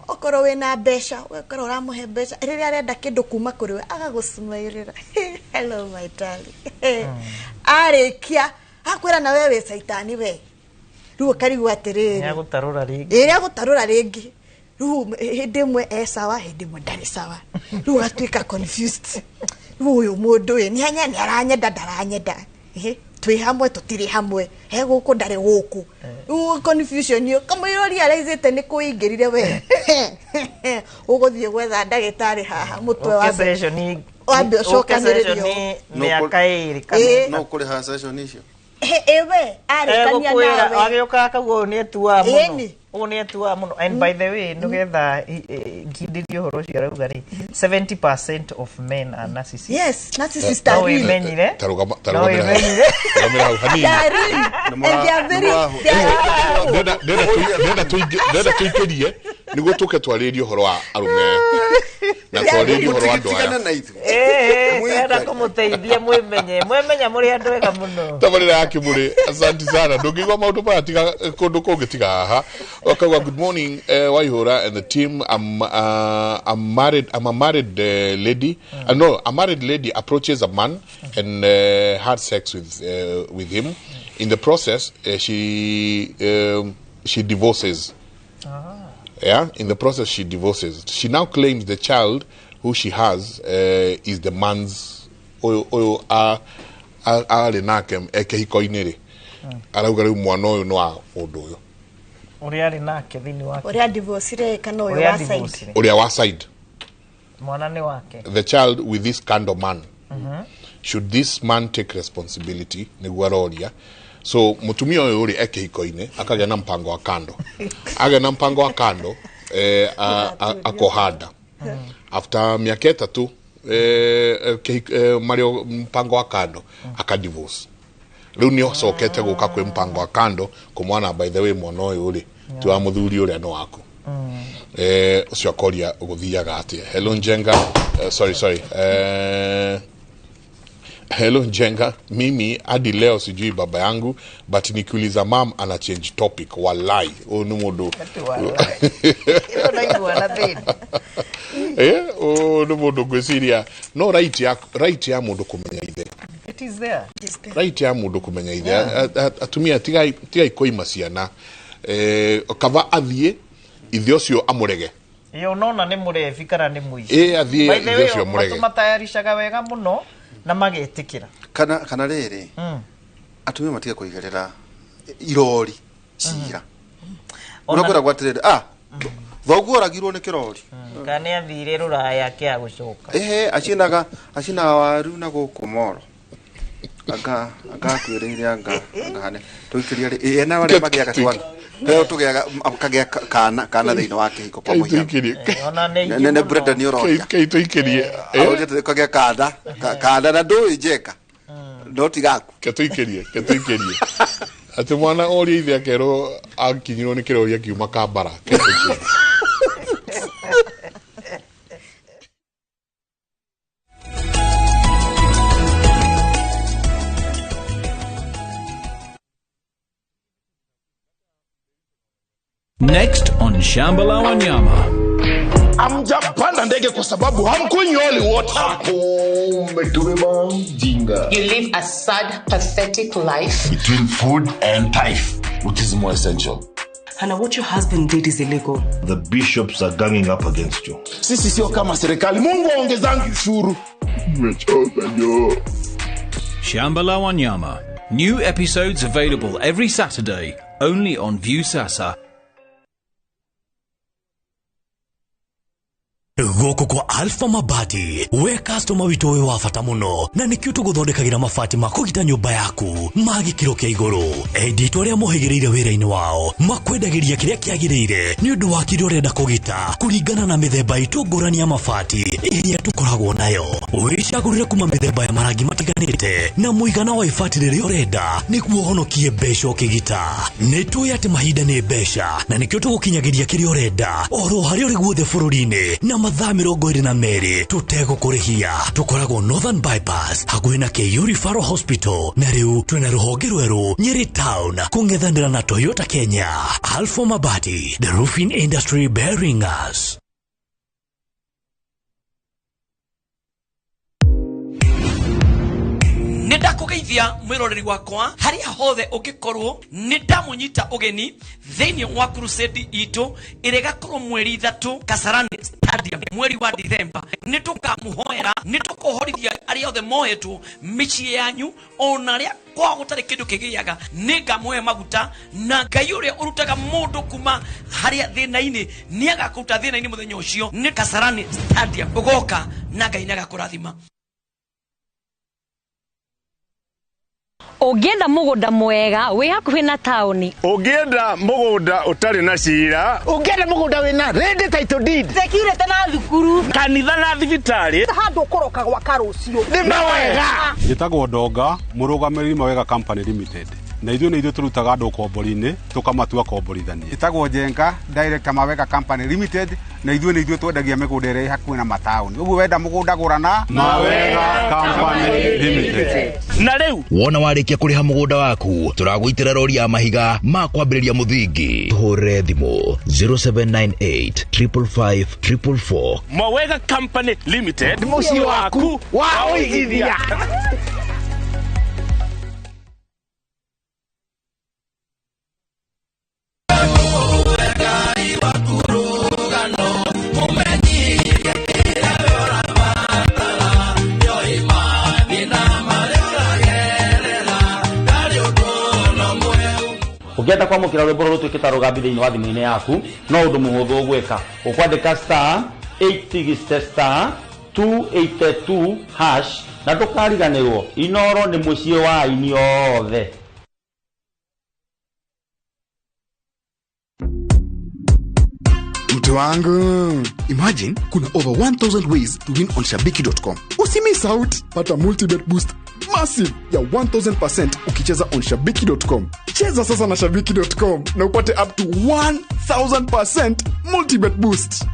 [SPEAKER 11] okorwo wĩ na mbeca, ũgakorwo ũramũhe mbeca, rĩrĩa arenda kĩndũ kuma kũrĩ we agagũcumairĩra, "Hello my darling." Arĩkia akwĩra na we wĩ caitani we, rĩu ũkarigwo atĩrĩrĩ,
[SPEAKER 10] Nĩ agũtarũra rĩngĩ.
[SPEAKER 11] Ĩrĩa gũtarũra rĩngĩ, rĩu hĩndĩ ĩmwe e sawa, hĩndĩ ĩmwe ndarĩ sawa, rĩu ũgatuĩka confused. Rĩu ũyũ mũndũ ĩ nĩ anya nĩ aranyenda, ndaranyenda. Ĩhĩ, twĩ hamwe, tũtirĩ hamwe, he gũkũ, ndarĩ gũkũ, rĩu confusion ĩyo kamũira realize nĩ kũingĩrire we ũgũthiĩ gwetha ndagĩtarĩ haha mũtwe
[SPEAKER 10] Ũke
[SPEAKER 11] wambe
[SPEAKER 10] session
[SPEAKER 11] wambe
[SPEAKER 10] ũke
[SPEAKER 11] ũcokanĩrĩrio.
[SPEAKER 10] session
[SPEAKER 9] No,
[SPEAKER 10] mĩaka 2 kana
[SPEAKER 11] Ĩĩ.
[SPEAKER 9] No kũrĩha session icio.
[SPEAKER 11] Ĩwe arĩkania
[SPEAKER 10] Egũkwĩra
[SPEAKER 11] nawe.
[SPEAKER 10] agĩũka akauga ũyũ nĩ etuaga mũno.
[SPEAKER 11] Ĩni.
[SPEAKER 10] Ũguo nĩ atuaga mũno. And by the way, nĩgetha ngindĩrie ũhoro ũcio arauga rĩ, 70% of men are narcissists.
[SPEAKER 11] Yes, narcissists
[SPEAKER 10] No
[SPEAKER 11] are real.
[SPEAKER 10] wĩmenyire.
[SPEAKER 8] Ta rũgama- ta
[SPEAKER 10] No
[SPEAKER 8] rũgamĩra hau.
[SPEAKER 10] wĩmenyire.
[SPEAKER 8] Rũgamĩra hau hanini.
[SPEAKER 11] They are real. And they are very, they are real.
[SPEAKER 8] Ndĩrenda tũingĩrie nĩguo tũke twarĩrie ũhoro wa arũme aya na twarĩrie ũhoro wa andũ aya.
[SPEAKER 9] Mũtigane na ithuĩ.
[SPEAKER 10] Enda kũmũteithia mwĩmenye, mwemenya mũrĩ andũ ega mũno.
[SPEAKER 8] Tabarĩra ya Kĩmũrĩ, asanti sana. Ndũngĩigua maũndũ maya tiga kũndũ kũngĩ tiga haha. Ũkauga good morning, Waihũra and the team. I'm married. I'm a married lady. No, a married lady approaches a man and had sex with him. In the process, she divorces. Yeah, in the process she divorces. She now claims the child who she has is the man's. Ũyũ ũyũ arĩ nake ekĩhiko-inĩ rĩ, arauga rĩu mwana ũyũ nĩ wa mũndũ ũyũ.
[SPEAKER 10] Ũrĩa arĩ nake thĩinĩ wake.
[SPEAKER 11] Ũrĩa divorcire kana ũyũ
[SPEAKER 10] Ũrĩa
[SPEAKER 11] wa side.
[SPEAKER 10] divorcire.
[SPEAKER 8] Ũrĩa wa side.
[SPEAKER 10] Mwana nĩ wake.
[SPEAKER 8] The child with this kind of man. Should this man take responsibility? Nĩguo aroria. So mũtumia ũyũ rĩ, ekĩhiko-inĩ akagĩa na mpango wa kando, agĩa na mpango wa kando, akoha nda after mĩaka 3, marĩ o mpango wa kando, akadivorce. Rĩu nĩ acokete gũka kwĩ mpango wa kando kũmwana, by the way, mwana ũyũ rĩ ti wa mũthuri ũrĩa, nĩ waku. Ũcio akoria gũthiaga atĩa. Hello Njenga, sorry, sorry, hello Njenga, mimi hadi leo sijui baba yangu, but nikiuliza mam ana change topic. Walai, ũyũ nĩ mũndũ
[SPEAKER 10] Ati walai. Ĩno ndaigua na thĩna.
[SPEAKER 8] Ũyũ nĩ mũndũ ngwĩciria no right ya mũndũ kũmenya ithe.
[SPEAKER 10] It is there.
[SPEAKER 8] Right ya mũndũ kũmenya ithe. Atumia, tigai kũima ciana. Kaba athiĩ ithe ũcio amũrege.
[SPEAKER 10] Ĩyo nona nĩ mũrebi kana nĩ mũici.
[SPEAKER 8] Ĩ, athiĩ
[SPEAKER 10] By the
[SPEAKER 8] ithe
[SPEAKER 10] way,
[SPEAKER 8] ũcio amũrege.
[SPEAKER 10] matũmatayarishaga wega mũno na magetĩkĩra.
[SPEAKER 9] Kana rĩrĩ, atumia matige kũigĩrĩra irori cira.
[SPEAKER 10] Ona-
[SPEAKER 9] Ũrĩa kwĩragwo atĩrĩrĩ, thoguo oragirwo nĩ kĩrori.
[SPEAKER 10] Kana nĩ athire rũraya akĩaga gũcoka.
[SPEAKER 9] Ehe, acinaga waru na gũkũ moro, anga akuĩrĩire, anga hane tũikĩria rĩ ĩ ena arĩa magĩaga twana rĩo tũgĩaga kagĩa kana thĩinĩ wa kĩhiko kwa mũhiano.
[SPEAKER 8] Kaitũikĩrie.
[SPEAKER 10] Ona nĩ aingĩ
[SPEAKER 9] Nene
[SPEAKER 10] mũno.
[SPEAKER 9] Brenda nĩ ũroria.
[SPEAKER 8] Kaitũikĩrie.
[SPEAKER 9] Aroria atĩ kagĩa kana na ndũĩ Njenga no tigaku.
[SPEAKER 8] Ketũikĩrie atĩ mwana oria ithe akerwo akinyirwo nĩ kĩrori akiuma Kambara. Ketũikĩrie.
[SPEAKER 12] Next on Shamba la Wanyama.
[SPEAKER 1] Hamjapanda ndege kwa sababu hamkunywi holy water.
[SPEAKER 5] Umetubeba mjinga.
[SPEAKER 7] You live a sad, pathetic life.
[SPEAKER 5] Between food and tithe, which is more essential?
[SPEAKER 13] Hannah, what your husband did is illegal.
[SPEAKER 5] The bishops are ganging up against you.
[SPEAKER 1] Sisi sio kama serikali. Mungu aongezangi ushuru. Nimechoka jo.
[SPEAKER 12] Shamba la Wanyama. New episodes available every Saturday, only on Viusasa.
[SPEAKER 14] Gũkũ kwa Alpha Mabati, we customer witũ wĩ wa bata mũno, na nĩkĩo tũgũthondekagĩra mabati ma kũgita nyũmba yaku ma gĩkĩro kĩa igũrũ. Endia arĩa mohĩgĩrĩire wĩra-inĩ wao makwendagĩria kĩrĩa kĩagĩrĩire nĩ ũndũ wa kĩrĩa ũrenda kũgita kũringana na mĩthemba itũ ngũrani ya mabati ĩrĩa tũkoragwo nayo. Wĩcagũrĩre kuma mĩthemba ya marangi matiganĩte na mũigana wa ibati rĩrĩa ũrenda nĩguo ũhonokie mbeca ũkĩgita. Nĩ tũĩ atĩ mahinda nĩ mbeca, na nĩkĩo tũgũkinyagĩria kĩrĩa ũrenda oro harĩa ũrĩ guothe bũrũri-inĩ na mathaa 22 tũtegũkũrĩhia. Tũkoragwo Northern Bypass hakuhĩ na KU Referral Hospital, na rĩu twĩna rũhonge rwerũ Nyeri Town kũng'ethanĩra na Toyota Kenya. Alpha Mabati, the roofing industry bearing us.
[SPEAKER 15] Nĩ ndakũgeithia mwĩroreri wakwa harĩa hothe ũngĩkorwo. Nĩ ndamũnyita ũgeni thĩinĩ wa crusade itũ ĩrĩa ĩgakorwo mweri 3 Kasarani Stadium, mweri wa Dithemba. Nĩ tũkamũhoera, nĩ tũkũhorithia arĩa othe mohetwo mĩciĩ yanyu, ona arĩa kwao gũtarĩ kĩndũ kĩgĩaga. Nĩ ngamũhe maguta, na Ngai ũrĩa ũrutaga mũndũ kuma harĩa thĩna-inĩ nĩ agakũruta thĩna-inĩ mũthenya ũcio. Nĩ Kasarani Stadium, ũgoka na Ngai nĩ agakũrathima.
[SPEAKER 16] Ũngĩenda mũgũnda mwega wĩ hakuhĩ na taũni.
[SPEAKER 17] Ũngĩenda mũgũnda ũtarĩ na cira.
[SPEAKER 18] Ũngĩenda mũgũnda wĩna ready title deed.
[SPEAKER 19] Security na thukuru.
[SPEAKER 17] Kanitha na thibitarĩ.
[SPEAKER 19] Handũ ũkũroka gwaka rũciũ.
[SPEAKER 18] Nĩ mawega.
[SPEAKER 20] Njĩtagwo Ndonga, mũrũgamĩrĩri Mawega Company Limited. Na ithuĩ nĩ ithuĩ tũrutaga andũ ũkombori-inĩ tũkamatua komborithania.
[SPEAKER 21] Njĩtagwo Njenga, director Mawega Company Limited, na ithuĩ nĩ ithuĩ twendagia mĩgũnda ĩrĩa ĩ hakuhĩ na mataũni. Ũguo wenda mũgũnda gũra na
[SPEAKER 20] Mawega Company Limited.
[SPEAKER 17] Na rĩu
[SPEAKER 22] wona warĩkia kũrĩha mũgũnda waku tũragũitĩra rori ya mahiga ma kwambĩrĩria mũthingi. Tũhũrĩre thimũ 0798 555 444.
[SPEAKER 17] Mawega Company Limited,
[SPEAKER 18] mũciĩ waku wa ũigithia.
[SPEAKER 23] Ũngĩenda kwamũkĩra rwĩmbo rũrũ rũtuĩkĩte rũgambi thĩinĩ wa thimũ-inĩ yaku no ũndũ mũhũthũ ũgwĩka ũkwandĩka star 860 star 282 hash na ndũkariganĩrwo Inoro nĩ mũciĩ wa aini othe.
[SPEAKER 1] Mtu wangu, imagine kuna over 1000 ways to win on shabiki.com. Usimiss out, pata multibet boost massive ya 1000% ukicheza on shabiki.com. Cheza sasa na shabiki.com na upate up to 1000% multibet boost.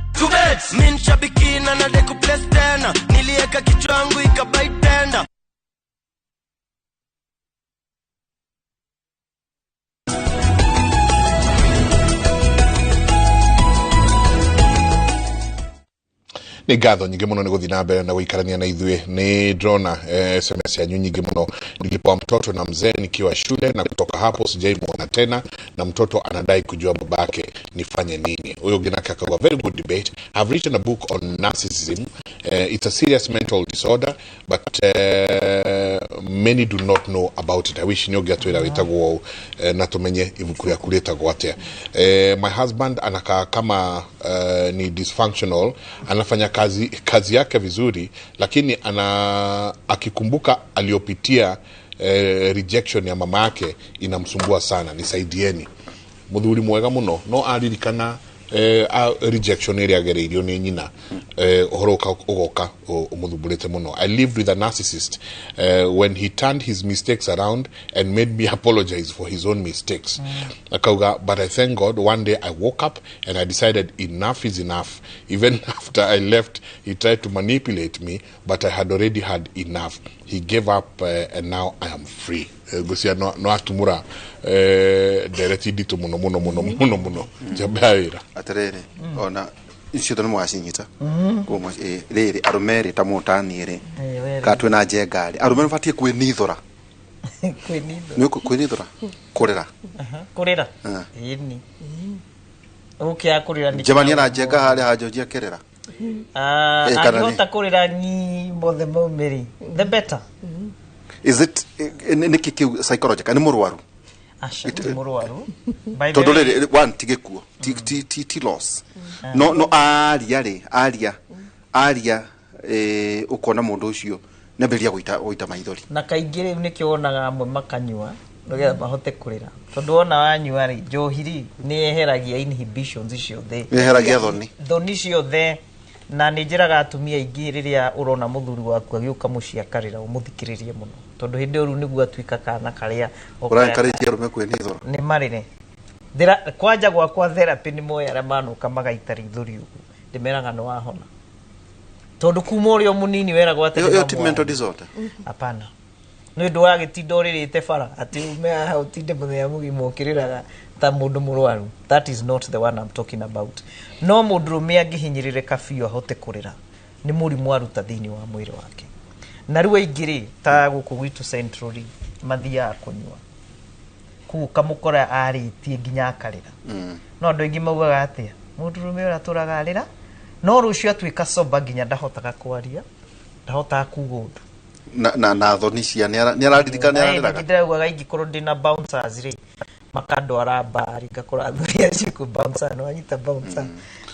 [SPEAKER 24] Min shabiki na nadeku place tena, nilieka kichwa yangu ikabai tena.
[SPEAKER 8] Nĩ ngatho nyingĩ mũno nĩ gũthiĩ na mbere na gũikarania na ithuĩ. Nĩ ndĩrona SMS yanyu nyingĩ mũno. Nilipewa mtoto na mzee nikiwa shule na kutoka hapo sijaimuona tena, na mtoto anadai kujua babake, nifanye nini? Huyo ũngĩ nake akauga, very good debate. I've written a book on narcissism. It's a serious mental disorder but many do not know about it. I wish nĩ ũngĩatwĩra wĩtagwo ũũ na tũmenye ibuku rĩaku rĩtagwo atĩa. My husband anakaa kama ni dysfunctional, anafanya kazi yake vizuri lakini akikumbuka aliyopitia rejection ya mama yake inamsumbua sana, nisaidieni. Muthuri mwega muno no aririkana rejection ĩrĩa agereirio nĩ nyina, ũhoro ũgoka ũmũthumbũrĩte mũno. I lived with a narcissist when he turned his mistakes around and made me apologize for his own mistakes. Akauga, but I thank God one day I woke up and I decided enough is enough. Even after I left he tried to manipulate me but I had already had enough. He gave up and now I am free. Gucia no atumura ndereti nditũ mũno mũno mũno mũno mũno njamba wĩra.
[SPEAKER 9] Atĩrĩrĩ, ona icio nĩ mwacinyita rĩrĩ arũme rĩ ta mũtani rĩ ka twĩna njenga rĩ arũme mabatiĩ kwĩnithũra. Nĩ kwĩnithũra kũrĩra
[SPEAKER 10] kũrĩra ĩni ũkĩa kũrĩra nĩ
[SPEAKER 9] njemania na njenga harĩa hanjojia kĩrĩra
[SPEAKER 10] angĩhota kũrĩra nyi mothe maumĩri the better.
[SPEAKER 9] Is it nĩkĩ kĩu psychological nĩ mũrwaru?
[SPEAKER 10] Aca ti mũrwaru.
[SPEAKER 9] Tondũ rĩrĩ one ti gĩkuo ti loss no aria rĩ aria ũkona mũndũ ũcio nĩambĩrĩria gũita maithori.
[SPEAKER 10] Na kaingĩ rĩu nĩkĩo wonaga amwe makanyua nĩgetha mahote kũrĩra, tondũ wona wanyua rĩ njohi rĩ nĩ yeheragia inhibitions ciothe,
[SPEAKER 9] yeheragia thoni
[SPEAKER 10] ciothe. Na nĩ njĩraga atumia aingĩ rĩrĩa ũrona mũthuri waku agĩũka mũciĩ akarĩra ũmũthikĩrĩrie mũno, tondũ hĩndĩ ĩyo rĩu nĩguo atuĩka kana karĩa
[SPEAKER 9] ũra-encourage arũme kwĩnithũra
[SPEAKER 10] nĩ marĩre. Kwanja gwakwa therapy nĩ moĩ arĩa manoka magaita rithũri ũguo ndĩmeraga nĩ wahona, tondũ kuma ũrĩ o mũnini weragwo atĩ
[SPEAKER 9] ĩyo ti mental disorder.
[SPEAKER 10] Hapana, nĩ ũndũ wa gĩtinda ũrĩrĩte bara atĩ ume haha ũtinde mũthenya mũgima ũkĩrĩraga ta mũndũ mũrwaru. That is not the one I'm talking about. No mũndũrũme angĩhinyĩrĩrĩka biũ ahote kũrĩra nĩ mũrimũ aruta thĩinĩ wa mwĩrĩ wake. Na rĩu aingĩ rĩ ta gũkũ gwitũ Central rĩ mathiaga kũnyua kũu ũkamũkora arĩtie nginya akarĩra. No andũ aingĩ maugaga atĩa mũndũrũme ũrĩa atũraga arĩra no rũciũ atuĩka sober nginya ndahotaga kwaria, ndahotaga kuga ũndũ
[SPEAKER 9] na thoni cia nĩ araririkana nĩ ararĩraga.
[SPEAKER 10] Ndĩraugaga ingĩkorwo ndĩna bouncers rĩ makandwara mbari ngakora athuri acio kũ bouncer no anyita bouncer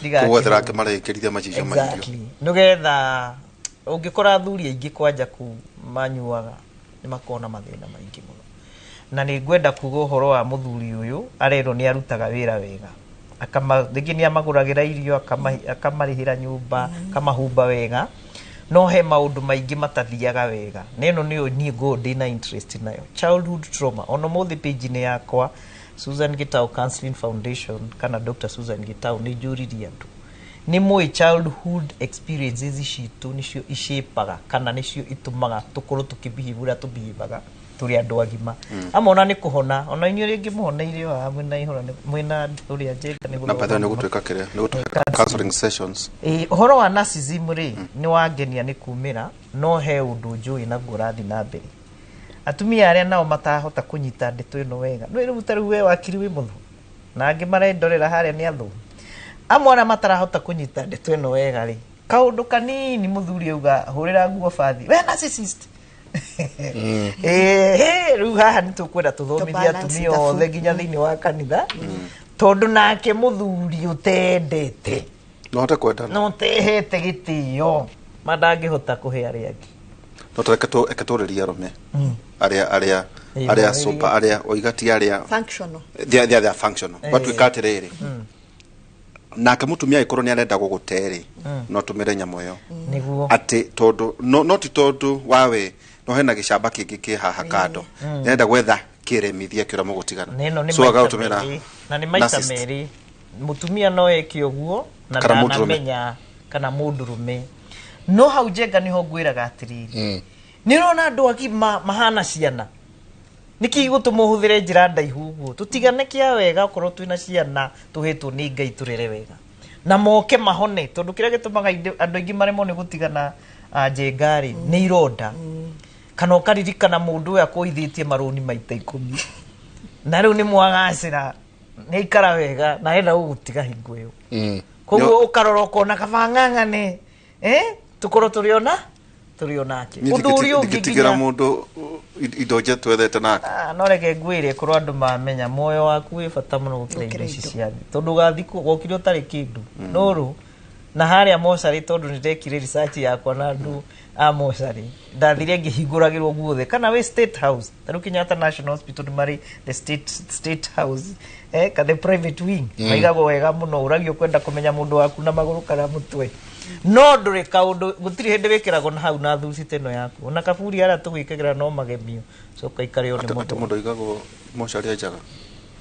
[SPEAKER 9] kũgwethera akĩmarekeria macicio ma irio
[SPEAKER 10] nĩgetha ũngĩkora athuri aingĩ kwanja kũu manyuaga nĩ makoragwo na mathĩna maingĩ mũno. Na nĩ ngwenda kuga ũhoro wa mũthuri ũyũ arerwo nĩ arutaga wĩra wega, akama rĩngĩ nĩ amagũragĩra irio, akamarĩhĩra nyũmba, akamahumba wega, no he maũndũ maingĩ matathiaga wega. Na ĩno nĩyo niĩ ngoragwo ndĩna interest nayo, childhood trauma. Ona ũmũthĩ page-inĩ yakwa Susan Gitau Counseling Foundation kana Dr. Susan Gitau, nĩ njũririe andũ, nĩ mũĩ childhood experiences citũ nĩcio icĩpaga kana nĩcio itũmaga tũkorwo tũkĩbehave ũrĩa tũbehavaga tũrĩ andũ agima. Amwe ona nĩ kũhona, ona inyuĩ rĩngĩ mũhoneire o haha mwĩna ihora, mwĩna ũrĩa Njenga nĩ
[SPEAKER 9] Na patho nĩ
[SPEAKER 10] gũthoma.
[SPEAKER 9] gũtuĩka kĩrĩa nĩ gũtũhe counseling sessions.
[SPEAKER 10] Ĩĩ, ũhoro wa narcissism rĩ, nĩ wangenia nĩ kumĩra, no he ũndũ njũĩ naguo ũrathiĩ na mbere. Atumia arĩa nao matahota kũnyita ndeto ĩno wega, nĩ rĩu ta rĩu we wakiri wĩ mũthũ na angĩ marendorera harĩa nĩ athũ, amwe arĩa matarahota kũnyita ndeto ĩno wega rĩ, kaũndũ kanini mũthuri auga hũrĩra nguo bathi, we narcissist. Ĩĩ, rĩu haha nĩ tũkwenda tũthomithie
[SPEAKER 11] Tũbalance
[SPEAKER 10] atumia
[SPEAKER 11] ithabu.
[SPEAKER 10] othe nginya thĩinĩ wa kanitha, tondũ nake mũthuri ũtendete
[SPEAKER 9] No hote kwendana.
[SPEAKER 10] No tehete gĩtĩo ma ndangĩhota kũhe arĩa angĩ.
[SPEAKER 9] No tũreke reke tũrĩrie arũme arĩa
[SPEAKER 10] Ĩĩ,
[SPEAKER 9] arĩa
[SPEAKER 10] marĩrie.
[SPEAKER 9] super, arĩa oiga ti arĩa
[SPEAKER 11] Functional.
[SPEAKER 9] they are functional. Gwatuĩka atĩrĩrĩ, nake mũtumia angĩkorwo nĩ arenda gũgũte rĩ, no tũmĩre nyamũ ĩyo
[SPEAKER 10] Nĩguo.
[SPEAKER 9] atĩ tondũ no ti tondũ wawe no hena gĩcamba kĩngĩ kĩ haha kando, nĩarenda gwetha kĩremithia kĩrĩa mũgũtigana,
[SPEAKER 10] Na ĩno nĩ
[SPEAKER 9] so
[SPEAKER 10] maita
[SPEAKER 9] agagũtũmĩra
[SPEAKER 10] merĩ, na nĩ maita
[SPEAKER 9] narcissist.
[SPEAKER 10] merĩ, mũtumia no eke ũguo na
[SPEAKER 9] Kana mũndũrũme.
[SPEAKER 10] ndanamenya kana mũndũrũme. No hau Njenga nĩho ngwĩraga atĩrĩrĩ, nĩ ũrona andũ agima mahana ciana, nĩkĩ gĩgũtũma ũhũthĩre njĩra ndaihu ũguo? Tũtigane kĩa wega, okorwo twĩna ciana tũhetwo nĩ Ngai tũrere wega na moke mahone, tondũ kĩrĩa gĩtũmaga andũ aingĩ maremwo nĩ gũtigana, Njenga rĩ, nĩ ironda, kana ũkaririkana mũndũ ũyũ akũithĩtie marũni maita 10, na rĩu nĩ mwagacĩra, nĩ aikara wega na enda gũgũtiga hingo ĩyo. Koguo ũkarora ũkona kaba ng'ang'ane, tũkorwo tũrĩ onake.
[SPEAKER 9] Niĩ
[SPEAKER 10] Ũndũ ũrĩa ũngĩ
[SPEAKER 9] ndingĩtigĩra
[SPEAKER 10] nginya
[SPEAKER 9] mũndũ indo nje twethete nake.
[SPEAKER 10] Ah, no reke ngwĩre, korwo andũ mamenya muoyo waku wĩ bata mũno gũkĩra indo ici cia thĩ, tondũ ũgathiĩ wokire ũtarĩ kĩndũ nũrũ na harĩa mocarĩ, tondũ nĩ ndekire research yakwa na andũ a mocarĩ, ndathire ngĩhingũragĩrwo guothe kana wĩ State House, ta rĩu Kenyatta National Hospital nĩ marĩ the state house, ka the private wing, maigagwo wega mũno, ũragio kwenda kũmenya mũndũ waku na magũrũ kana mũtwe, no ndũrĩ kaũndũ, gũtirĩ hĩndĩ wĩkĩragwo na hau na thuci ta ĩno yaku, ona kaburi harĩa tũgwĩkagĩra no magemio, coka ikarĩo nĩ
[SPEAKER 9] Atĩ
[SPEAKER 10] mũndũ.
[SPEAKER 9] Mũndũ aigagwo mocarĩ njaga.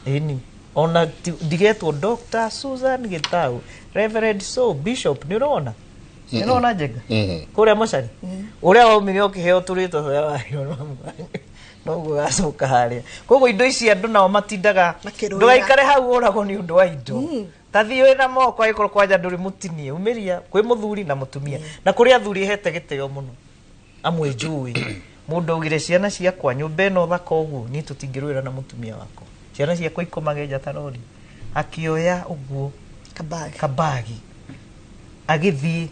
[SPEAKER 10] Ĩni ona ndigetwo Dr. Susan Gitau, Reverend, so Bishop, nĩ ũrona, nĩ ũrona Njenga kũrĩa mocarĩ ũrĩa waumire ũkĩheo tũrĩtwa tũrĩa waheirwo noguo gacoka harĩa. Koguo indo ici andũ nao matindaga,
[SPEAKER 11] Makĩrũĩra.
[SPEAKER 10] Ndũgaikare hau ũragwo nĩ ũndũ wa indo. Ta thiĩ wĩna moko, angĩkorwo kwanja ndũrĩ mũtinie, umĩria kwĩ mũthuri na mũtumia, na kũrĩ athuri hete gĩtĩo mũno. Amwe njũĩ mũndũ augire, ciana ciakwa, nyũmba ĩno thaka ũguo, niĩ tũtingĩrũĩra na mũtumia wakwa, ciana ciakwa ikomage nja ta rori. Akĩoya ũguo
[SPEAKER 11] Kabagi.
[SPEAKER 10] Kabagi agĩthiĩ,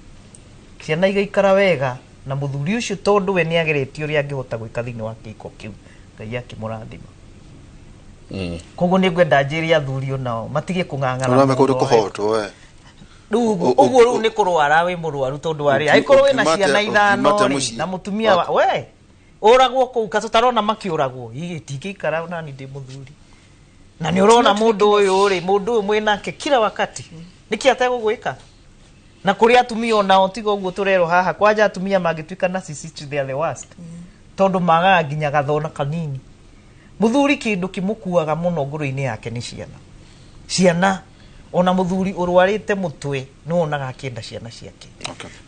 [SPEAKER 10] ciana igaikara wega na mũthuri ũcio, tondũ we nĩ ageretie ũrĩa angĩhota gwĩka thĩinĩ wa kĩhiko kĩu, Ngai akĩmũrathima. Koguo nĩ ngwenda njĩre athuri onao matige kũng'ang'ana
[SPEAKER 9] Ũrame kũndũ
[SPEAKER 10] mũno.
[SPEAKER 9] kũhotwo we.
[SPEAKER 10] Rĩu ũguo rĩu nĩ kũrwara wĩ mũrwaru, tondũ warĩ angĩkorwo wĩna
[SPEAKER 9] ũngiuma
[SPEAKER 10] ciana
[SPEAKER 9] ũngiuma
[SPEAKER 10] ithano
[SPEAKER 9] atĩa
[SPEAKER 10] rĩ,
[SPEAKER 9] mũciĩ?
[SPEAKER 10] Na mũtumia wa we ũragwo kũu ka tũtarona makĩũragwo, ĩ ndingĩikara nani ndĩ mũthuri, na nĩ ũrona mũndũ ũyũ rĩ, mũndũ ũyũ mwĩnake kila wakati, nĩkĩ ategũgwĩka? Na kũrĩ atumia onao tiga ũguo tũrerwo haha, kwanja atumia mangĩtuĩka narcissist, they are the worst, tondũ magaga nginya gathona kanini. Mũthuri kĩndũ kĩmũkuaga mũno ngoro-inĩ yake nĩ ciana. Ciana, ona mũthuri ũrwarĩte mũtwe nĩ wonaga akĩenda ciana ciake.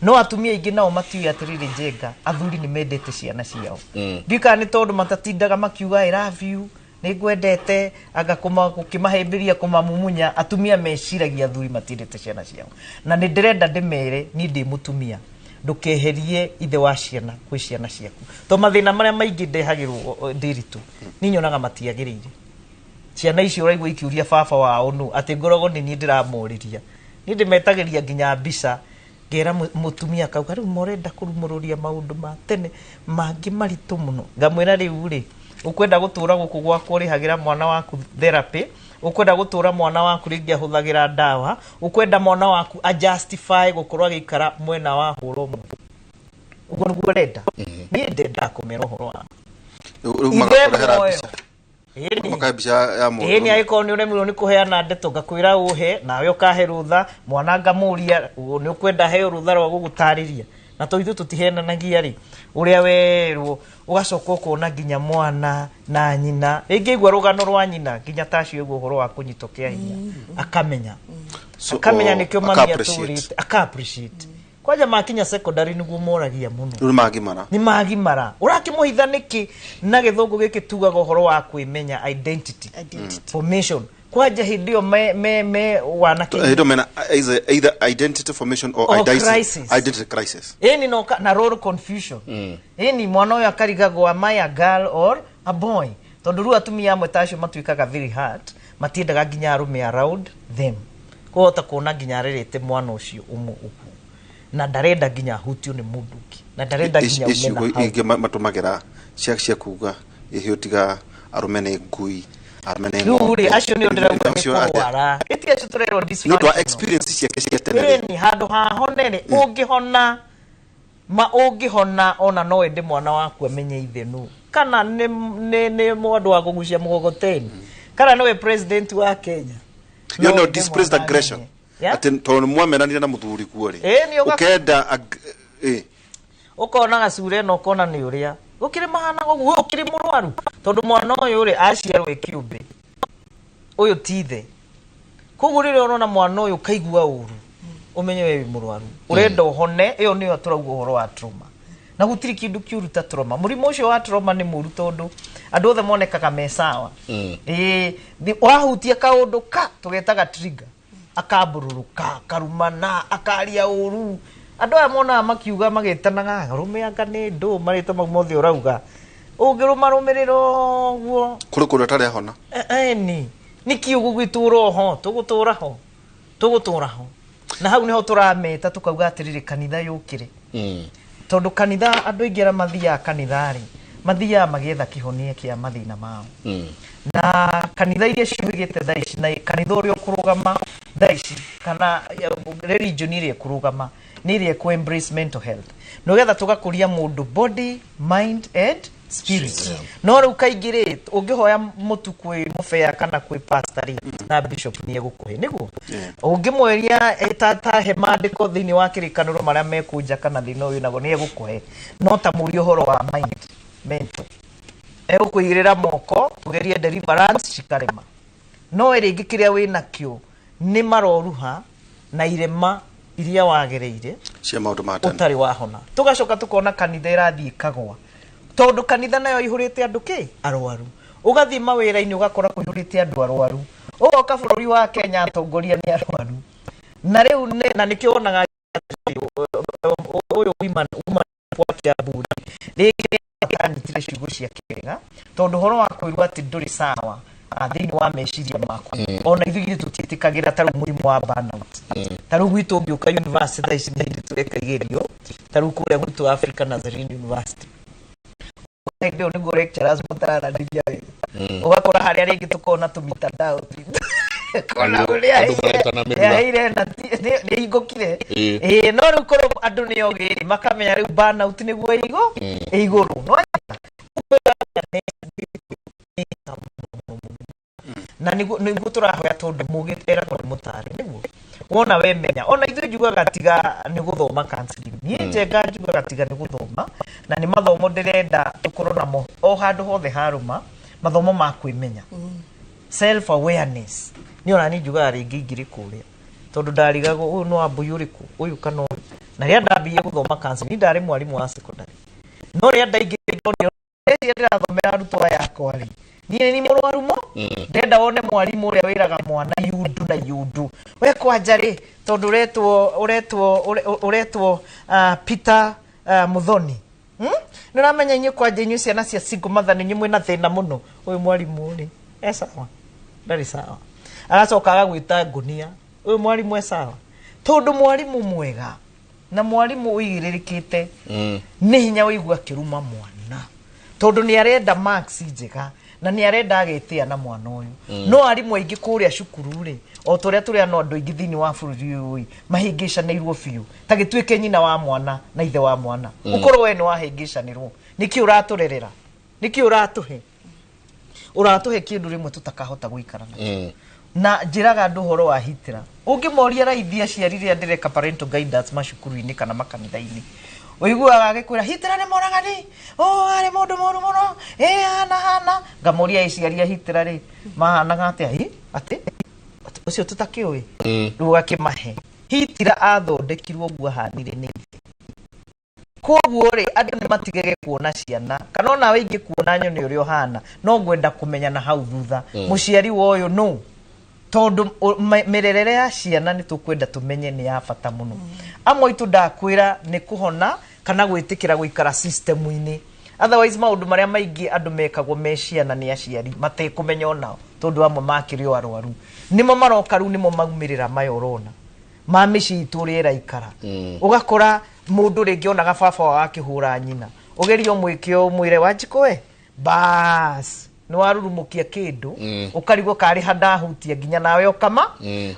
[SPEAKER 10] No atumia aingĩ nao matiũĩ atĩrĩrĩ, Njenga, athuri nĩ mendete ciana ciao. Ndiũĩ kana nĩ tondũ matatindaga makiuga "I love you", nĩ ngwendete, anga gũkĩmahĩmbĩria, kũmamumunya. Atumia meciragia athuri matiendete ciana ciao, na nĩ ndĩrenda ndĩmere, niĩ ndĩ mũtumia, ndũkeherie ithe wa ciana kwĩ ciana ciaku, to mathĩna marĩa maingĩ ndehagĩrwo ndĩritũ niĩ nyonaga matiagĩrĩire. Ciana icio ũraigua ikiũria baba wao nũ, atĩ ngoragwo nĩ niĩ ndĩramorĩria, niĩ ndĩmetagĩria nginya mbica, ngera mũtumia akauga rĩu morenda kũrumũrũria maũndũ ma tene mangĩ maritũ mũno. Ngamwĩra, rĩu rĩ, ũkwenda gũtũra gũkũ gwakwa ũrĩhagĩra mwana waku therapy, ũkwenda gũtũra mwana waku rĩngĩ ahũthagĩra ndawa, ũkwenda mwana waku a justify gũkorwo agĩikara mwena wa hũra ũmwe, ũguo nĩguo ũrenda? Niĩ ndendaga kũmera ũhoro wa
[SPEAKER 9] Rĩu
[SPEAKER 10] ithe
[SPEAKER 9] magakũrehera
[SPEAKER 10] muoyo.
[SPEAKER 9] mbica. Makahe mbica ya mũndũ.
[SPEAKER 10] Ĩni angĩkorwo nĩ ũremirwo nĩ kũheana ndeto ngakwĩra ũhe nawe ũkahe rũtha mwana ngamũria nĩ ũkwenda heo rũtha rwa gũgũtarĩria na to ithuĩ tũtihenanagia rĩ ũrĩa werwo ũgacoka ũkona nginya mwana na nyina rĩngĩ igua rũgano rwa nyina nginya ta acio ũguo ũhoro wa kũnyitwo kĩa hinya akamenya akamenya nĩkĩo mami atũrĩte aka appreciate kwanja makinya secondary nĩguo moragia mũno
[SPEAKER 9] rĩu magimara
[SPEAKER 10] nĩ magimara ũrakĩmũhitha nĩkĩ na gĩthũngũ gĩkĩ tugaga ũhoro wa kwĩmenya identity formation kwanja hĩndĩ ĩyo me wanake
[SPEAKER 9] hĩndĩ mena either identity formation or crisis. Identity crisis
[SPEAKER 10] ĩni no na role confusion ĩni mwana ũyũ akarigagwo am I a girl or a boy tondũ rĩu atumia amwe ta acio matuĩkaga very hard matiendaga nginya arũme around them kũhota kuona nginya arerete mwana ũcio ũmwe ũguo na ndarenda nginya ahutio nĩ mũndũ ũngĩ na ndarenda nginya
[SPEAKER 9] ume na ingĩ matũmagĩra cia kuga ihĩ tiga arũme nĩ ngui arũme nĩ
[SPEAKER 10] ng'ombe rĩu acio nĩo ndĩrauga nĩ kũrwara ĩti acio tũrerwo
[SPEAKER 9] nĩ ũndũ wa experience ciake cia tene
[SPEAKER 10] rĩ handũ hahone rĩ ũngĩhona ma ũngĩhona ona no ende mwana waku amenye ithe nũ kana nĩ mũndũ wa kũgucia mũgogoteni kana nĩwe president wa Kenya
[SPEAKER 9] you know displaced aggression ati tondũ mwamenanire na mũthuri kuo rĩ ũkenda
[SPEAKER 10] ũkona gacure na ũkona nĩ ũrĩa gũkĩrĩ mahana ũguo ũkĩrĩ mũrwaru tondũ mwana ũyũ rĩ aciarwo e kĩũmbe ũyũ ti ithe koguo rĩrĩa ũrona mwana ũyũ ũkaigua ũru ũmenye we wĩ mũrwaru ũrenda ũhone ĩyo nĩyo tũrauga ũhoro wa trauma na gũtirĩ kĩndũ kĩũru ta trauma mũrimũ ũcio wa trauma nĩ mũru tondũ andũ othe monekaga me sawa wahutia kaũndũ ka tũgetaga trigger akambururuka akarumana akaria ũru andũ aya monaga makiuga magĩtanaga arũme anga nĩ ndũ marĩtwa mau mothe ũrauga ũngĩrũmarũmĩrĩra ũguo
[SPEAKER 9] kũrĩ kũndũ atarĩ ahona
[SPEAKER 10] ĩni nĩkĩ ũgũgĩtũra oho tũgũtũra ho tũgũtũra ho na hau nĩho tũrameta tũkauga atĩrĩrĩ kanitha yũkĩre tondũ kanitha andũ aingĩ arĩa mathiaga kanitha rĩ mathiaga magĩetha kĩhonia kĩa mathĩna mao na kanitha iria ciugĩte thaa ici na kanitha ũrĩa ũkũrũgama thaa ici kana religion ĩrĩa ĩkũrũgama nĩ ĩrĩa ĩkũ embrace mental health nĩgetha tũgakũria mũndũ body mind and spirit no rĩu kaingĩ rĩ ũngĩhoya mũtu kwĩ mũbea kana kwĩ pastor rĩ na bishop nĩ egũkũhe nĩguo ũngĩmweria ta he maandĩko thĩinĩ wa kĩrĩkanĩro marĩa mekũnja kana thĩna ũyũ naguo nĩ egũkũhe no ta mũrie ũhoro wa mind mental egũkũigĩrĩra moko tũgerie deliverance cikarema no rĩngĩ kĩrĩa wĩnakĩo nĩ maroruha na irema iria wagereire
[SPEAKER 9] cia maũndũ ma tene
[SPEAKER 10] ũtarĩ wahona tũgacoka tũkona kanitha ĩrathiĩ ĩkagwa tondũ kanitha nayo ihũrĩte andũ kĩ arwaru ũgathiĩ mawĩra-inĩ ũgakora kũihũrĩte andũ arwaru ũgoka bũrũri wa Kenya atongoria nĩ arwaru na rĩu na nĩkĩo wonaga ũyũ woman wa Kiambu rĩngĩ anyitire ciugo ciake wega tondũ ũhoro wa kwĩrwo atĩ ndũrĩ sawa thĩinĩ wa meciria makwa ona ithuĩ ithuĩ tũtiĩtĩkagĩra ta rĩu mũrimũ wa burnout ta rĩu gwitũ ũngĩũka university thaa ici nĩ hĩndĩ tũreka igerio ta rĩu kũrĩa gwitũ Africa Nazarene University hĩndĩ ĩyo nĩguo lecturers matararanĩria wega ũgakora harĩa rĩngĩ tũkona tũmitandao kona ũrĩa yaheire na nĩ hingũkire ĩĩ no rĩu korwo andũ nĩ ogĩ rĩ makamenya rĩu burnout nĩguo ĩigũrũ na nĩguo tũrahoya tondũ mũgĩ eragwo nĩ mũtari nĩguo wona we menya ona ithuĩ njugaga tiga nĩ gũthoma counseling niĩ Njenga njugaga tiga nĩ gũthoma na nĩ mathomo ndĩrenda tũkorwo namo o handũ hothe harũma mathomo ma kwĩmenya self awareness nĩ ona niĩ njugaga rĩngĩ ingĩrĩ kũrĩa tondũ ndarigagwo ũyũ no wambui ũrĩkũ ũyũ kana ũyũ na rĩrĩa ndambirie gũthoma counseling ndarĩ mwarimũ wa secondary no rĩrĩa ndaingĩrire ndonire ndĩrathomera arutwo aya akwa rĩ niĩ nĩ mũrwaru mo ndenda wone mwarimũ ũrĩa wĩraga mwana yundu na yundu we kwanja rĩ tondũ ũretwo Peter Muthoni nĩ ũramenya inyuĩ kwanja inyuĩ ciana cia single mother nĩ inyuĩ mwĩna thĩna mũno ũyũ mwarimũ rĩ e sawa ndarĩ sawa agacoka agagwĩta ngũnia ũyũ mwarimũ e sawa tondũ mwarimũ mwega na mwarimũ ũigĩrĩrĩkĩte nĩ hinya ũigua akĩruma mwana tondũ nĩ arenda marks njega na nĩ arenda agĩtĩa na mwana ũyũ no arimũ aingĩ kũrĩa cukuru rĩ o tũrĩa tũrĩa no andũ aingĩ thĩinĩ wa bũrũri ũyũ mahĩngĩcanĩirwo biũ ta gĩtuĩke nyina wa mwana na ithe wa mwana ũkorwo we nĩ wahĩngĩcanĩrwo nĩkĩ ũratũrerera nĩkĩ ũratũhe Ũratũhe kĩndũ rĩmwe tũtakahota gũikara nakĩo. Na njĩraga andũ ũhoro wa Hitler. Ũngĩmoria raithi aciari rĩrĩa ndĩreka parental guidance macukuru-inĩ kana makanitha-inĩ, ũiguaga agĩkwĩra Hitler nĩ mũragani, oh arĩ mũndũ mũru mũno, ĩ hana hana. Ngamoria aciari a Hitler rĩ mahanaga atĩa? Hi atĩ ũcio tũtakĩũĩ. Rĩu ũgakĩmahe Hitler athondekirwo ũguo ahanire nĩ ithe. Koguo rĩ andũ nĩ matigage kuona ciana kana onawe ingĩkuona nyone ũrĩa ũhana no ngwenda kũmenya na hau thutha mũciari wa ũyũ nũ, tondũ mĩrerere ya ciana nĩ tũkwenda tũmenye nĩ ya bata mũno. Amwe aitũ ndakwĩra nĩ kũhona kana gwĩtĩkĩra gũikara system-inĩ, otherwise maũndũ marĩa maingĩ andũ mekagwo me ciana nĩ aciari matekũmenya onao, tondũ amwe makĩrĩ o arwaru nĩmo maroka rĩu nĩmo maumĩrĩra maya ũrona ma mĩciĩ itũ ũrĩa ĩraikara. Ũgakora mũndũ rĩngĩ onaga baba wao akĩhũra nyina, ũgerie ũmwĩke ũmwĩre Wanjikũ we bas nĩ warurumũkia kĩndũ, ũkarigwo karĩ ha ndahutia nginya nawe ũkama,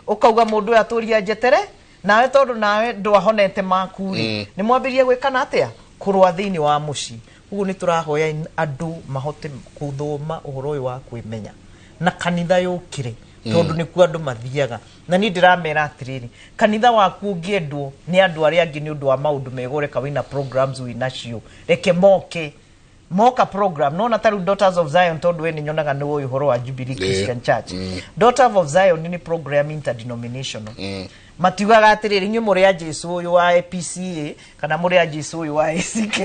[SPEAKER 10] ũkauga mũndũ ũyũ atũria njetere nawe tondũ nawe ndwahonete maku rĩ, nĩ mwambĩrĩria gwĩkana atĩa kũrũa thĩinĩ wa mũciĩ. Ũguo nĩ tũrahoya andũ mahote gũthoma ũhoro ũyũ wa kwĩmenya na kanitha yũkĩre, tondũ nĩkuo andũ mathiaga. Na niĩ ndĩramera atĩrĩrĩ, kanitha waku ũngĩendwo nĩ andũ arĩa angĩ nĩ ũndũ wa maũndũ mega ũreka wĩna programs wĩnacio, reke moke moka program nona ta rĩu Daughters of Zion, tondũ we nĩ nyonaga nĩ ũĩ ũhoro wa Jubilee Christian Church. Daughters of Zion nĩ program interdenominational. Matiugaga atĩrĩrĩ inyuĩ mũrĩ a Jesu ũyũ wa APCA kana mũrĩ a Jesu ũyũ wa ACK.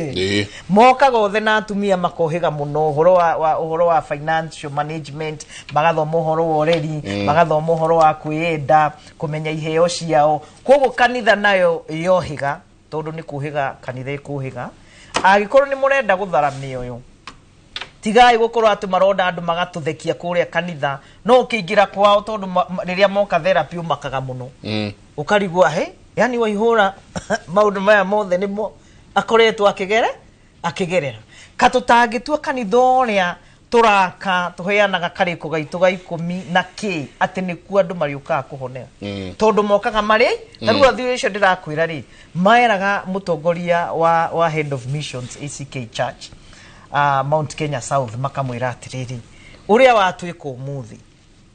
[SPEAKER 10] Mokaga othe na atumia makohĩga mũno ũhoro wa ũhoro wa financial management, magathoma ũhoro wa ũreri, magathoma ũhoro wa kwĩyenda, kũmenya iheo ciao. Koguo kanitha nayo yohĩga, tondũ nĩ kũhĩga kanitha ĩkũhĩga. Angĩkorwo nĩ mũrenda gũthara mĩoyo, tigai gũkorwo atĩ maronda andũ magatũthekia kũrĩa kanitha, no ũkĩingĩra kwao tondũ rĩrĩa moka therapy ũmakaga mũno, ũkarigwo he yani waihũra maũndũ maya mothe nĩmo akoretwo akĩgerera. Ka tũtangĩtua kanitha ũrĩa tũraka tũheanaga karĩko gaitũ ga 10 na kĩ atĩ nĩkuo andũ marĩũkaga kũhonera, tondũ mokaga marĩ ta rĩu athuri acio ndĩrakwĩra rĩ maeraga mũtongoria wa head of missions ACK Church, Mount Kenya South, makamwĩra atĩrĩrĩ ũrĩa watwĩka ũmũthĩ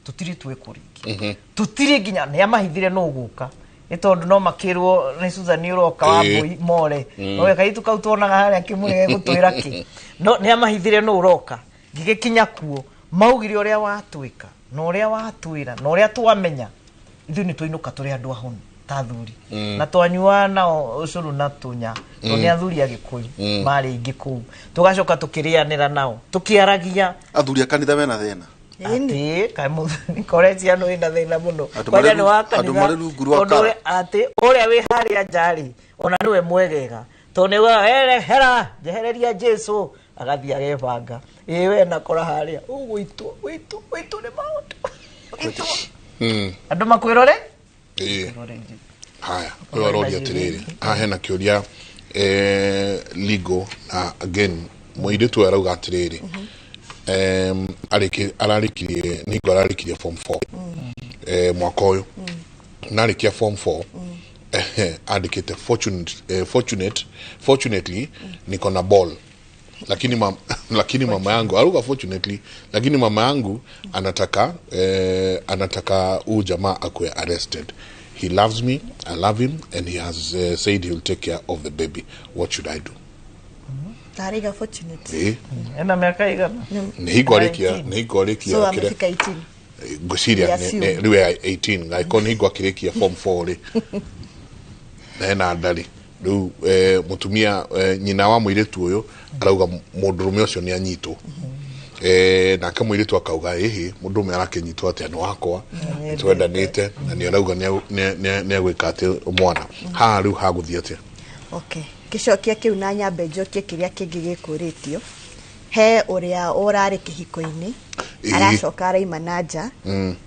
[SPEAKER 10] tũtirĩ twĩkwo rĩngĩ, tũtirĩ nginya nĩ amahithire no gũka nĩ tondũ no makĩrwo nĩ Susan ũroka wa mbũi more owe kaitu kau tuonaga harĩa kĩmũrĩ gegũtwĩra kĩ no nĩ amahithire no ũroka ngĩgĩkinya kuo maugire ũrĩa watwĩka na ũrĩa watwĩra na ũrĩa twamenya ithuĩ nĩ twainũka tũrĩ andũ ahonu ta athuri na twanyua nao ũcũrũ na tũnya tondũ nĩ athuri a Gĩkũyũ marĩ aingĩ kũu, tũgacoka tũkĩrĩanĩra nao tũkĩaragia.
[SPEAKER 9] Athuri a kanitha mena thĩna
[SPEAKER 10] atĩ kaĩ korecia nĩ wĩna thĩna mũno kwanja nĩ wa kanitha tondũ atĩ ũrĩa wĩ harĩa nja rĩ ona nĩwe mwegega tondũ nĩwe hera njehereria Jesu agathiĩ agebanga ĩ we nakora harĩa ũgũitwo wĩtwo wĩtwo nĩ maũndũ wĩtwo andũ makwĩrore.
[SPEAKER 8] Haya ũyũ aroria atĩrĩrĩ, haha hena kĩũria legal na again mũirĩtu ũyũ arauga atĩrĩrĩ, ararĩkirie nĩngo ararĩkirie form 4 mwaka ũyũ, na arĩkia form 4 andĩkĩte fortunately niko na ball, lakini mama yangu aruga fortunately, lakini mama yangu anataka huyu jamaa akuwe arrested. He loves me, I love him, and he has said he will take care of the baby. What should I do?
[SPEAKER 11] Tariga fortunate.
[SPEAKER 10] Ena miaka igana?
[SPEAKER 8] Ni hingo arikia.
[SPEAKER 11] So amefika 18.
[SPEAKER 8] Ngwĩciria rĩu e 18, angĩkorwo nĩ hingo akĩrĩkia form 4 rĩ. Na ena ndarĩ. Rĩu mũtumia nyina wa mũirĩtu ũyũ arauga mũndũrũme ũcio nĩ anyitwo. Nake mũirĩtu akauga ĩhĩ mũndũrũme arakĩnyitwo atĩa nĩ wakwa twendanĩte na nĩ arauga nĩ agwĩka atĩ mwana. Haha rĩu hagũthiĩ atĩa?
[SPEAKER 11] Okay. Gĩcokia kĩu na nyambe njokie kĩrĩa kĩngĩ gĩkũrĩtio. He ũrĩa ũrarĩ kĩhiko-inĩ aracoka araima na nja,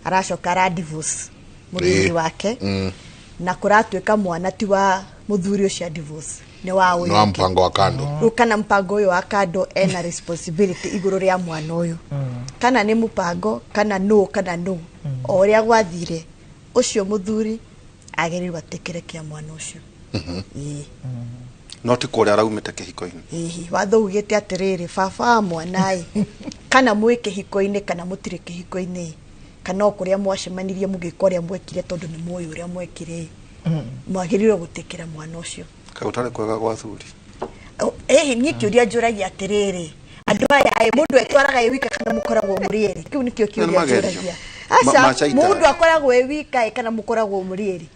[SPEAKER 11] aracoka ara divorce mũthuri wake, na kũratuĩka mwana ti wa mũthuri ũcio divorce nĩ wa ũyũ
[SPEAKER 8] nĩ wa mpango wa kando.
[SPEAKER 11] Rĩu kana mpango ũyũ wa kando ena responsibility igũrũ rĩa mwana ũyũ, kana nĩ mũpango kana no o ũrĩa gwathire ũcio mũthuri agĩrĩirwo atĩkĩre kĩa mwana ũcio.
[SPEAKER 9] No ti kũrĩa araumĩte kĩhiko-inĩ.
[SPEAKER 11] Ĩhĩ, watho ugĩte atĩrĩrĩ, baba wa mwana ĩ, kana mwĩ kĩhiko-inĩ kana mũtirĩ kĩhiko-inĩ, kana o kũrĩa mwacemanirie mũgĩka ũrĩa mwekire, tondũ nĩ mũĩ ũrĩa mwekire, mwagĩrĩirwo gũtĩkĩra mwana ũcio.
[SPEAKER 9] Kaĩ gũtarĩ kwega gwa athuri?
[SPEAKER 11] Ĩhĩ, niĩ kĩũria njũragia atĩrĩrĩ, andũ aya ĩ, mũndũ etwaraga ĩ wika kana mũkoragwo mũrĩ erĩ? Kĩu nĩkĩo kĩũria
[SPEAKER 9] magerio.
[SPEAKER 11] njũragia. Aca,
[SPEAKER 9] Machaita.
[SPEAKER 11] mũndũ akoragwo e wika ĩ, kana mũkoragwo mũrĩ erĩ?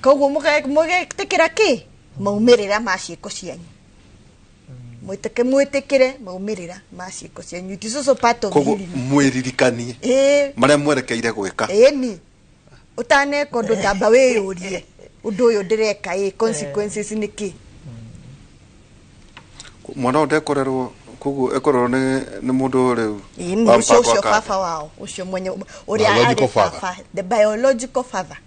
[SPEAKER 11] Koguo mũgetĩkĩra kĩ maumĩrĩra ma ciĩko cianyu, mwĩtĩkĩre maumĩrĩra ma ciĩko cianyu. It is also part of
[SPEAKER 9] Koguo
[SPEAKER 11] healing.
[SPEAKER 9] mwĩririkanie marĩa mwerekeire gwĩka.
[SPEAKER 11] Ĩni, ũtaneka ũndũ tamba wĩyũrie, ũndũ ũyũ ndĩreka ĩ, consequences nĩ kĩ?
[SPEAKER 9] Mwana ũyũ ndekorerwo, koguo ekorerwo nĩ mũndũ rĩu
[SPEAKER 11] Ĩni,
[SPEAKER 9] wa
[SPEAKER 11] ũcio
[SPEAKER 9] mpango
[SPEAKER 11] ũcio
[SPEAKER 9] wa kando.
[SPEAKER 11] baba wao ũcio mwenye ũrĩa
[SPEAKER 8] Biological
[SPEAKER 11] arĩ
[SPEAKER 8] father.
[SPEAKER 11] baba, the biological father.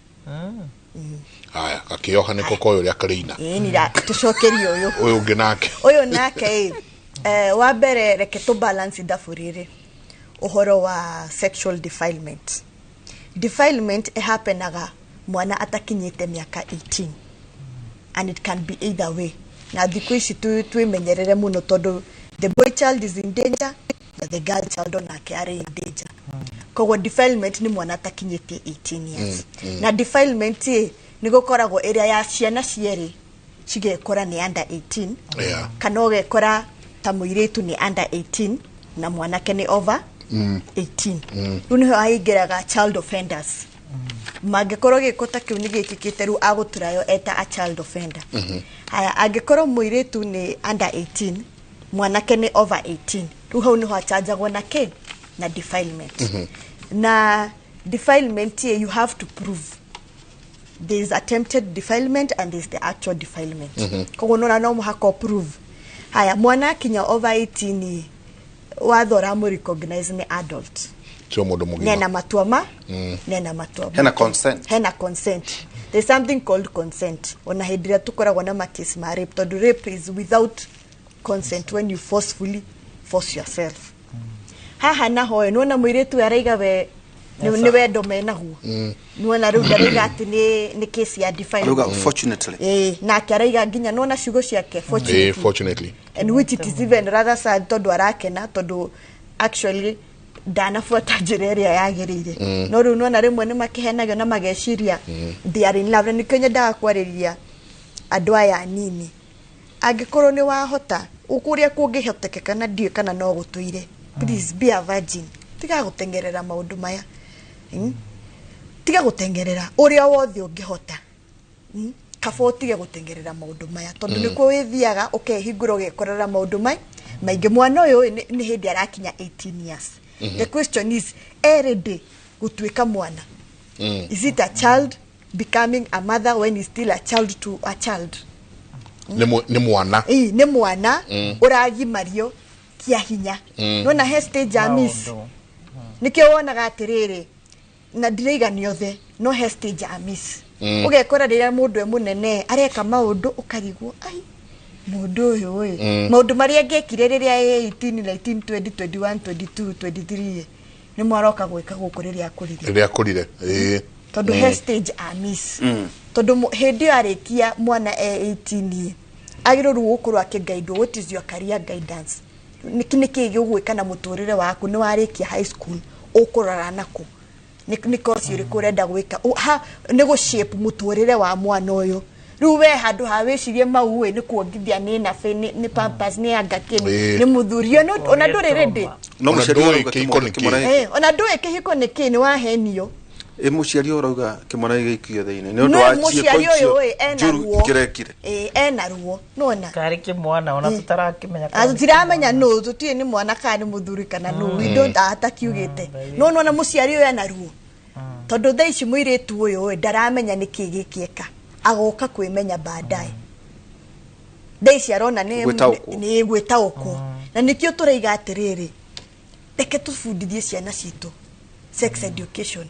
[SPEAKER 8] Haya, gakĩoha nĩko koyũ ũrĩa karĩina.
[SPEAKER 11] Ĩni, tũcokerie ũyũ.
[SPEAKER 8] Ũyũ ũngĩ nake.
[SPEAKER 11] Ũyũ nake ĩ, wa mbere reke tũ balance ithabu rĩrĩ, ũhoro wa sexual defilement. Defilement ĩhappenaga mwana atakinyĩte mĩaka 18, and it can be either way. Na thikũ ici twĩmenyerere mũno, tondũ the boy child is in danger na the girl child onake arĩ in danger. Koguo defilement nĩ mwana atakinyĩtie 18 years. Na defilement ĩ, nĩ gũkoragwo ĩrĩa ya ciana cierĩ cigekora nĩ under 18, kana ũgekora ta mũirĩtu nĩ under 18 na mwanake nĩ over 18. Rĩu nĩho aingĩraga child offenders. Mangĩkorwo gĩko ta kĩu nĩ gĩkĩkĩte, rĩu agũtũrayo eta a child offender. Haya, angĩkorwo mũirĩtu nĩ under 18, mwanake nĩ over 18, rĩu hau nĩho achanjagwo na kĩ? Na defilement. Na defilement ĩ, you have to prove there is attempted defilement and there is the actual defilement. Koguo nona no mũhaka prove. Haya, mwana akinya over 18 ĩ, watho ũramũ recognize nĩ adult.
[SPEAKER 8] Tio mũndũ mũgima.
[SPEAKER 11] Nena matua ma nena matua.
[SPEAKER 9] Hena consent.
[SPEAKER 11] Hena consent. There's something called consent. Ona hĩndĩ ĩrĩa tũkoragwo na makesi ma rape, tondũ rape is without consent, when you forcefully force yourself. Haha naho ĩ, nĩwona mũirĩtu ũyũ araiga we nĩ wendo menaguo. Nĩwona rĩu ndaraiga atĩ nĩ case ya
[SPEAKER 9] Arauga
[SPEAKER 11] defilement.
[SPEAKER 9] fortunately.
[SPEAKER 11] Ĩĩ, nake araiga nginya nĩwona ciugo ciake, fortunately.
[SPEAKER 8] Fortunately.
[SPEAKER 11] And which it is even rather sad, tondũ arakena tondũ actually ndanabuata njĩra ĩrĩa yagĩrĩire. No rĩu nona rĩmwe nĩ makĩhenagio na mageciria they are in love. Na nĩkĩo nyendaga kwarĩria andũ aya anini, angĩkorwo nĩ wahota kũrĩa kũngĩhotekeka, na ndiũĩ kana no gũtũire, please be a virgin. Tiga gũteng'erera maũndũ maya. Tiga gũteng'erera ũrĩa wothe ũngĩhota. Kaba ũtige gũteng'erera maũndũ maya, tondũ nĩkuo wĩthiaga ũkehingũra ũgekorera maũndũ maingĩ. Mwana ũyũ nĩ hĩndĩ arakinya 18 years. The question is, e ready gũtuĩka mwana? Is it a child becoming a mother when he's still a child to a child?
[SPEAKER 8] Nĩ mwana.
[SPEAKER 11] Ĩĩ, nĩ mwana ũragimario kia hinya. Nona he stage ya miss. Nĩkĩo wonaga atĩrĩrĩ, na ndiraiga nĩ othe, no he stage ya miss. Ũgekora rĩrĩa mũndũ e mũnene areka maũndũ ũkarigwo, ai, mũndũ ũyũ ĩ, maũndũ marĩa angĩekire rĩrĩa e 18, 19, 20, 21, 22, 23 nĩ mwaroka gwĩka gũkũ rĩrĩa akũrire.
[SPEAKER 8] Rĩrĩa akũrire. Ĩĩ.
[SPEAKER 11] Tondũ he stage a miss. Tondũ hĩndĩ ĩyo arĩkia mwana e 18 ĩ, agĩrĩirwo rĩu gũkorwo akĩguidwo, what is your career guidance? Nĩkĩ nĩkĩ gĩgũgwĩka na mũtũrĩre waku? Nĩ warĩkia high school, ũkũrora nakũ? Nĩ course ĩrĩkũ ũrenda gwĩka? Nĩ gũ shape mũtũrĩre wa mwana ũyũ. Rĩu we handũ ha wĩcirie mau ĩ, nĩ kuongithia, nĩ nabe, nĩ pampers, nĩ anga kĩ, nĩ mũthuri ona ndũrĩ ready.
[SPEAKER 9] No
[SPEAKER 8] Ona
[SPEAKER 9] mũciari
[SPEAKER 8] ndũĩ
[SPEAKER 9] ũrauga
[SPEAKER 8] kĩhiko nĩ kĩ.
[SPEAKER 9] kĩmwana
[SPEAKER 11] Ona ndũĩ kĩhiko nĩ kĩ, nĩ wahenio.
[SPEAKER 9] Ĩ, mũciari ũyũ ũrauga kĩmwana gĩgĩikio thĩinĩ nĩ ũndũ
[SPEAKER 11] No
[SPEAKER 9] wa ciĩko
[SPEAKER 11] mũciari ũyũ
[SPEAKER 9] icio
[SPEAKER 11] ĩ, ena
[SPEAKER 9] njũru
[SPEAKER 11] ruo.
[SPEAKER 9] kĩrekire.
[SPEAKER 11] Ĩ, ena ruo nona.
[SPEAKER 10] Karĩ kĩmwana ona tũtarakĩmenya.
[SPEAKER 11] Ah, tũtiramenya nũ, tũtiũĩ nĩ mwana kana nĩ mũthuri kana nũ, we don't, atakiugĩte. No nona mũciari ũyũ ena ruo, tondũ thaa ici mũirĩtu ũyũ ĩ, ndaramenya nĩkĩ gĩkĩeka, agoka kwĩmenya baadaye. Thaa ici arona nĩ
[SPEAKER 9] Gwĩtaũkwo.
[SPEAKER 11] Nĩ gwĩtaũkwo. Na nĩkĩo tũraiga atĩrĩrĩ, reke tũbundithie ciana citũ sex education,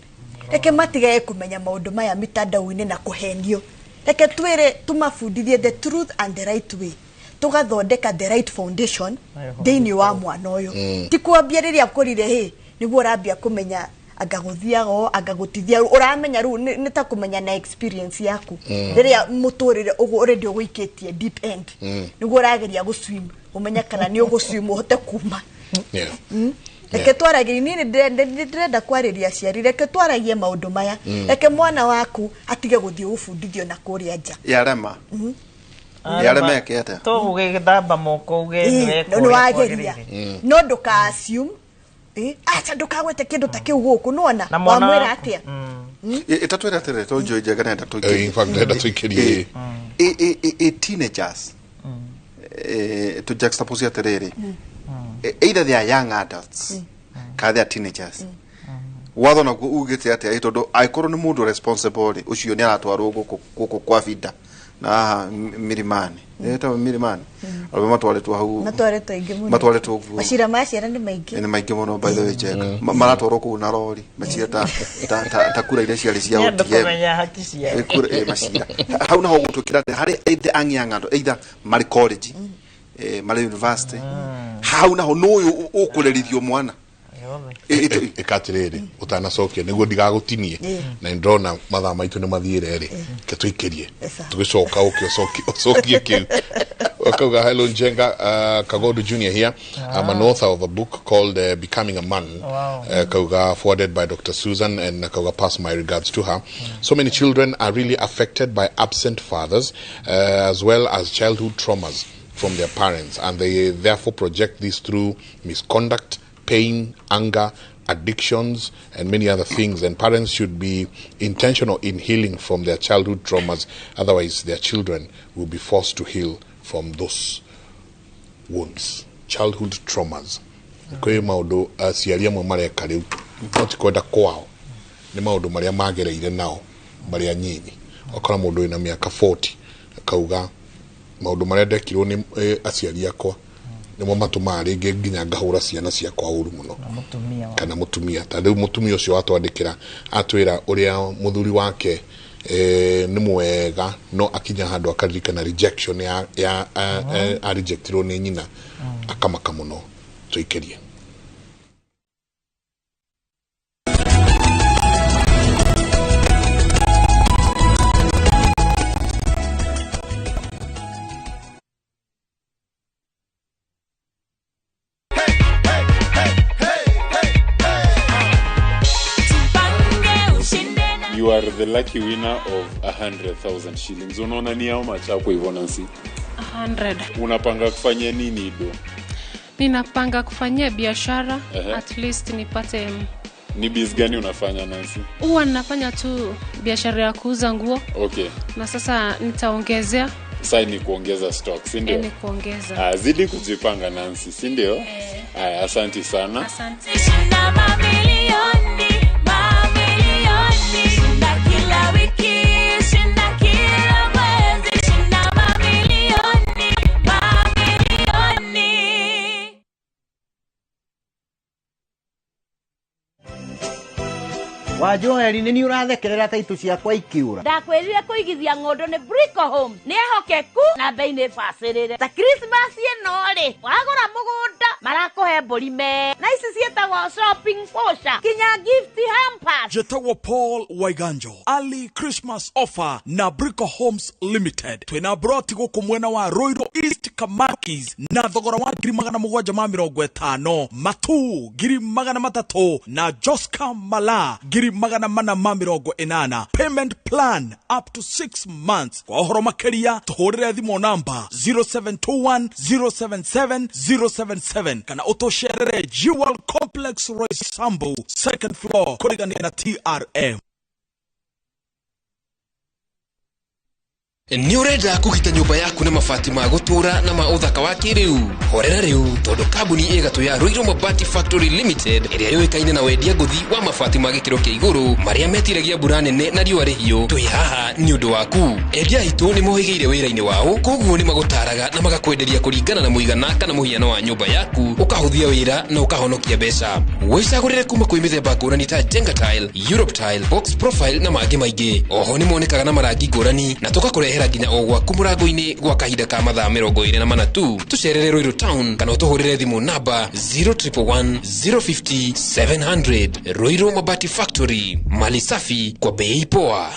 [SPEAKER 11] reke matigage kũmenya maũndũ maya mitandao-inĩ na kũhenio. Reke twĩre tũmabundithie the truth and the right way, tũgathondeka the right foundation thĩinĩ wa mwana ũyũ. Ti kwambia rĩrĩa akũrire hĩ, nĩguo ũrambia kũmenya Anga gũthiaga ũũ, anga gũtithia ũramenya rĩu nĩ ta kũmenya na experience yaku. Rĩrĩa mũtũrĩre ũguo already ũgũikĩtie deep end, nĩguo ũrageria gũswim, ũmenye kana nĩ ũgũswim ũhote kuma. Reke twaragie, niĩ nĩ ndĩrenda kwarĩria aciari, reke twaragie maũndũ maya. Reke mwana waku atige gũthiĩ gũbundithio na kũrĩa nja.
[SPEAKER 9] Yarema. Yarema eke atĩa?
[SPEAKER 10] To gũgĩthamba moko uge nĩ weka
[SPEAKER 11] nĩ
[SPEAKER 10] ũrĩa
[SPEAKER 11] wageria.
[SPEAKER 10] kwagĩrĩire.
[SPEAKER 11] No ndũka assume, acha ndũkagwete kĩndũ ta kĩu gũkũ, nĩwona
[SPEAKER 10] Na mwana
[SPEAKER 11] wamwĩra atĩa?
[SPEAKER 9] Ĩtatwĩra atĩrĩrĩ, to njũĩ njega nenda tũikĩrie.
[SPEAKER 8] In fact, ndĩrenda tũikĩrie.
[SPEAKER 9] Teenagers, to juxtapose atĩrĩrĩ, either they are young adults kana they are teenagers, watho naguo ugĩte atĩa? Tondũ angĩkorwo nĩ mũndũ responsible rĩ, ũcio nĩ aratwarwo gũkũ kwa binda na haha Milimani, ĩtagwo Milimani, arũme matwarĩtwo hau.
[SPEAKER 11] Matwarĩtwo aingĩ mũno.
[SPEAKER 9] Matwarĩtwo kuo.
[SPEAKER 11] Macira ma ciana nĩ maingĩ.
[SPEAKER 9] Nĩ maingĩ mũno, by the way, Njega. Maratwarwo kũu na rori macira ta kura iria ciarĩ cia
[SPEAKER 10] Nĩ andũ
[SPEAKER 9] ODM.
[SPEAKER 10] kũmenya haki ciao.
[SPEAKER 9] Kura, macira hau naho gũtwĩkĩra atĩ harĩ either ang young adult, either marĩ college, marĩ university, hau naho nũyũ ũkũrerithio mwana.
[SPEAKER 8] Ĩka atĩrĩrĩ, ũtanacokia nĩguo ndigagũtinie, na nĩndĩrona mathaa maitũ nĩ mathiĩre rĩ, ke tũikĩrie, tũgĩcoka ũke ũcokie kĩu. Wakauga, "Hello Njenga, Kagodu Junior here. I'm an author of a book called Becoming a Man."
[SPEAKER 10] Wow.
[SPEAKER 8] Kauga forwarded by Dr. Susan, and kauga pass my regards to her. "So many children are really affected by absent fathers, as well as childhood traumas from their parents, and they therefore project this through misconduct, pain, anger, addictions, and many other things. And parents should be intentional in healing from their childhood traumas, otherwise their children will be forced to heal from those wounds." Childhood traumas, kwĩ maũndũ aciari amwe mareka rĩu no ti kwenda kwao, nĩ maũndũ marĩa magereire nao marĩa nyinyi. Ũkora mũndũ wĩna mĩaka 40 akauga, "Maũndũ marĩa ndekirwo nĩ aciari akwa nĩmo matũmaga rĩngĩ nginya ngahũra ciana ciakwa ũru mũno."
[SPEAKER 10] Mũtumia.
[SPEAKER 8] Kana mũtumia, ta rĩu mũtumia ũcio watwandĩkĩra atwĩra ũrĩa mũthuri wake nĩ mwega, no akinya handũ akaririkana rejection ya arejectirwo nĩ nyina, akamaka mũno. Tũikĩrie.
[SPEAKER 2] You are the lucky winner of 100,000 shillings. Unaona ni how much hapo hivyo, Nancy?
[SPEAKER 3] 100.
[SPEAKER 2] Unapanga kufanya nini do?
[SPEAKER 3] Ninapanga kufanyia biashara. At least nipate.
[SPEAKER 2] Ni biz gani unafanya, Nancy?
[SPEAKER 3] Huwa ninafanya tu biashara ya kuuza nguo. Na sasa nitaongezea.
[SPEAKER 2] Sasa ni kuongeza stock, si ndio?
[SPEAKER 3] Ni kuongeza.
[SPEAKER 2] Ah, zidi kujipanga, Nancy, si ndio? Aya, asante sana.
[SPEAKER 3] Asante.
[SPEAKER 4] Shinda mamilioni, mamilioni. Shinda kila wiki, shinda kila mwezi. Shinda mamilioni, mamilioni.
[SPEAKER 6] Wa Joeli, nĩ niĩ ũrathekerera taitũ ciakwa ikiũra.
[SPEAKER 19] Ndakwĩrire kũigithia ng'ũndũ nĩ Brico Homes, nĩ ehokeku na bei nĩ bacĩrĩre. Ta Christmas ĩno rĩ, wagũra mũgũnda marakũhe mbũri me na ici ciĩtagwo shopping voucher, kinya gift hampers.
[SPEAKER 25] Jetagwo Paul Waiganjo. Early Christmas offer na Brico Homes Limited. Twina broti gũkũ mwena wa Ruiru East Kamakis na thogora wa 750,000, Matu 300,000 na Joska Mala 480,000. Payment plan up to 6 months. Kwa ũhoro makĩria tũhũrĩre thimũ namba 0721 077 077 kana ũtũcerere Jewel Complex, Roysambu, second floor, kũrigania na TRM.
[SPEAKER 26] Nĩ ũrenda kũgita nyũmba yaku na mabati ma gũtũũra na ma ũthaka wa kĩrĩu? Horera rĩu, tondũ kambuni ĩgatũ ya Ruiru Mabati Factory Limited, ĩrĩa yũĩkaine na wendia ngũthi wa mabati ma gĩkĩro kĩa igũrũ marĩa metiragia mbura nene na riũa rĩhiũ, twĩ haha nĩ ũndũ waku. Endia aitũ nĩ mohĩgĩire wĩra-inĩ wao, koguo nĩ magũtaraga na magakwenderia kũringana na mũigana kana mũhiano wa nyũmba yaku, ũkahũthia wĩra na ũkahonokia mbeca. Wĩcagũrĩre kuma kwĩ mĩthemba ngũrani ta Jenga Tile, Europe Tile, Box Profile na mangĩ maingĩ. Oho nĩ monekaga na marangi ngũrani na tũgakũrehera Tũgũkũrehera nginya o gwaku mũrango-inĩ gwa kahinda ka mathaa 24 tu. Tũcerere Ruiru Town kana ũtũhũrĩre thimũ namba 0111 050 700. Ruiru Mabati Factory, mali safi kwa bei poa.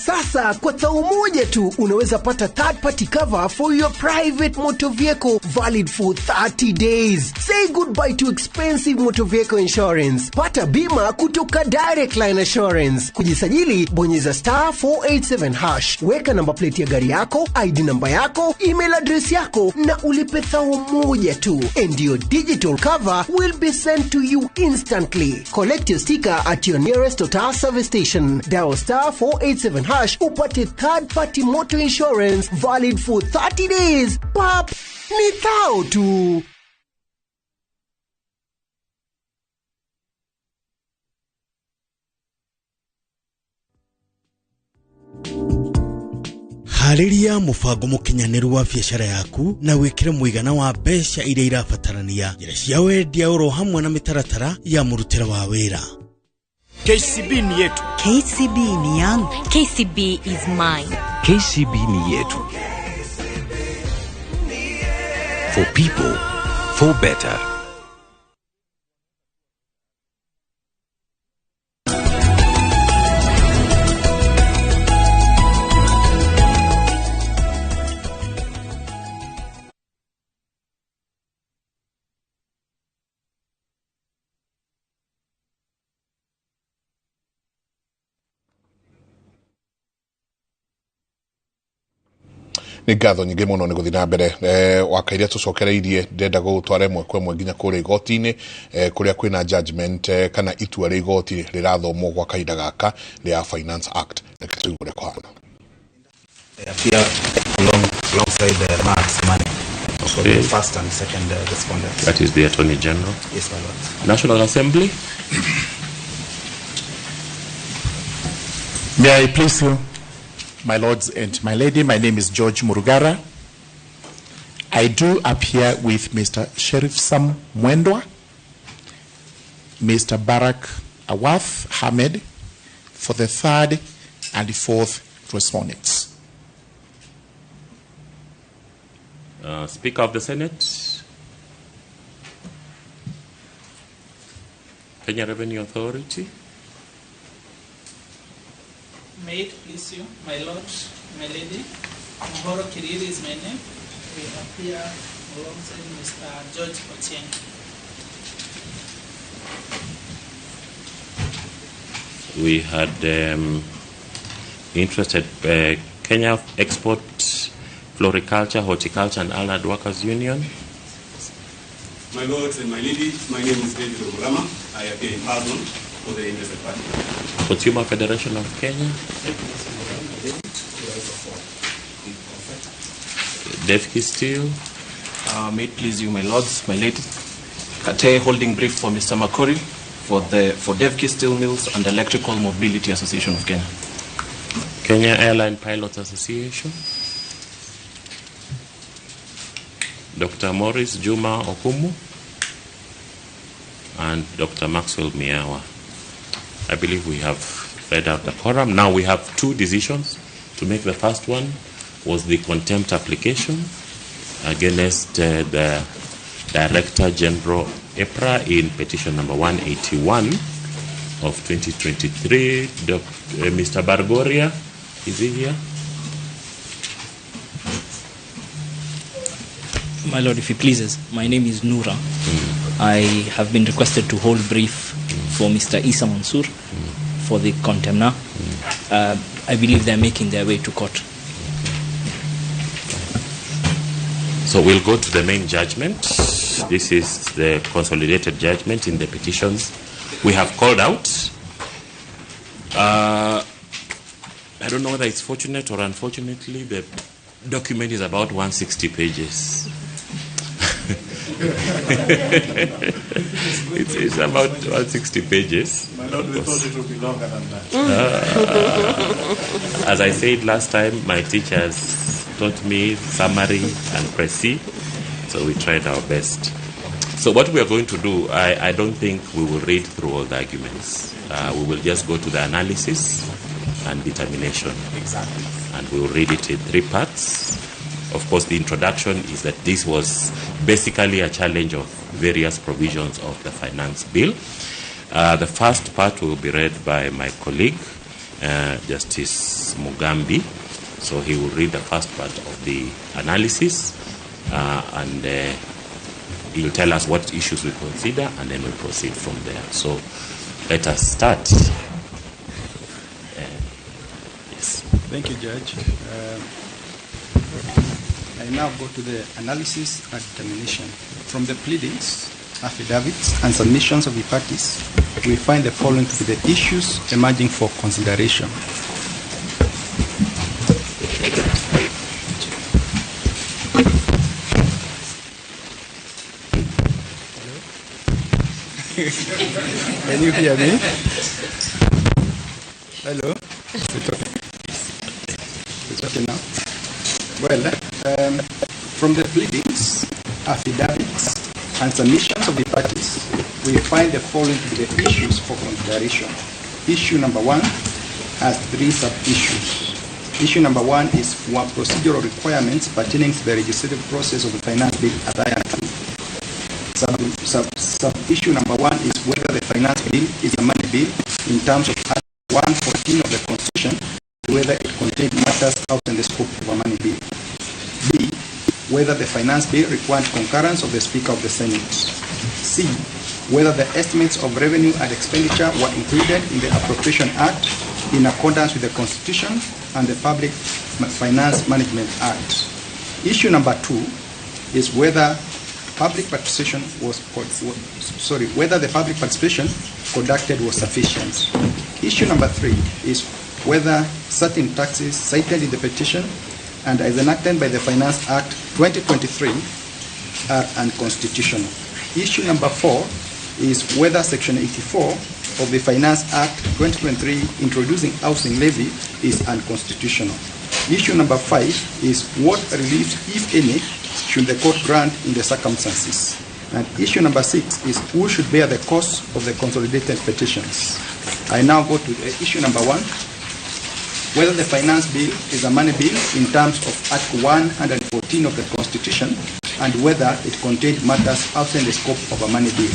[SPEAKER 5] Sasa kwa tao moja tu unaweza pata third party cover for your private motor vehicle valid for 30 days. Say goodbye to expensive motor vehicle insurance. Pata bima kutoka Direct Line Assurance. Kujisajili bonyeza star 487 hash. Weka namba plate ya gari yako, ID namba yako, email address yako na ulipe thao moja tu. And your digital cover will be sent to you instantly. Collect your sticker at your nearest Total service station. Dial star 487 hash upate third party motor insurance valid for 30 days. Pap, ni thao tu.
[SPEAKER 7] Harĩria mũbango mũkinyanĩru wa biacara yaku na wĩkĩre mũigana wa mbeca iria irabatarania, njĩra cia wendia oro hamwe na mĩtaratara ya mũrutĩre wa wĩra.
[SPEAKER 12] KCB ni yetu.
[SPEAKER 13] KCB ni yangu.
[SPEAKER 16] KCB is mine.
[SPEAKER 22] KCB ni yetu. For people, for better.
[SPEAKER 8] Nĩ ngatho nyingĩ mũno nĩ gũthiĩ na mbere waka iria tũcokereirie ndĩrenda gũgũtwara ĩmwe kwa ĩmwe nginya kũrĩa igoti-inĩ kũrĩa kwĩna judgment kana itua rĩa igoti rĩrathomwo gwa kahinda gaka rĩa Finance Act. Reke tũigue ũrĩa kũhana.
[SPEAKER 14] Appear alongside the Max Money for the first and second respondents.
[SPEAKER 15] That is the Attorney General.
[SPEAKER 14] Yes, my lord.
[SPEAKER 15] National Assembly.
[SPEAKER 27] May I please you, my lords and my lady, my name is George Murugara. I do appear with Mr. Sheriff Sam Mwendwa, Mr. Barak Awaf Ahmed for the third and fourth respondents.
[SPEAKER 15] Speaker of the Senate, Kenya Revenue Authority.
[SPEAKER 28] May it please you, my lord, my lady. Muhoro Kiriri is my name. We appear alongside Mr. George Ochieng.
[SPEAKER 15] We had interested Kenya Export, Floriculture, Horticulture and Allied Workers Union.
[SPEAKER 20] My lords and my lady, my name is David Omurama. I appear in person for the interested party.
[SPEAKER 15] Consumer Federation of Kenya. Devki Steel.
[SPEAKER 29] May it please you, my lords, my lady. Kate holding brief for Mr. Makori for Devki Steel Mills and Electrical Mobility Association of Kenya.
[SPEAKER 15] Kenya Airline Pilots Association. Dr. Maurice Juma Okumu and Dr. Maxwell Miawa. I believe we have read out the quorum. Now we have two decisions to make. The first one was the contempt application against the Director General EPRA in petition number 181 of 2023. Mr. Bargoria, is he here?
[SPEAKER 30] My lord, if he pleases, my name is Noura. I have been requested to hold brief for Mr. Issa Mansour for the contemner. I believe they're making their way to court.
[SPEAKER 15] So we'll go to the main judgment. This is the consolidated judgment in the petitions we have called out. I don't know whether it's fortunate or unfortunately, the document is about 160 pages. It's about 160 pages.
[SPEAKER 27] My lord, we thought it would be longer than that.
[SPEAKER 15] As I said last time, my teachers taught me summary and précis, so we tried our best. So what we are going to do, I don't think we will read through all the arguments. We will just go to the analysis and determination.
[SPEAKER 27] Exactly.
[SPEAKER 15] And we will read it in three parts. Of course, the introduction is that this was basically a challenge of various provisions of the finance bill. The first part will be read by my colleague, Justice Mugambi. So he will read the first part of the analysis, and he'll tell us what issues we consider, and then we'll proceed from there. So let us start. Yes.
[SPEAKER 1] Thank you, Judge. I now go to the analysis and determination. From the pleadings, affidavits, and submissions of the parties, we find the following to be the issues emerging for consideration. Can you hear me? Hello? It's okay. It's okay now. Well, from the pleadings, affidavits, and submissions of the parties, we find the following to be the issues for consideration. Issue number one has three sub-issues. Issue number one is what procedural requirements pertaining to the legislative process of the finance bill adhere to. Sub-issue number one is whether the finance bill is a money bill in terms of Article 114 of the Constitution, whether it contained matters outside the scope of a money bill. B, whether the finance bill required concurrence of the Speaker of the Senate. C, whether the estimates of revenue and expenditure were included in the Appropriation Act in accordance with the Constitution and the Public Finance Management Act. Issue number two is whether public participation was whether the public participation conducted was sufficient. Issue number three is whether certain taxes cited in the petition and as enacted by the Finance Act 2023 are unconstitutional. Issue number four is whether Section 84 of the Finance Act 2023 introducing housing levy is unconstitutional. Issue number five is what relief, if any, should the court grant in the circumstances. And issue number six is who should bear the cost of the consolidated petitions. I now go to the issue number one, whether the finance bill is a money bill in terms of Article 114 of the Constitution and whether it contained matters outside the scope of a money bill.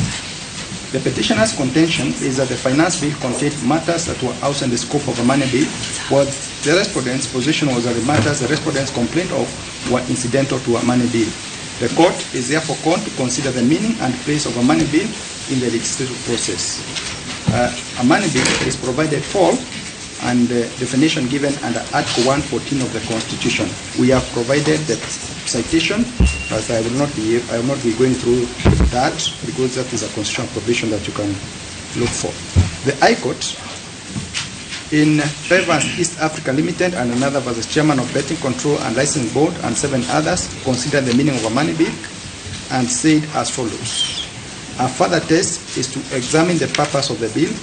[SPEAKER 1] The petitioner's contention is that the finance bill contained matters that were outside the scope of a money bill, while the respondent's position was that the matters the respondents complained of were incidental to a money bill. The court is therefore called to consider the meaning and place of a money bill in the legislative process. A money bill is provided for and the definition given under Article 114 of the Constitution. We have provided the citation, but I will not be going through that because that is a constitutional provision that you can look for. The High Court in Favors East Africa Limited and another versus Chairman of Betting Control and Licensing Board and 7 others considered the meaning of a money bill and said as follows. A further test is to examine the purpose of the bill.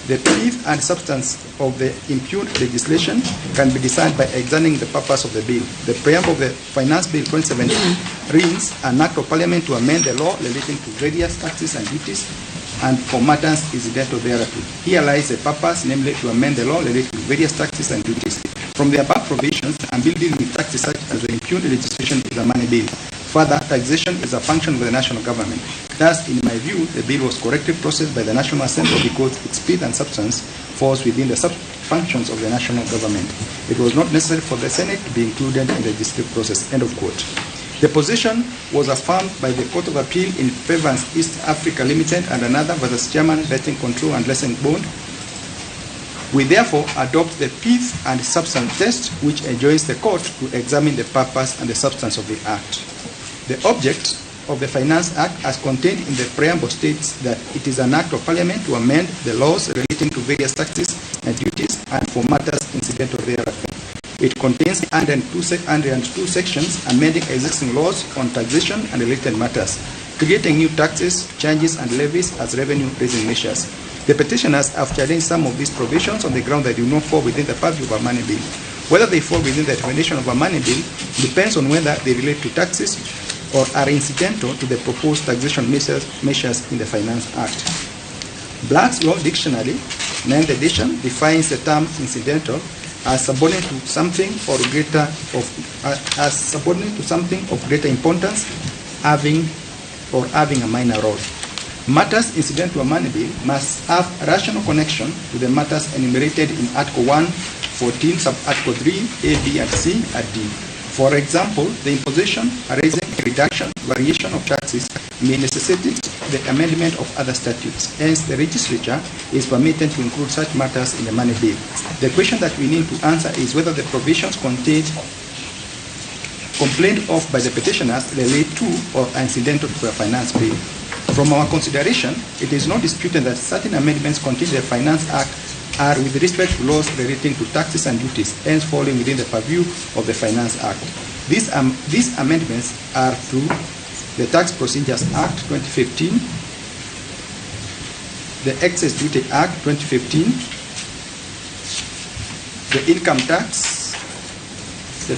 [SPEAKER 1] The pith and substance of the impugned legislation can be decided by examining the purpose of the bill. The preamble of the Finance Bill 2017 reads an act of Parliament to amend the law relating to various taxes and duties and for matters incidental thereto. Here lies the purpose, namely to amend the law relating to various taxes and duties. From the above provisions, and bill dealing with taxes such as the impugned legislation is a money bill. Further, taxation is a function of the national government. Thus, in my view, the bill was correctly processed by the National Assembly because its pith and substance falls within the functions of the national government. It was not necessary for the Senate to be included in the legislative process. End of quote. The position was affirmed by the Court of Appeal in Favors East Africa Limited and another versus Chairman Betting Control and Licensing Board. We therefore adopt the pith and substance test, which enjoins the court to examine the purpose and the substance of the act. The object of the Finance Act, as contained in the preamble, states that it is an act of Parliament to amend the laws relating to various taxes and duties and for matters incidental thereto. It contains 102 sections amending existing laws on taxation and related matters, creating new taxes, charges and levies as revenue-raising measures. The petitioners have challenged some of these provisions on the ground that they do not fall within the purview of a money bill. Whether they fall within the definition of a money bill depends on whether they relate to taxes or are incidental to the proposed taxation measures in the Finance Act. Black's Law Dictionary, 9th edition, defines the term incidental as subordinate to something or greater of as subordinate to something of greater importance, having a minor role. Matters incidental to a money bill must have a rational connection to the matters enumerated in Article 114, sub-Article 3, A, B, and C, and D. For example, the imposition, raising, reduction, variation of taxes may necessitate the amendment of other statutes. Hence, the legislature is permitted to include such matters in the money bill. The question that we need to answer is whether the provisions contained complained of by the petitioners relate to or are incidental to the finance bill. From our consideration, it is not disputed that certain amendments contained in the Finance Act are with respect to laws relating to taxes and duties, hence falling within the purview of the Finance Act. These amendments are to the Tax Procedures Act 2015, the Excise Duty Act 2015, the Income Tax, the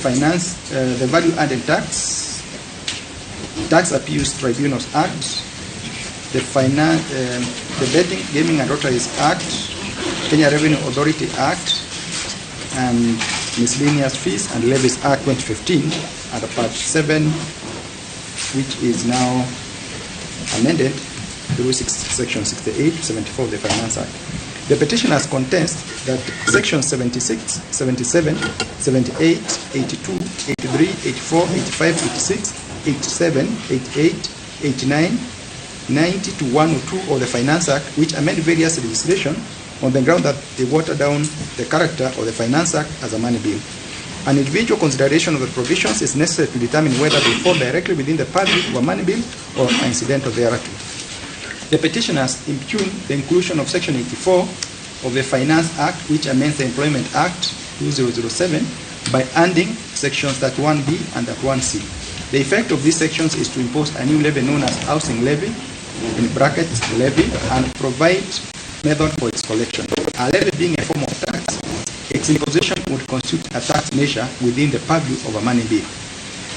[SPEAKER 1] Value Added Tax, Tax Appeals Tribunals Act, the Betting, Gaming and Lotteries Act, Kenya Revenue Authority Act, and Miscellaneous Fees and Levies Act 2015, and Part 7, which is now amended through Section 68 to 74 of the Finance Act. The petitioners contest that Sections 76, 77, 78, 82, 83, 84, 85, 86, 87, 88, 89, 90 to 102 of the Finance Act, which amend various legislation on the ground that they water down the character of the Finance Act as a money bill. An individual consideration of the provisions is necessary to determine whether they fall directly within the purview of a money bill or are incidental thereto. The petitioners impugn the inclusion of Section 84 of the Finance Act, which amends the Employment Act 2007 by adding Sections 31B and 31C. The effect of these sections is to impose a new levy known as housing levy, in brackets levy, and provide method for its collection. A levy being a form of tax, its imposition would constitute a tax measure within the purview of a money bill.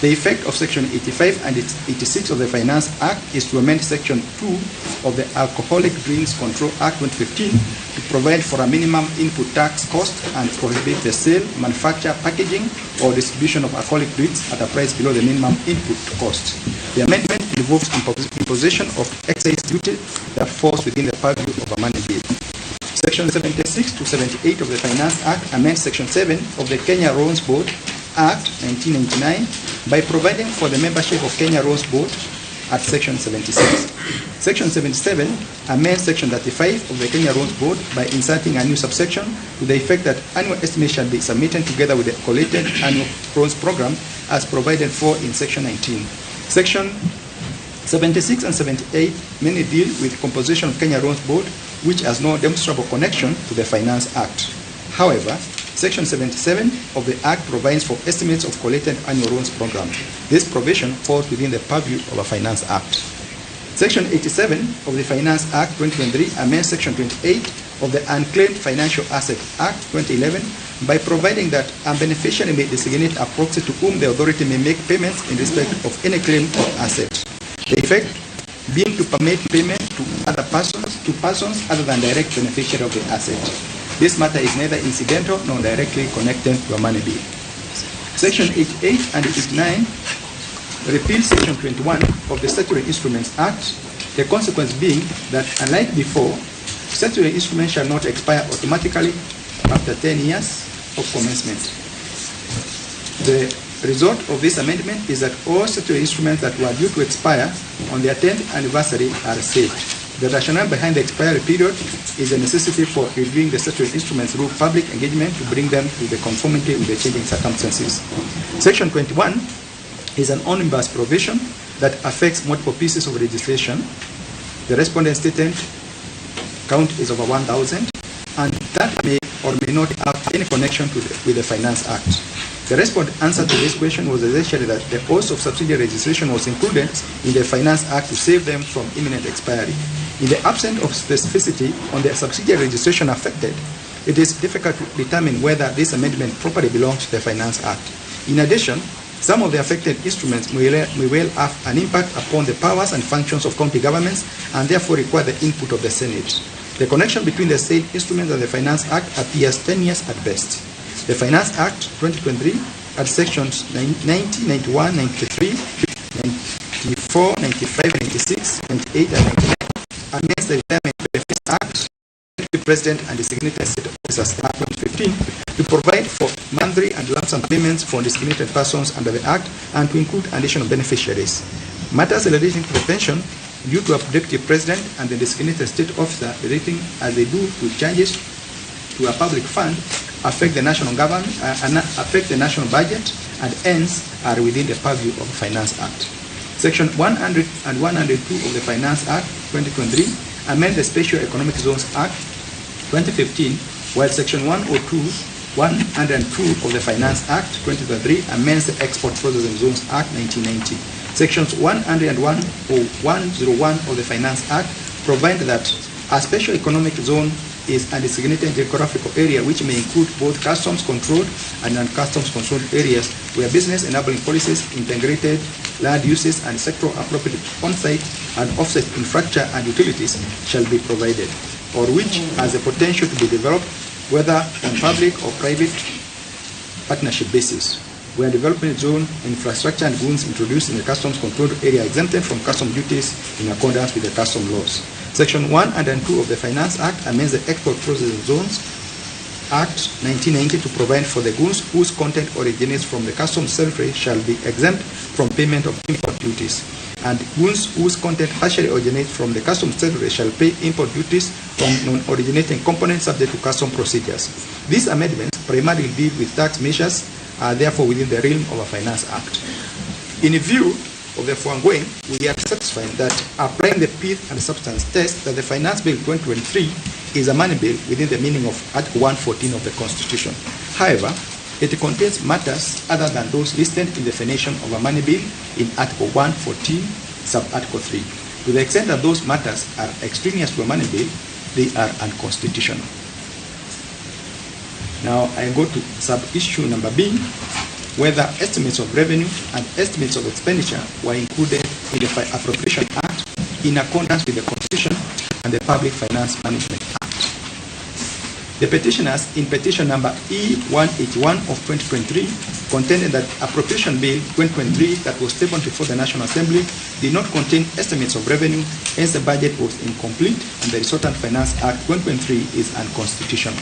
[SPEAKER 1] The effect of Section 85 and 86 of the Finance Act is to amend Section 2 of the Alcoholic Drinks Control Act 2015 to provide for a minimum input tax cost and prohibit the sale, manufacture, packaging, or distribution of alcoholic drinks at a price below the minimum input cost. The amendment involves imposition of excise duty that falls within the purview of a money bill. Section 76 to 78 of the Finance Act amends Section 7 of the Kenya Roads Board Act 1999 by providing for the membership of Kenya Roads Board at Section 76. Section 77 amends Section 35 of the Kenya Roads Board by inserting a new subsection to the effect that annual estimates shall be submitted together with the collated annual roads program as provided for in Section 19. Section 76 and 78 mainly deal with composition of Kenya Roads Board, which has no demonstrable connection to the Finance Act. However, Section 77 of the Act provides for estimates of collated annual loans program. This provision falls within the purview of a Finance Act. Section 87 of the Finance Act 2023 amends Section 28 of the Unclaimed Financial Assets Act 2011 by providing that a beneficiary may designate a proxy to whom the authority may make payments in respect of any claim or asset. The effect being to permit payment to other persons, to persons other than direct beneficiary of the asset. This matter is neither incidental nor directly connected to a money bill. Section 88 and 89 repeal Section 21 of the Statutory Instruments Act, the consequence being that, unlike before, statutory instruments shall not expire automatically after 10 years of commencement. The result of this amendment is that all statutory instruments that were due to expire on their 10th anniversary are saved. The rationale behind the expiry period is a necessity for reviewing the statutory instruments through public engagement to bring them to the conformity with the changing circumstances. Section 21 is an omnibus provision that affects multiple pieces of legislation. The respondent statement count is over 1,000, and that may or may not have any connection to with the Finance Act. The respondent answer to this question was essentially that the cost of subsidiary legislation was included in the Finance Act to save them from imminent expiry. In the absence of specificity on the subsidiary legislation affected, it is difficult to determine whether this amendment properly belongs to the Finance Act. In addition, Some of the affected instruments may well have an impact upon the powers and functions of county governments and therefore require the input of the Senate. The connection between the said instruments and the Finance Act appears tenuous at best. The Finance Act 2023 at sections 90, 91, 93, 94, 95, 96, 98, and 99 amends the Retirement Benefits Act, Deputy President and Designated State Officers Act 2015 to provide for monthly and lump sum payments for designated persons under the Act and to include additional beneficiaries. Matters relating to the pension due to a Deputy President and the designated state officer relating as they do to charges to a public fund affect the national government, and affect the national budget, and hence are within the purview of the Finance Act. Section 100 and 102 of the Finance Act 2023 amend the Special Economic Zones Act 2015, while Section 102 of the Finance Act 2023 amends the Export Processing Zones Act 1990. Sections 101 or 101 of the Finance Act provide that a special economic zone is a designated geographical area which may include both customs controlled and non-customs controlled areas where business enabling policies, integrated land uses, and sectoral appropriate on-site and off-site infrastructure and utilities shall be provided, or which has the potential to be developed whether on public or private partnership basis, where development zone infrastructure and goods introduced in the customs controlled area are exempted from custom duties in accordance with the custom laws. Section 1 and 2 of the Finance Act amends the Export Processing Zones Act 1990 to provide for the goods whose content originates from the customs territory shall be exempt from payment of import duties, and goods whose content partially originates from the customs territory shall pay import duties on non-originating components subject to custom procedures. These amendments primarily deal with tax measures, are therefore within the realm of a Finance Act. In view of the foregoing, we are satisfied that applying the pith and substance test that the Finance Bill 2023 is a money bill within the meaning of Article 114 of the Constitution. However, it contains matters other than those listed in the definition of a money bill in Article 114, sub-Article 3. To the extent that those matters are extraneous to a money bill, they are unconstitutional. Now I go to sub-issue number B, whether estimates of revenue and estimates of expenditure were included in the Appropriation Act in accordance with the Constitution and the Public Finance Management Act. The petitioners in petition number E181 of 2023 contended that Appropriation Bill 2023 that was tabled before the National Assembly did not contain estimates of revenue, hence the budget was incomplete and the resultant Finance Act 2023 is unconstitutional.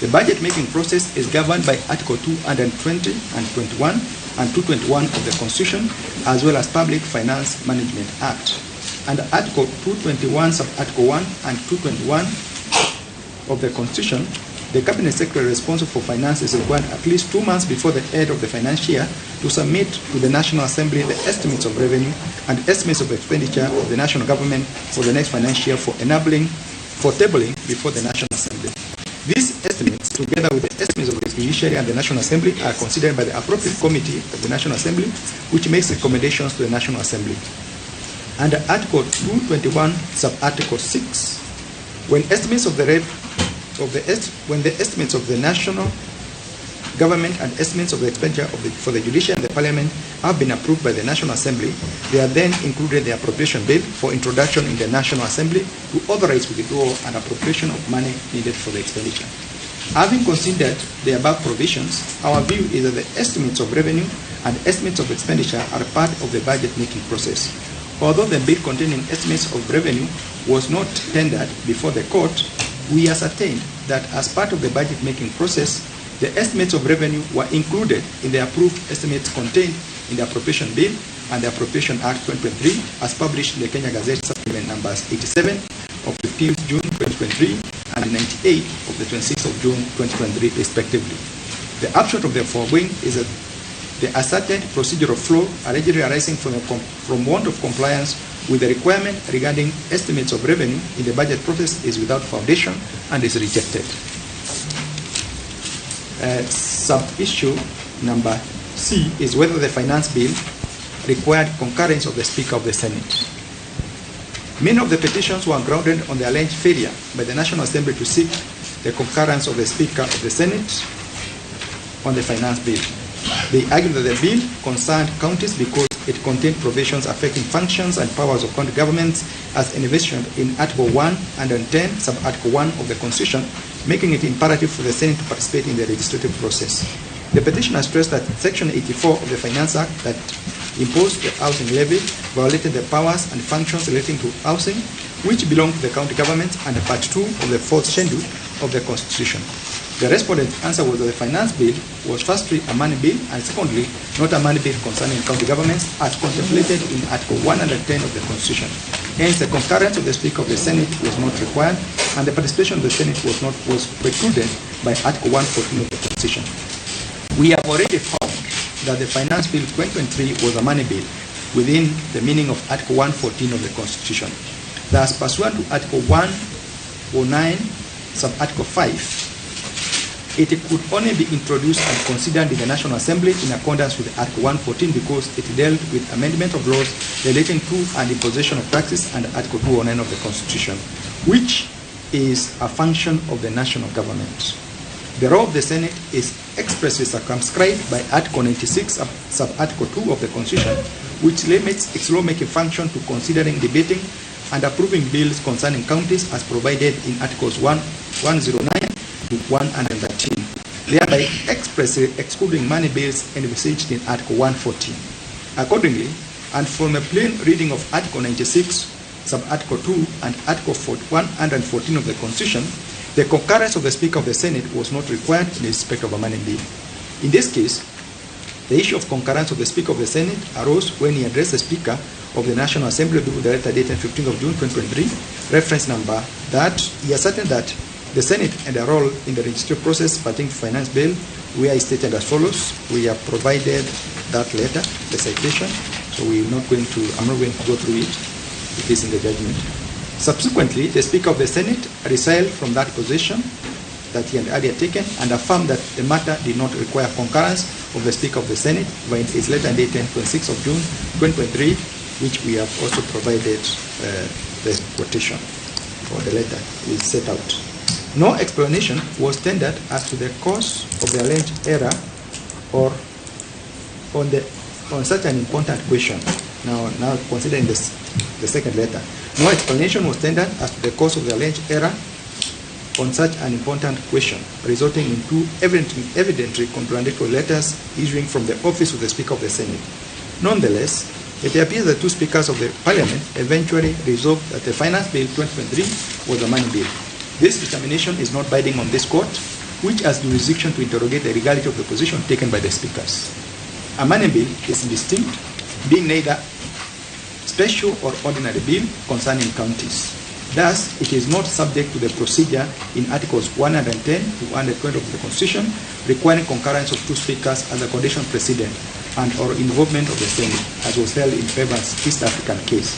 [SPEAKER 1] The budget-making process is governed by Article 220 and 21 and 221 of the Constitution, as well as Public Finance Management Act. And Article 221, sub-Article 1 and 221 of the Constitution, the Cabinet Secretary responsible for finance is required at least 2 months before the end of the financial year to submit to the National Assembly the estimates of revenue and estimates of expenditure of the national government for the next financial year for tabling before the National Assembly. These estimates, together with the estimates of the Judiciary and the National Assembly, are considered by the appropriate committee of the National Assembly, which makes recommendations to the National Assembly. Under Article 221, sub-Article 6, when estimates of the estimates of the national government and estimates of the expenditure for the Judiciary and the Parliament have been approved by the National Assembly, they are then included in the Appropriation Bill for introduction in the National Assembly to authorize withdrawal and appropriation of money needed for the expenditure. Having considered the above provisions, our view is that the estimates of revenue and estimates of expenditure are part of the budget-making process. Although the bill containing estimates of revenue was not tendered before the court, we ascertained that as part of the budget-making process, the estimates of revenue were included in the approved estimates contained in the Appropriation Bill and the Appropriation Act 2023 as published in the Kenya Gazette Supplement numbers 87 of 15th June 2023 and 98 of the 26th of June 2023 respectively. The upshot of the foregoing is that the ascertained procedural flow allegedly arising from want of compliance with the requirement regarding estimates of revenue in the budget process is without foundation and is rejected. Sub-issue number C is whether the Finance Bill required concurrence of the Speaker of the Senate. Many of the petitions were grounded on the alleged failure by the National Assembly to seek the concurrence of the Speaker of the Senate on the Finance Bill. They argued that the bill concerned counties because it contained provisions affecting functions and powers of county governments as envisioned in Article 110, Sub-Article 1 of the Constitution, making it imperative for the Senate to participate in the legislative process. The petitioner stressed that Section 84 of the Finance Act that imposed the housing levy violated the powers and functions relating to housing, which belong to the county governments, and Part 2 of the Fourth Schedule of the Constitution. The respondent's answer was that the finance bill was firstly a money bill and secondly not a money bill concerning county governments as contemplated in Article 110 of the Constitution. Hence, the concurrence of the Speaker of the Senate was not required and the participation of the Senate was precluded by Article 114 of the Constitution. We have already found that the Finance Bill 2023 was a money bill within the meaning of Article 114 of the Constitution. Thus, pursuant to Article 109, Sub-Article 5, it could only be introduced and considered in the National Assembly in accordance with Article 114 because it dealt with amendment of laws relating to and imposition of taxes under Article 209 of the Constitution, which is a function of the national government. The role of the Senate is expressly circumscribed by Article 96, Sub-Article 2 of the Constitution, which limits its lawmaking function to considering, debating, and approving bills concerning counties as provided in Articles 109 to 113, thereby expressly excluding money bills envisaged in Article 114. Accordingly, and from a plain reading of Article 96, Sub-Article 2, and Article 114 of the Constitution, the concurrence of the Speaker of the Senate was not required in respect of a money bill. In this case, the issue of concurrence of the Speaker of the Senate arose when he addressed the Speaker of the National Assembly through the letter dated 15th of June 2023, reference number that he ascertained that the Senate had a role in the legislative process pertaining to finance bill, where he stated as follows. We have provided that letter, the citation, so I'm not going to go through it. It is in the judgment. Subsequently, the Speaker of the Senate resiled from that position that he had earlier taken and affirmed that the matter did not require concurrence of the Speaker of the Senate by its letter dated 26th of June 2023, which we have also provided the quotation or the letter is set out. No explanation was tendered as to the cause of the alleged error or on such an important question. Now considering this, the second letter. No explanation was tendered as to the cause of the alleged error on such an important question, resulting in two evidently contradictory letters issuing from the office of the Speaker of the Senate. Nonetheless, it appears that two speakers of the Parliament eventually resolved that the Finance Bill 2023 was a money bill. This determination is not binding on this court, which has jurisdiction to interrogate the legality of the position taken by the speakers. A money bill is distinct, being neither special or ordinary bill concerning counties. Thus, it is not subject to the procedure in Articles 110 to 120 of the Constitution, requiring concurrence of two speakers as a condition precedent and or involvement of the Senate, as was held in Pevan's East African case.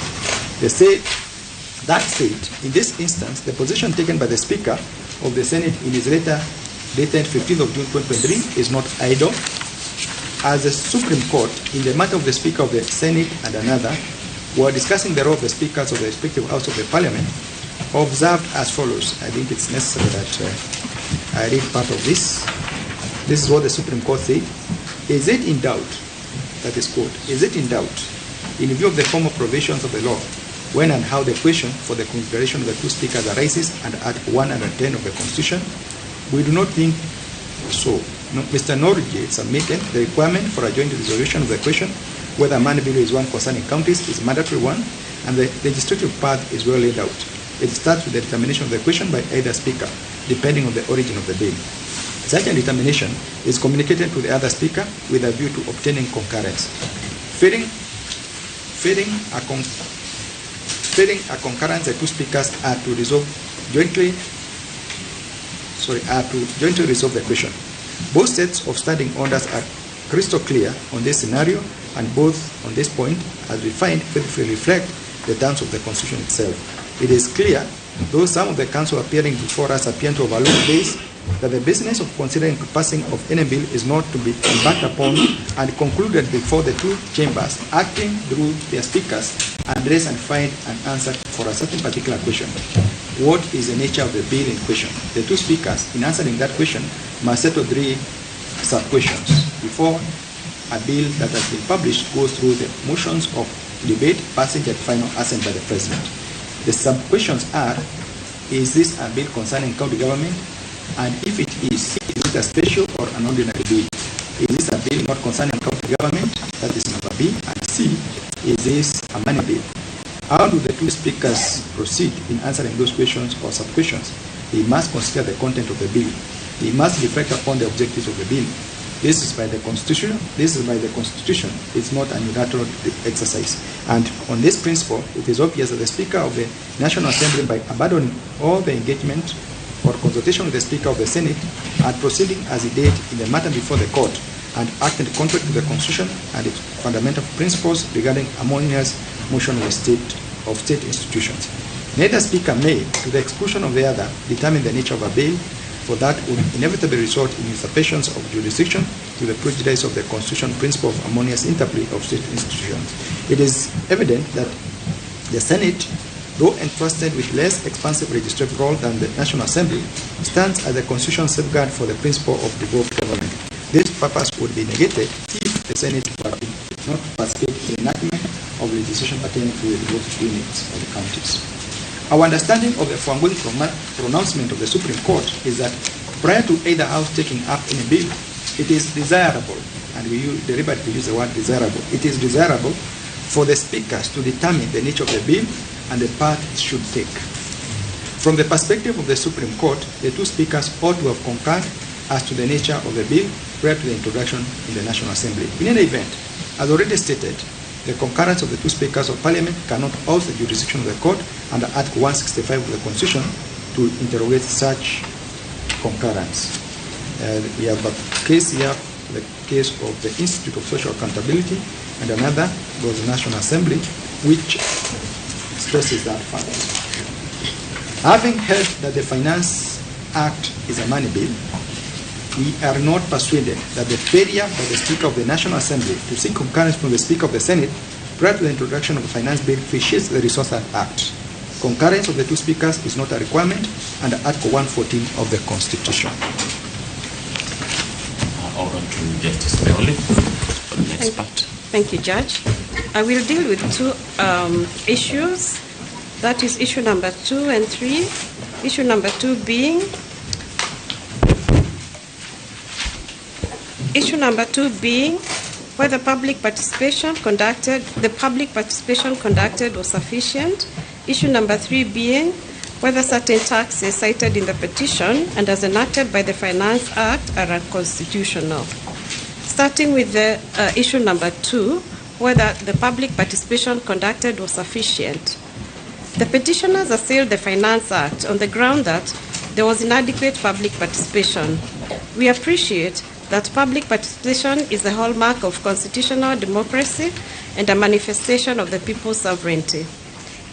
[SPEAKER 1] That said, in this instance, the position taken by the Speaker of the Senate in his letter dated 15th of June 2023 is not idle, as the Supreme Court, in the matter of the Speaker of the Senate and another, were discussing the role of the speakers of the respective House of the Parliament, observed as follows. I think it's necessary that I read part of this. This is what the Supreme Court said. Is it in doubt, that is quote, is it in doubt, in view of the formal provisions of the law, when and how the question for the consideration of the two speakers arises under Article 110 of the Constitution? We do not think so. No, Mr. Norgate submitted the requirement for a joint resolution of the question whether a money bill is one concerning counties is a mandatory one, and the legislative path is well laid out. It starts with the determination of the question by either speaker, depending on the origin of the bill. Such a determination is communicated to the other speaker with a view to obtaining concurrence. Failing a concurrence, the two speakers are to resolve jointly resolve the question. Both sets of standing orders are crystal clear on this scenario, and both on this point, as we find, faithfully reflect the terms of the Constitution itself. It is clear, though some of the counsel appearing before us appear to overlook this, that the business of considering the passing of any bill is not to be embarked upon and concluded before the two chambers, acting through their speakers, address and find an answer for a certain particular question. What is the nature of the bill in question? The two speakers, in answering that question, must settle three sub-questions before a bill that has been published goes through the motions of debate, passage, and final assent by the President. The sub-questions are, is this a bill concerning county government? And if it is it a special or an ordinary bill? Is this a bill not concerning county government? That is number B. And C, is this a money bill? How do the two speakers proceed in answering those questions or sub-questions? They must consider the content of the bill. They must reflect upon the objectives of the bill. This is by the Constitution. This is by the Constitution. It's not an unilateral exercise. And on this principle, it is obvious that the Speaker of the National Assembly, by abandoning all the engagement or consultation with the Speaker of the Senate and proceeding as he did in the matter before the court, and acted contrary to the Constitution and its fundamental principles regarding harmonious motion of state institutions. Neither Speaker may, to the exclusion of the other, determine the nature of a bill, for that would inevitably result in usurpations of jurisdiction to the prejudice of the constitutional principle of harmonious interplay of state institutions. It is evident that the Senate, though entrusted with less expansive legislative role than the National Assembly, stands as a constitutional safeguard for the principle of devolved government. This purpose would be negated if the Senate were not to participate in the enactment of legislation pertaining to the devolved units of the counties. Our understanding of the foregoing pronouncement of the Supreme Court is that prior to either house taking up any bill, it is desirable, and we deliberately use the word desirable, it is desirable for the speakers to determine the nature of the bill and the path it should take. From the perspective of the Supreme Court, the two speakers ought to have concurred as to the nature of the bill prior to the introduction in the National Assembly. In any event, as already stated, the concurrence of the two speakers of Parliament cannot alter the jurisdiction of the court under Article 165 of the Constitution to interrogate such concurrence. We have a case here, the case of the Institute of Social Accountability, and another was the National Assembly, which stresses that fact. Having held that the Finance Act is a money bill, we are not persuaded that the failure by the Speaker of the National Assembly to seek concurrence from the Speaker of the Senate prior to the introduction of the Finance Bill vitiates the Resources Act. Concurrence of the two speakers is not a requirement under Article 114 of the Constitution.
[SPEAKER 15] Over to Justice Meoli for the next part.
[SPEAKER 2] Thank you, Judge. I will deal with two issues. That is issue number 2 and 3. Issue number 2 being whether public participation conducted was sufficient. Issue number 3 being whether certain taxes cited in the petition and as enacted by the Finance Act are unconstitutional. Starting with the issue number 2, whether the public participation conducted was sufficient. The petitioners assailed the Finance Act on the ground that there was inadequate public participation. We appreciate that public participation is a hallmark of constitutional democracy and a manifestation of the people's sovereignty.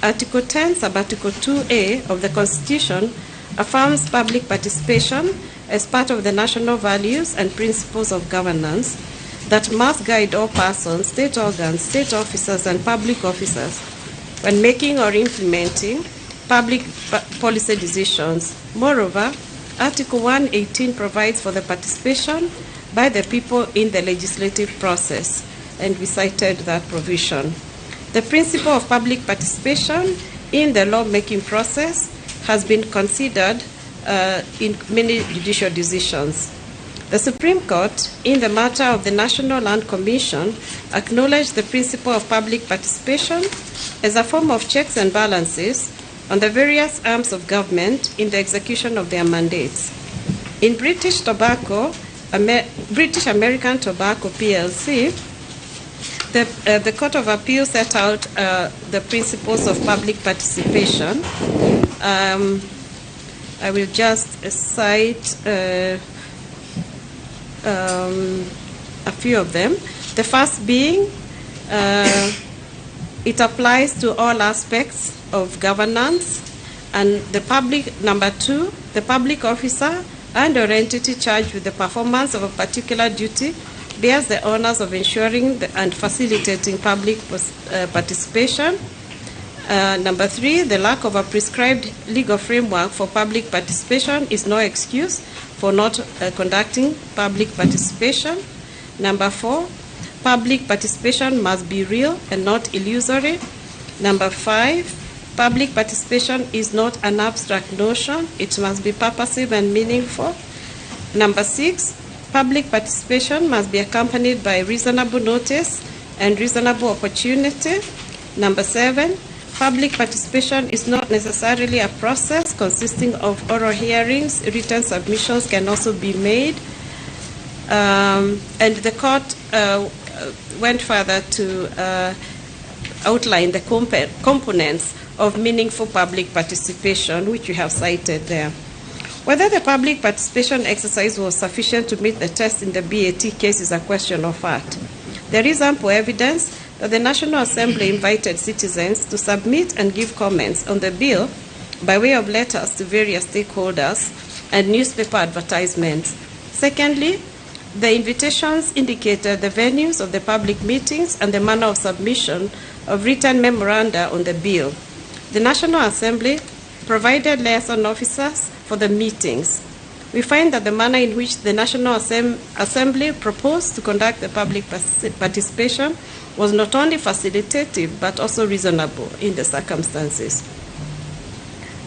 [SPEAKER 2] Article 10, Sub-Article 2A of the Constitution affirms public participation as part of the national values and principles of governance that must guide all persons, state organs, state officers, and public officers when making or implementing public policy decisions. Moreover, Article 118 provides for the participation by the people in the legislative process, and we cited that provision. The principle of public participation in the lawmaking process has been considered in many judicial decisions. The Supreme Court, in the matter of the National Land Commission, acknowledged the principle of public participation as a form of checks and balances on the various arms of government in the execution of their mandates. In British American Tobacco PLC, the Court of Appeal set out the principles of public participation. I will just cite a few of them. The first being, it applies to all aspects of governance, and the public, number 2, the public officer and or entity charged with the performance of a particular duty bears the honors of ensuring and facilitating public participation. Number 3, the lack of a prescribed legal framework for public participation is no excuse for not conducting public participation. Number 4, public participation must be real and not illusory. Number 5, public participation is not an abstract notion. It must be purposive and meaningful. Number 6, public participation must be accompanied by reasonable notice and reasonable opportunity. Number 7, public participation is not necessarily a process consisting of oral hearings. Written submissions can also be made. And the court went further to outline the components of meaningful public participation, which you have cited there. Whether the public participation exercise was sufficient to meet the test in the BAT case is a question of fact. There is ample evidence that the National Assembly invited citizens to submit and give comments on the bill by way of letters to various stakeholders and newspaper advertisements. Secondly, the invitations indicated the venues of the public meetings and the manner of submission of written memoranda on the bill. The National Assembly provided liaison officers for the meetings. We find that the manner in which the National Assembly proposed to conduct the public participation was not only facilitative but also reasonable in the circumstances.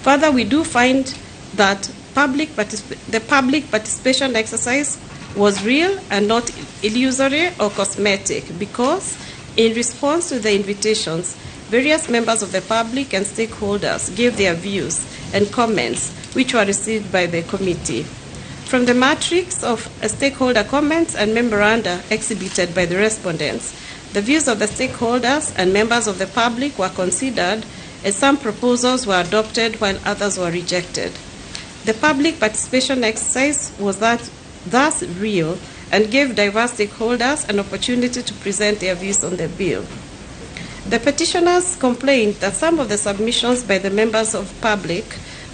[SPEAKER 2] Further, we do find that the public participation exercise was real and not illusory or cosmetic because, in response to the invitations, various members of the public and stakeholders gave their views and comments, which were received by the committee. From the matrix of stakeholder comments and memoranda exhibited by the respondents, the views of the stakeholders and members of the public were considered, as some proposals were adopted while others were rejected. The public participation exercise was thus real and gave diverse stakeholders an opportunity to present their views on the bill. The petitioners complained that some of the submissions by the members of public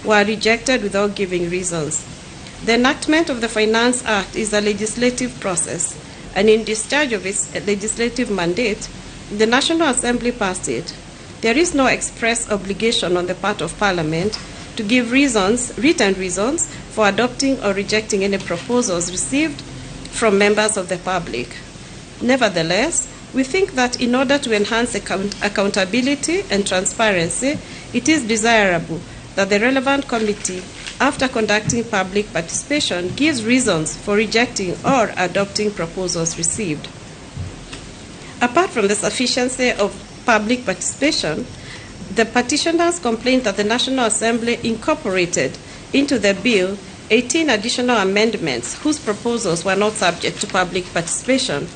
[SPEAKER 2] were rejected without giving reasons. The enactment of the Finance Act is a legislative process, and in discharge of its legislative mandate, the National Assembly passed it. There is no express obligation on the part of Parliament to give reasons, written reasons, for adopting or rejecting any proposals received from members of the public. Nevertheless, we think that in order to enhance accountability and transparency, it is desirable that the relevant committee, after conducting public participation, gives reasons for rejecting or adopting proposals received. Apart from the sufficiency of public participation, the petitioners complained that the National Assembly incorporated into the bill 18 additional amendments whose proposals were not subject to public participation.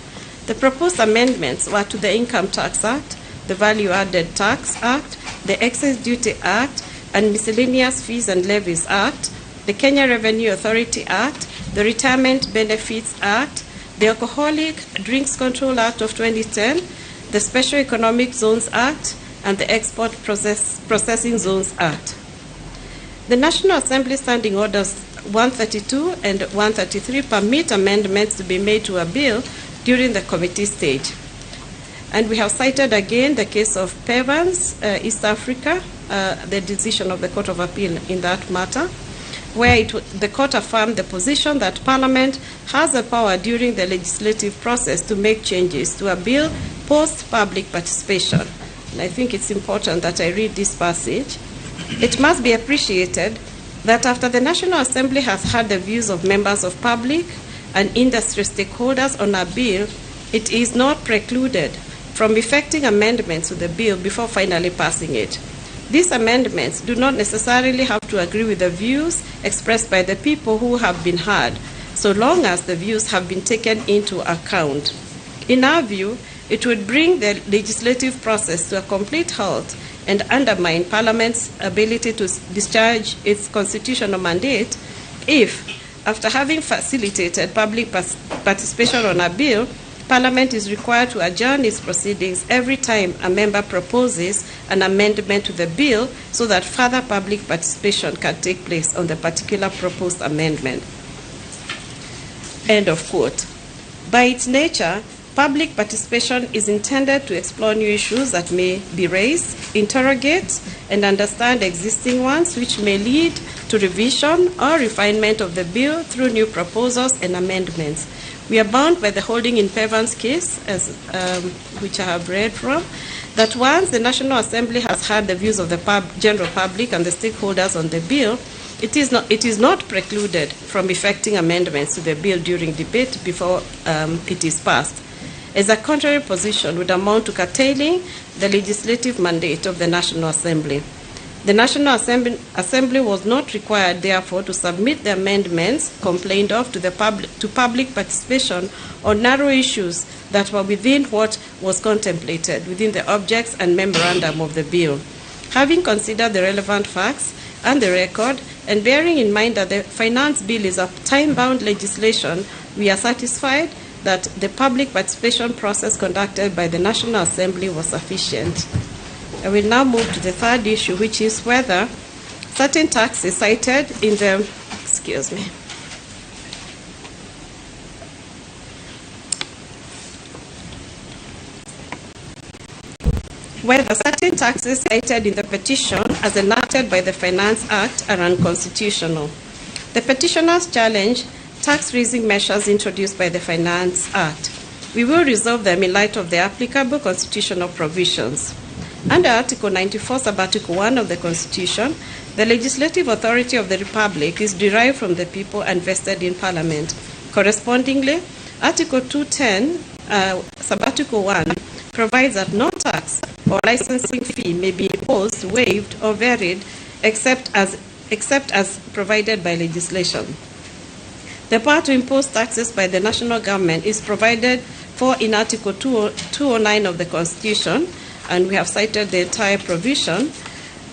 [SPEAKER 2] The proposed amendments were to the Income Tax Act, the Value Added Tax Act, the Excise Duty Act, and Miscellaneous Fees and Levies Act, the Kenya Revenue Authority Act, the Retirement Benefits Act, the Alcoholic Drinks Control Act of 2010, the Special Economic Zones Act, and the Export Processing Zones Act. The National Assembly Standing Orders 132 and 133 permit amendments to be made to a bill during the committee stage. And we have cited again the case of Pevans, East Africa, the decision of the Court of Appeal in that matter, where the court affirmed the position that Parliament has the power during the legislative process to make changes to a bill post-public participation. And I think it's important that I read this passage. It must be appreciated that after the National Assembly has heard the views of members of public and industry stakeholders on a bill, it is not precluded from effecting amendments to the bill before finally passing it. These amendments do not necessarily have to agree with the views expressed by the people who have been heard, so long as the views have been taken into account. In our view, it would bring the legislative process to a complete halt and undermine Parliament's ability to discharge its constitutional mandate if, after having facilitated public participation on a bill, Parliament is required to adjourn its proceedings every time a member proposes an amendment to the bill so that further public participation can take place on the particular proposed amendment. End of quote. By its nature, public participation is intended to explore new issues that may be raised, interrogate, and understand existing ones, which may lead to revision or refinement of the bill through new proposals and amendments. We are bound by the holding in Pevan's case, as, which I have read from, that once the National Assembly has heard the views of the general public and the stakeholders on the bill, it is not precluded from effecting amendments to the bill during debate before it is passed, as a contrary position would amount to curtailing the legislative mandate of the National Assembly. The National Assembly was not required, therefore, to submit the amendments complained of to to public participation on narrow issues that were within what was contemplated within the objects and memorandum of the bill. Having considered the relevant facts and the record, and bearing in mind that the Finance Bill is a time-bound legislation, we are satisfied that the public participation process conducted by the National Assembly was sufficient. I will now move to the third issue, which is whether certain taxes cited in the, excuse me, whether certain taxes cited in the petition as enacted by the Finance Act are unconstitutional. The petitioners challenge tax-raising measures introduced by the Finance Act. We will resolve them in light of the applicable constitutional provisions. Under Article 94, Sub-Article 1 of the Constitution, the legislative authority of the Republic is derived from the people and vested in Parliament. Correspondingly, Article 210, Sub-Article 1, provides that no tax or licensing fee may be imposed, waived, or varied except as provided by legislation. The power to impose taxes by the national government is provided for in Article 209 of the Constitution, and we have cited the entire provision.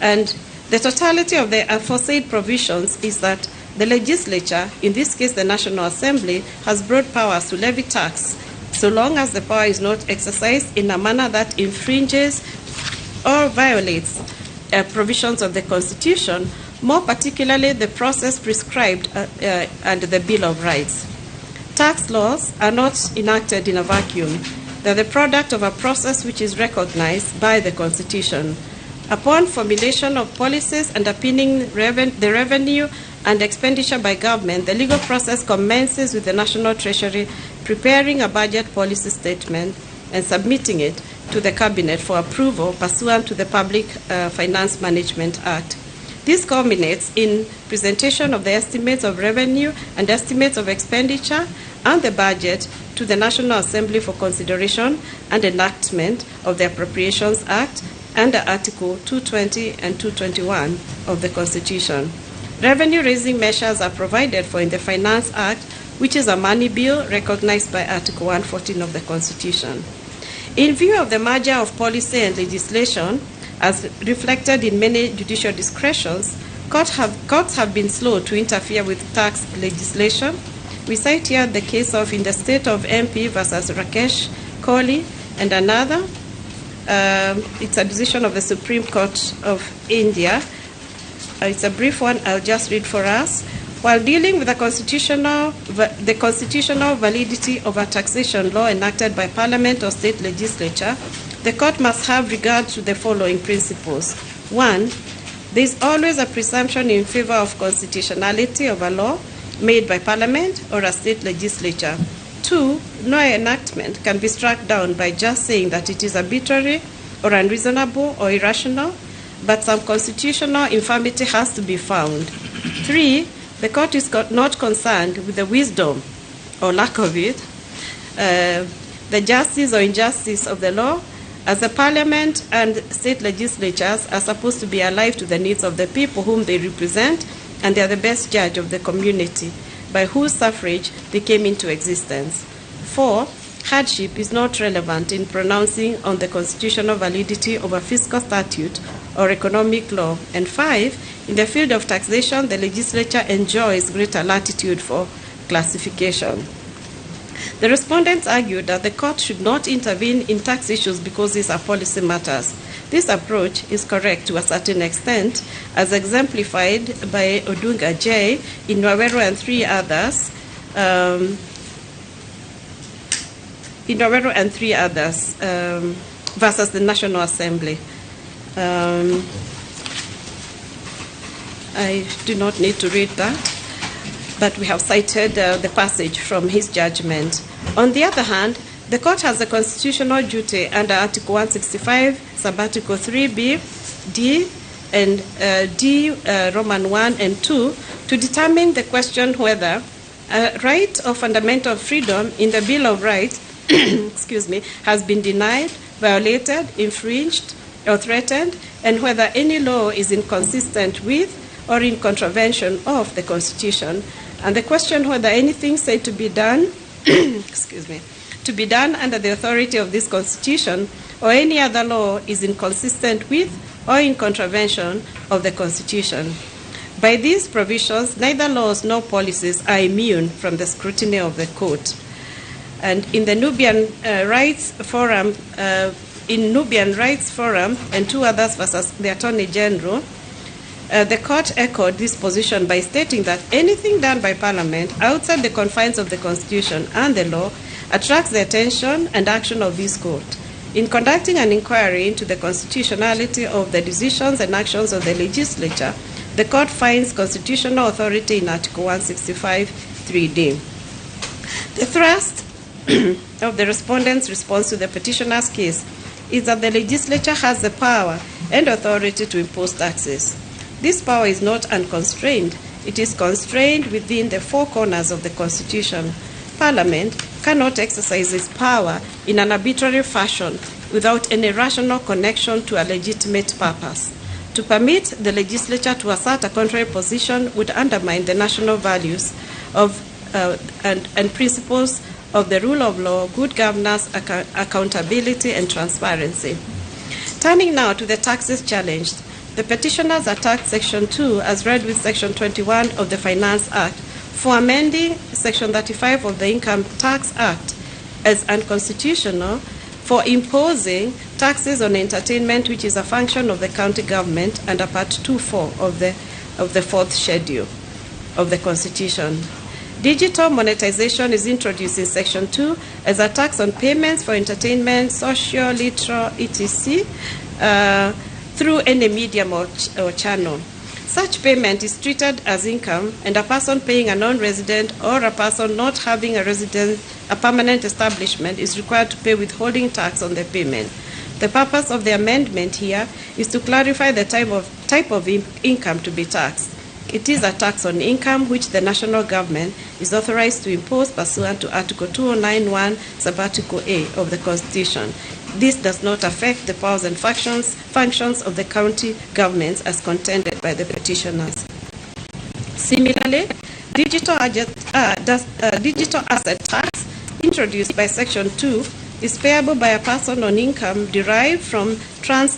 [SPEAKER 2] And the totality of the aforesaid provisions is that the legislature, in this case the National Assembly, has broad powers to levy tax so long as the power is not exercised in a manner that infringes or violates provisions of the Constitution, more particularly the process prescribed under the Bill of Rights. Tax laws are not enacted in a vacuum. They are the product of a process which is recognized by the Constitution. Upon formulation of policies underpinning the revenue and expenditure by government, the legal process commences with the National Treasury preparing a budget policy statement and submitting it to the Cabinet for approval pursuant to the Public Finance Management Act. This culminates in presentation of the estimates of revenue and estimates of expenditure and the budget to the National Assembly for consideration and enactment of the Appropriations Act under Article 220 and 221 of the Constitution. Revenue-raising measures are provided for in the Finance Act, which is a money bill recognized by Article 114 of the Constitution. In view of the merger of policy and legislation, as reflected in many judicial discretions, courts have been slow to interfere with tax legislation. We cite here the case of in the state of MP versus Rakesh Kohli and another. It's a decision of the Supreme Court of India. It's a brief one, I'll just read for us. While dealing with the constitutional validity of a taxation law enacted by Parliament or state legislature, the court must have regard to the following principles. 1, there is always a presumption in favor of constitutionality of a law made by Parliament or a state legislature. 2, no enactment can be struck down by just saying that it is arbitrary or unreasonable or irrational, but some constitutional infirmity has to be found. 3, the court is not concerned with the wisdom or lack of it, the justice or injustice of the law, as the Parliament and state legislatures are supposed to be alive to the needs of the people whom they represent, and they are the best judge of the community, by whose suffrage they came into existence. 4, hardship is not relevant in pronouncing on the constitutional validity of a fiscal statute or economic law. And 5, in the field of taxation, the legislature enjoys greater latitude for classification. The respondents argued that the court should not intervene in tax issues because these are policy matters. This approach is correct to a certain extent, as exemplified by Odunga J. in Waweru and three others, versus the National Assembly. I do not need to read that, but we have cited the passage from his judgment. On the other hand, the court has a constitutional duty under Article 165, Subarticle 3B, D, and D, Roman 1 and 2, to determine the question whether a right of fundamental freedom in the Bill of Rights excuse me, has been denied, violated, infringed, or threatened, and whether any law is inconsistent with or in contravention of the Constitution, and the question whether anything said to be done, excuse me, to be done under the authority of this Constitution or any other law is inconsistent with or in contravention of the Constitution. By these provisions, neither laws nor policies are immune from the scrutiny of the court. And in the Nubian Rights Forum, in Nubian Rights Forum and two others versus the Attorney General, the court echoed this position by stating that anything done by Parliament outside the confines of the Constitution and the law attracts the attention and action of this court. In conducting an inquiry into the constitutionality of the decisions and actions of the legislature, the court finds constitutional authority in Article 165, 3D. The thrust of the respondent's response to the petitioner's case is that the legislature has the power and authority to impose taxes. This power is not unconstrained. It is constrained within the four corners of the Constitution. Parliament cannot exercise its power in an arbitrary fashion without any rational connection to a legitimate purpose. To permit the legislature to assert a contrary position would undermine the national values of and principles of the rule of law, good governance, accountability, and transparency. Turning now to the taxes challenged, the petitioners attacked Section 2 as read with Section 21 of the Finance Act for amending Section 35 of the Income Tax Act as unconstitutional for imposing taxes on entertainment, which is a function of the county government under Part 2.4 of the fourth schedule of the Constitution. Digital monetization is introduced in Section 2 as a tax on payments for entertainment, social, literal, etc., through any medium or channel. Such payment is treated as income, and a person paying a non-resident or a person not having a permanent establishment is required to pay withholding tax on the payment. The purpose of the amendment here is to clarify the type of income to be taxed. It is a tax on income which the national government is authorized to impose pursuant to Article 2091, Subarticle A of the Constitution. This does not affect the powers and functions of the county governments as contended by the petitioners. Similarly, digital asset tax introduced by Section 2 is payable by a person on income derived from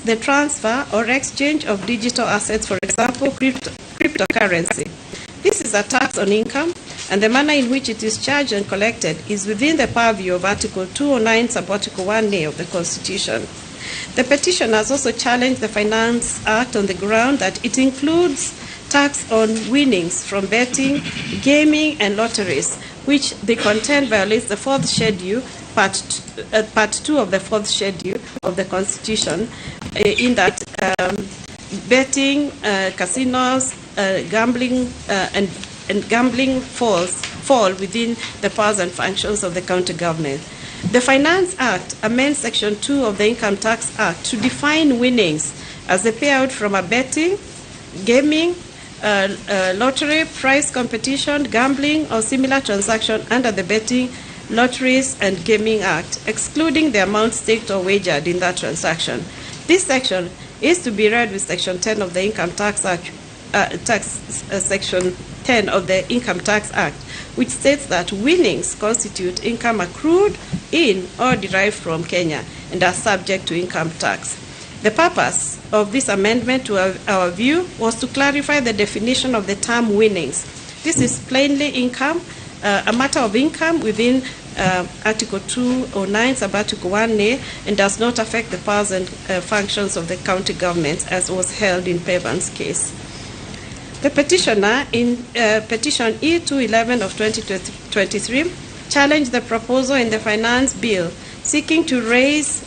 [SPEAKER 2] the transfer or exchange of digital assets, for example, cryptocurrency. This is a tax on income, and the manner in which it is charged and collected is within the purview of Article 209, Subarticle 1A of the Constitution. The petition has also challenged the Finance Act on the ground that it includes tax on winnings from betting, gaming, and lotteries, which they contend violates the fourth schedule, Part 2 of the fourth schedule of the Constitution, in that betting, casinos, gambling, and gambling fall within the powers and functions of the county government. The Finance Act amends Section 2 of the Income Tax Act to define winnings as the payout from a betting, gaming, lottery, prize competition, gambling, or similar transaction under the Betting, Lotteries, and Gaming Act, excluding the amount staked or wagered in that transaction. This section is to be read with Section 10 of the Income Tax Act, Section 10 of the Income Tax Act, which states that winnings constitute income accrued in or derived from Kenya and are subject to income tax. The purpose of this amendment, to our view, was to clarify the definition of the term winnings. This is plainly income, a matter of income within Article 209, Subarticle 1A, and does not affect the powers and functions of the county governments, as was held in Pavan's case. The petitioner in Petition E211 of 2023 challenged the proposal in the Finance Bill seeking to raise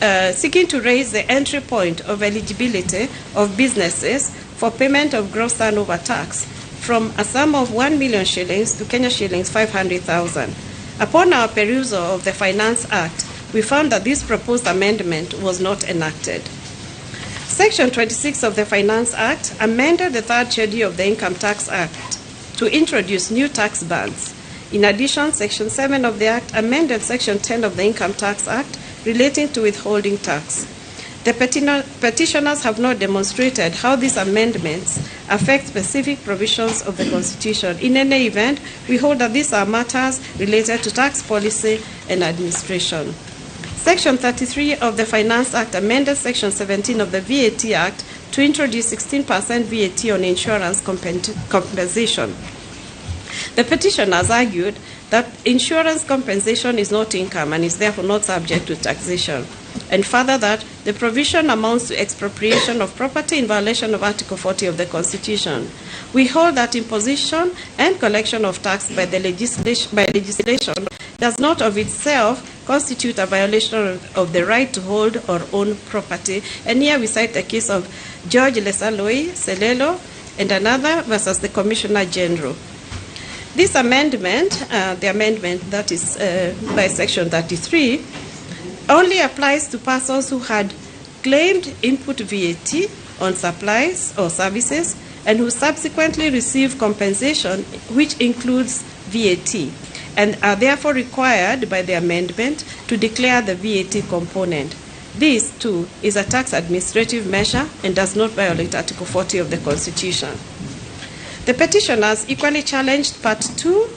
[SPEAKER 2] the entry point of eligibility of businesses for payment of gross turnover tax from a sum of 1 million shillings to Kenya shillings 500,000. Upon our perusal of the Finance Act, we found that this proposed amendment was not enacted. Section 26 of the Finance Act amended the third schedule of the Income Tax Act to introduce new tax bands. In addition, Section 7 of the Act amended Section 10 of the Income Tax Act relating to withholding tax. The petitioners have not demonstrated how these amendments affect specific provisions of the Constitution. In any event, we hold that these are matters related to tax policy and administration. Section 33 of the Finance Act amended Section 17 of the VAT Act to introduce 16% VAT on insurance compensation. The petitioners argued that insurance compensation is not income and is therefore not subject to taxation, and further that the provision amounts to expropriation of property in violation of Article 40 of the Constitution. We hold that imposition and collection of tax by legislation does not of itself constitute a violation of the right to hold or own property. And here we cite the case of George Lesaloi Selelo and another versus the Commissioner General. This amendment, the amendment that is by Section 33, only applies to persons who had claimed input VAT on supplies or services and who subsequently receive compensation, which includes VAT, and are therefore required by the amendment to declare the VAT component. This, too, is a tax administrative measure and does not violate Article 40 of the Constitution. The petitioners equally challenged Part 2,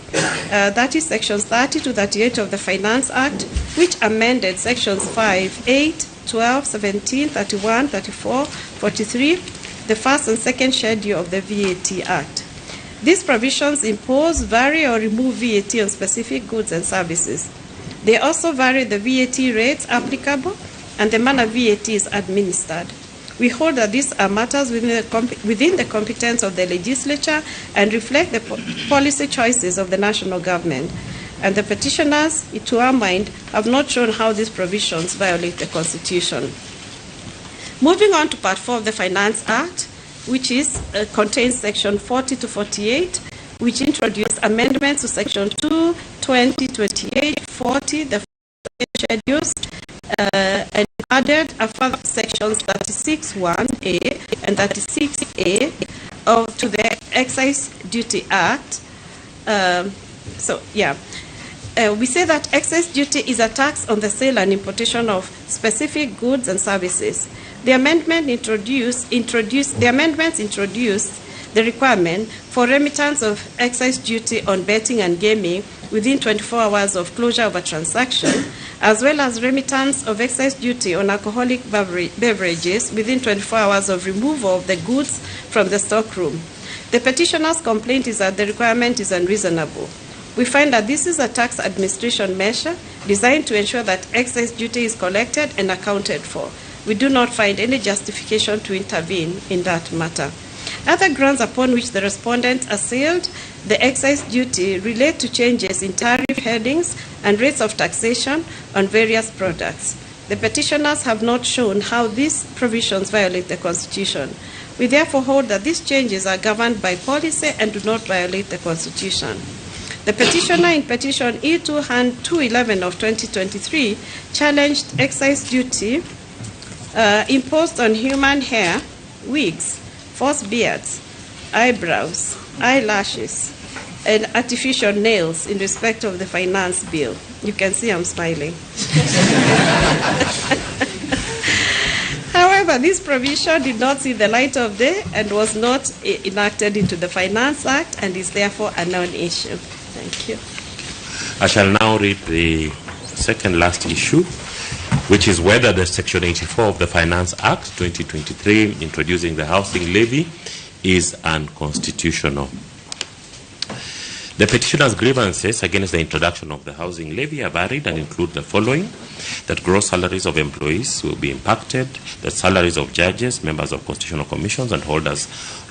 [SPEAKER 2] that is Sections 30 to 38 of the Finance Act, which amended Sections 5, 8, 12, 17, 31, 34, 43, the first and second schedule of the VAT Act. These provisions impose, vary, or remove VAT on specific goods and services. They also vary the VAT rates applicable and the manner VAT is administered. We hold that these are matters within the competence of the legislature and reflect the policy choices of the national government. And the petitioners, to our mind, have not shown how these provisions violate the Constitution. Moving on to Part 4 of the Finance Act, which is, contains Section 40 to 48, which introduced amendments to Section 2, 20, 28, 40, the schedules, and added a further sections 36(1)A and 36A to the Excise Duty Act. We say that excise duty is a tax on the sale and importation of specific goods and services. The amendments introduced the requirement for remittance of excise duty on betting and gaming within 24 hours of closure of a transaction, as well as remittance of excise duty on alcoholic beverages within 24 hours of removal of the goods from the stockroom. The petitioner's complaint is that the requirement is unreasonable. We find that this is a tax administration measure designed to ensure that excise duty is collected and accounted for. We do not find any justification to intervene in that matter. Other grounds upon which the respondent assailed the excise duty relate to changes in tariff headings and rates of taxation on various products. The petitioners have not shown how these provisions violate the Constitution. We therefore hold that these changes are governed by policy and do not violate the Constitution. The petitioner in petition E211 of 2023 challenged excise duty imposed on human hair, wigs, false beards, eyebrows, eyelashes, and artificial nails in respect of the finance bill. You can see I'm smiling. However, this provision did not see the light of day and was not enacted into the Finance Act and is therefore a non-issue. Thank you.
[SPEAKER 15] I shall now read the second last issue, which is whether the Section 84 of the Finance Act 2023 introducing the housing levy is unconstitutional. The petitioner's grievances against the introduction of the housing levy are varied and include the following: that gross salaries of employees will be impacted, that salaries of judges, members of constitutional commissions, and holders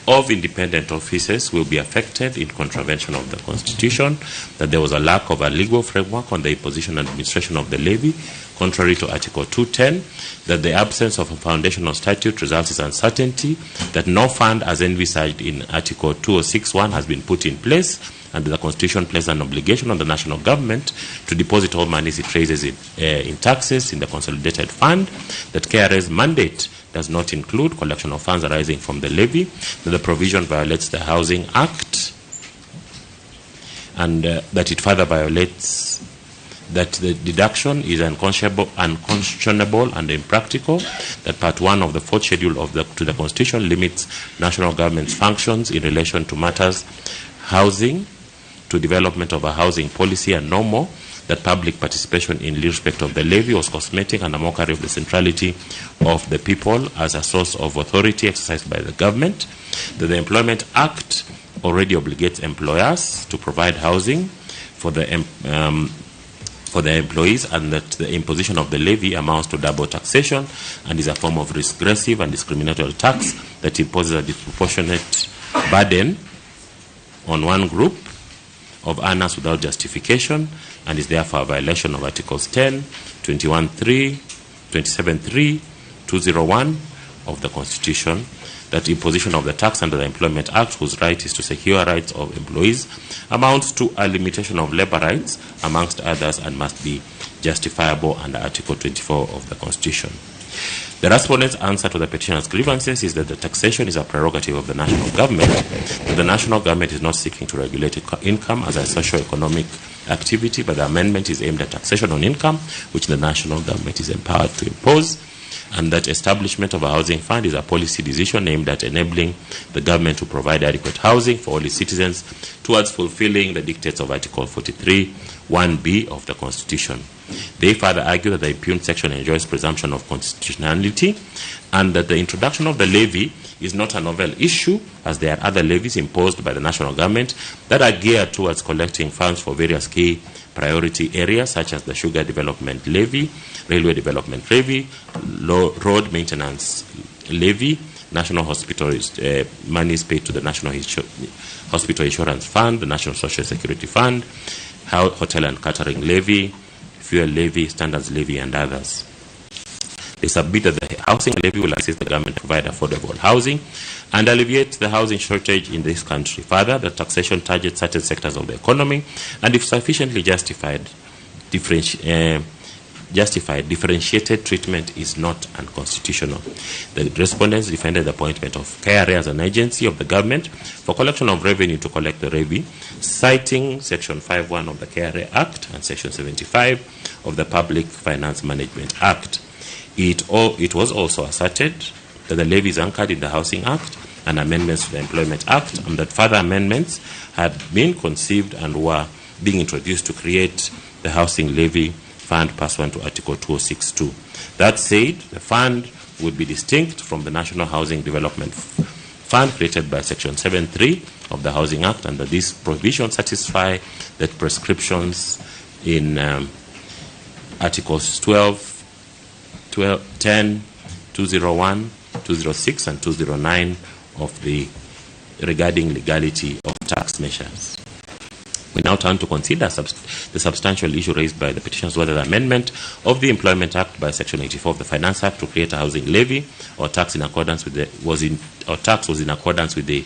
[SPEAKER 15] of independent offices will be affected in contravention of the Constitution, that there was a lack of a legal framework on the imposition and administration of the levy, contrary to Article 210, that the absence of a foundational statute results in uncertainty, that no fund as envisaged in Article 206(1) has been put in place, and that the Constitution places an obligation on the national government to deposit all monies it raises in taxes in the consolidated fund, that KRA's mandate does not include collection of funds arising from the levy, that the provision violates the Housing Act, and that it further violates that the deduction is unconscionable and impractical, that Part 1 of the Fourth Schedule to the Constitution limits national government's functions in relation to matters housing, to development of a housing policy and no more, that public participation in respect of the levy was cosmetic and a mockery of the centrality of the people as a source of authority exercised by the government, that the Employment Act already obligates employers to provide housing for the employees, and that the imposition of the levy amounts to double taxation and is a form of regressive and discriminatory tax that imposes a disproportionate burden on one group of earners without justification, and is therefore a violation of Articles 10, 21.3, 27.3, 201 of the Constitution, that imposition of the tax under the Employment Act, whose right is to secure rights of employees, amounts to a limitation of labor rights, amongst others, and must be justifiable under Article 24 of the Constitution. The respondent's answer to the petitioner's grievances is that the taxation is a prerogative of the national government, that the national government is not seeking to regulate income as a socio-economic activity, but the amendment is aimed at taxation on income, which the national government is empowered to impose, and that establishment of a housing fund is a policy decision aimed at enabling the government to provide adequate housing for all its citizens towards fulfilling the dictates of Article 43(1)(b) of the Constitution. They further argue that the impugned section enjoys presumption of constitutionality and that the introduction of the levy is not a novel issue, as there are other levies imposed by the national government that are geared towards collecting funds for various key priority areas such as the sugar development levy, railway development levy, road maintenance levy, national hospital monies paid to the National Hospital Insurance Fund, the National Social Security Fund, hotel and catering levy, fuel levy, standards levy, and others. They submit that the housing levy will assist the government to provide affordable housing and alleviate the housing shortage in this country. Further, the taxation targets certain sectors of the economy, and if sufficiently justified, differentiated treatment is not unconstitutional. The respondents defended the appointment of KRA as an agency of the government for collection of revenue to collect the levy, citing Section 5(1) of the KRA Act and Section 75 of the Public Finance Management Act. It was also asserted that the levy is anchored in the Housing Act and amendments to the Employment Act, and that further amendments had been conceived and were being introduced to create the housing levy fund pursuant to Article 2062. That said, the fund would be distinct from the National Housing Development Fund created by Section 7(3) of the Housing Act, and that these provisions satisfy the prescriptions in Articles 12, 10, 201, 206, and 209 of the regarding legality of tax measures. We now turn to consider the substantial issue raised by the petitioners whether the amendment of the Employment Act by Section 84 of the Finance Act to create a housing levy or tax in accordance with the was in accordance with the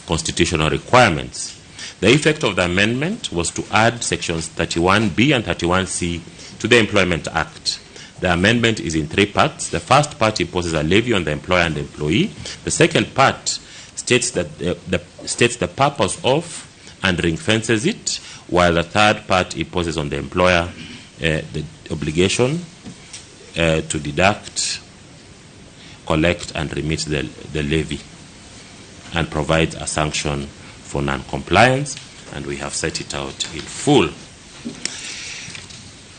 [SPEAKER 15] constitutional requirements. The effect of the amendment was to add sections 31B and 31C to the Employment Act. The amendment is in three parts. The first part imposes a levy on the employer and employee. The second part states that states the purpose of and ring fences it, while the third part imposes on the employer the obligation to deduct, collect, and remit the levy, and provides a sanction for non-compliance, and we have set it out in full.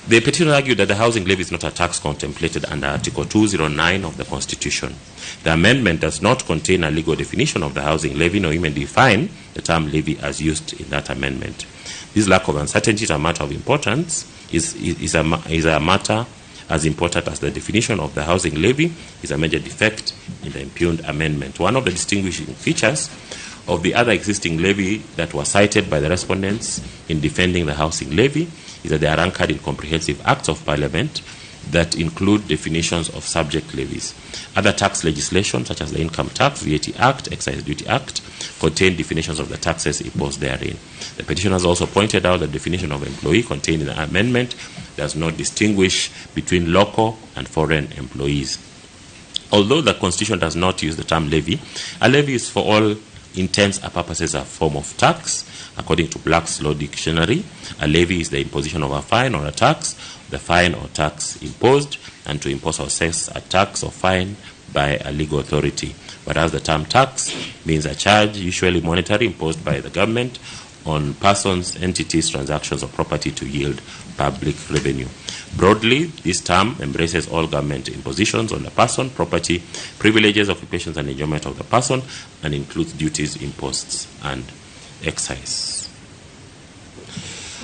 [SPEAKER 15] The petitioner argued that the housing levy is not a tax contemplated under Article 209 of the Constitution. The amendment does not contain a legal definition of the housing levy, nor even define the term levy as used in that amendment. This lack of uncertainty is a matter of importance, is a matter as important as the definition of the housing levy is a major defect in the impugned amendment. One of the distinguishing features of the other existing levy that were cited by the respondents in defending the housing levy is that they are anchored in comprehensive acts of parliament that include definitions of subject levies. Other tax legislation, such as the Income Tax, VAT Act, Excise Duty Act, contain definitions of the taxes imposed therein. The petitioners also pointed out the definition of employee contained in the amendment does not distinguish between local and foreign employees. Although the Constitution does not use the term levy, a levy is for all intents and purposes a form of tax. According to Black's Law Dictionary, a levy is the imposition of a fine or a tax, the fine or tax imposed, and to impose or assess a tax or fine by a legal authority. Whereas the term tax means a charge, usually monetary, imposed by the government on persons, entities, transactions, or property to yield public revenue. Broadly, this term embraces all government impositions on the person, property, privileges, occupations, and enjoyment of the person, and includes duties, imposts, and excise.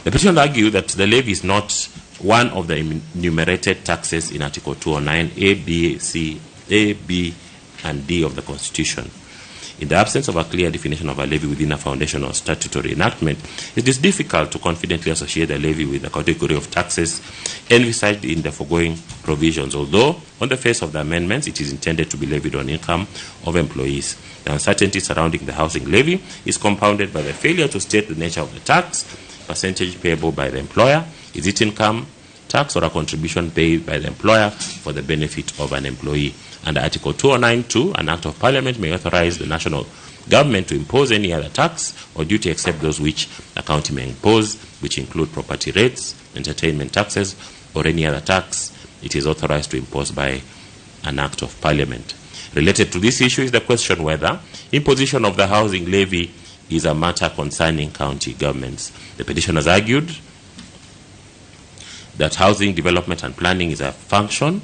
[SPEAKER 15] The petition argued that the levy is not one of the enumerated taxes in Article 209 A, B, C, A, B, and D of the Constitution. In the absence of a clear definition of a levy within a foundation or statutory enactment, it is difficult to confidently associate the levy with the category of taxes envisaged in the foregoing provisions, although on the face of the amendments it is intended to be levied on income of employees. The uncertainty surrounding the housing levy is compounded by the failure to state the nature of the tax, percentage payable by the employer, is it income tax or a contribution paid by the employer for the benefit of an employee. Under Article 209(2), an Act of Parliament may authorize the national government to impose any other tax or duty except those which a county may impose, which include property rates, entertainment taxes, or any other tax it is authorized to impose by an Act of Parliament. Related to this issue is the question whether imposition of the housing levy is a matter concerning county governments. The petitioners argued that housing development and planning is a function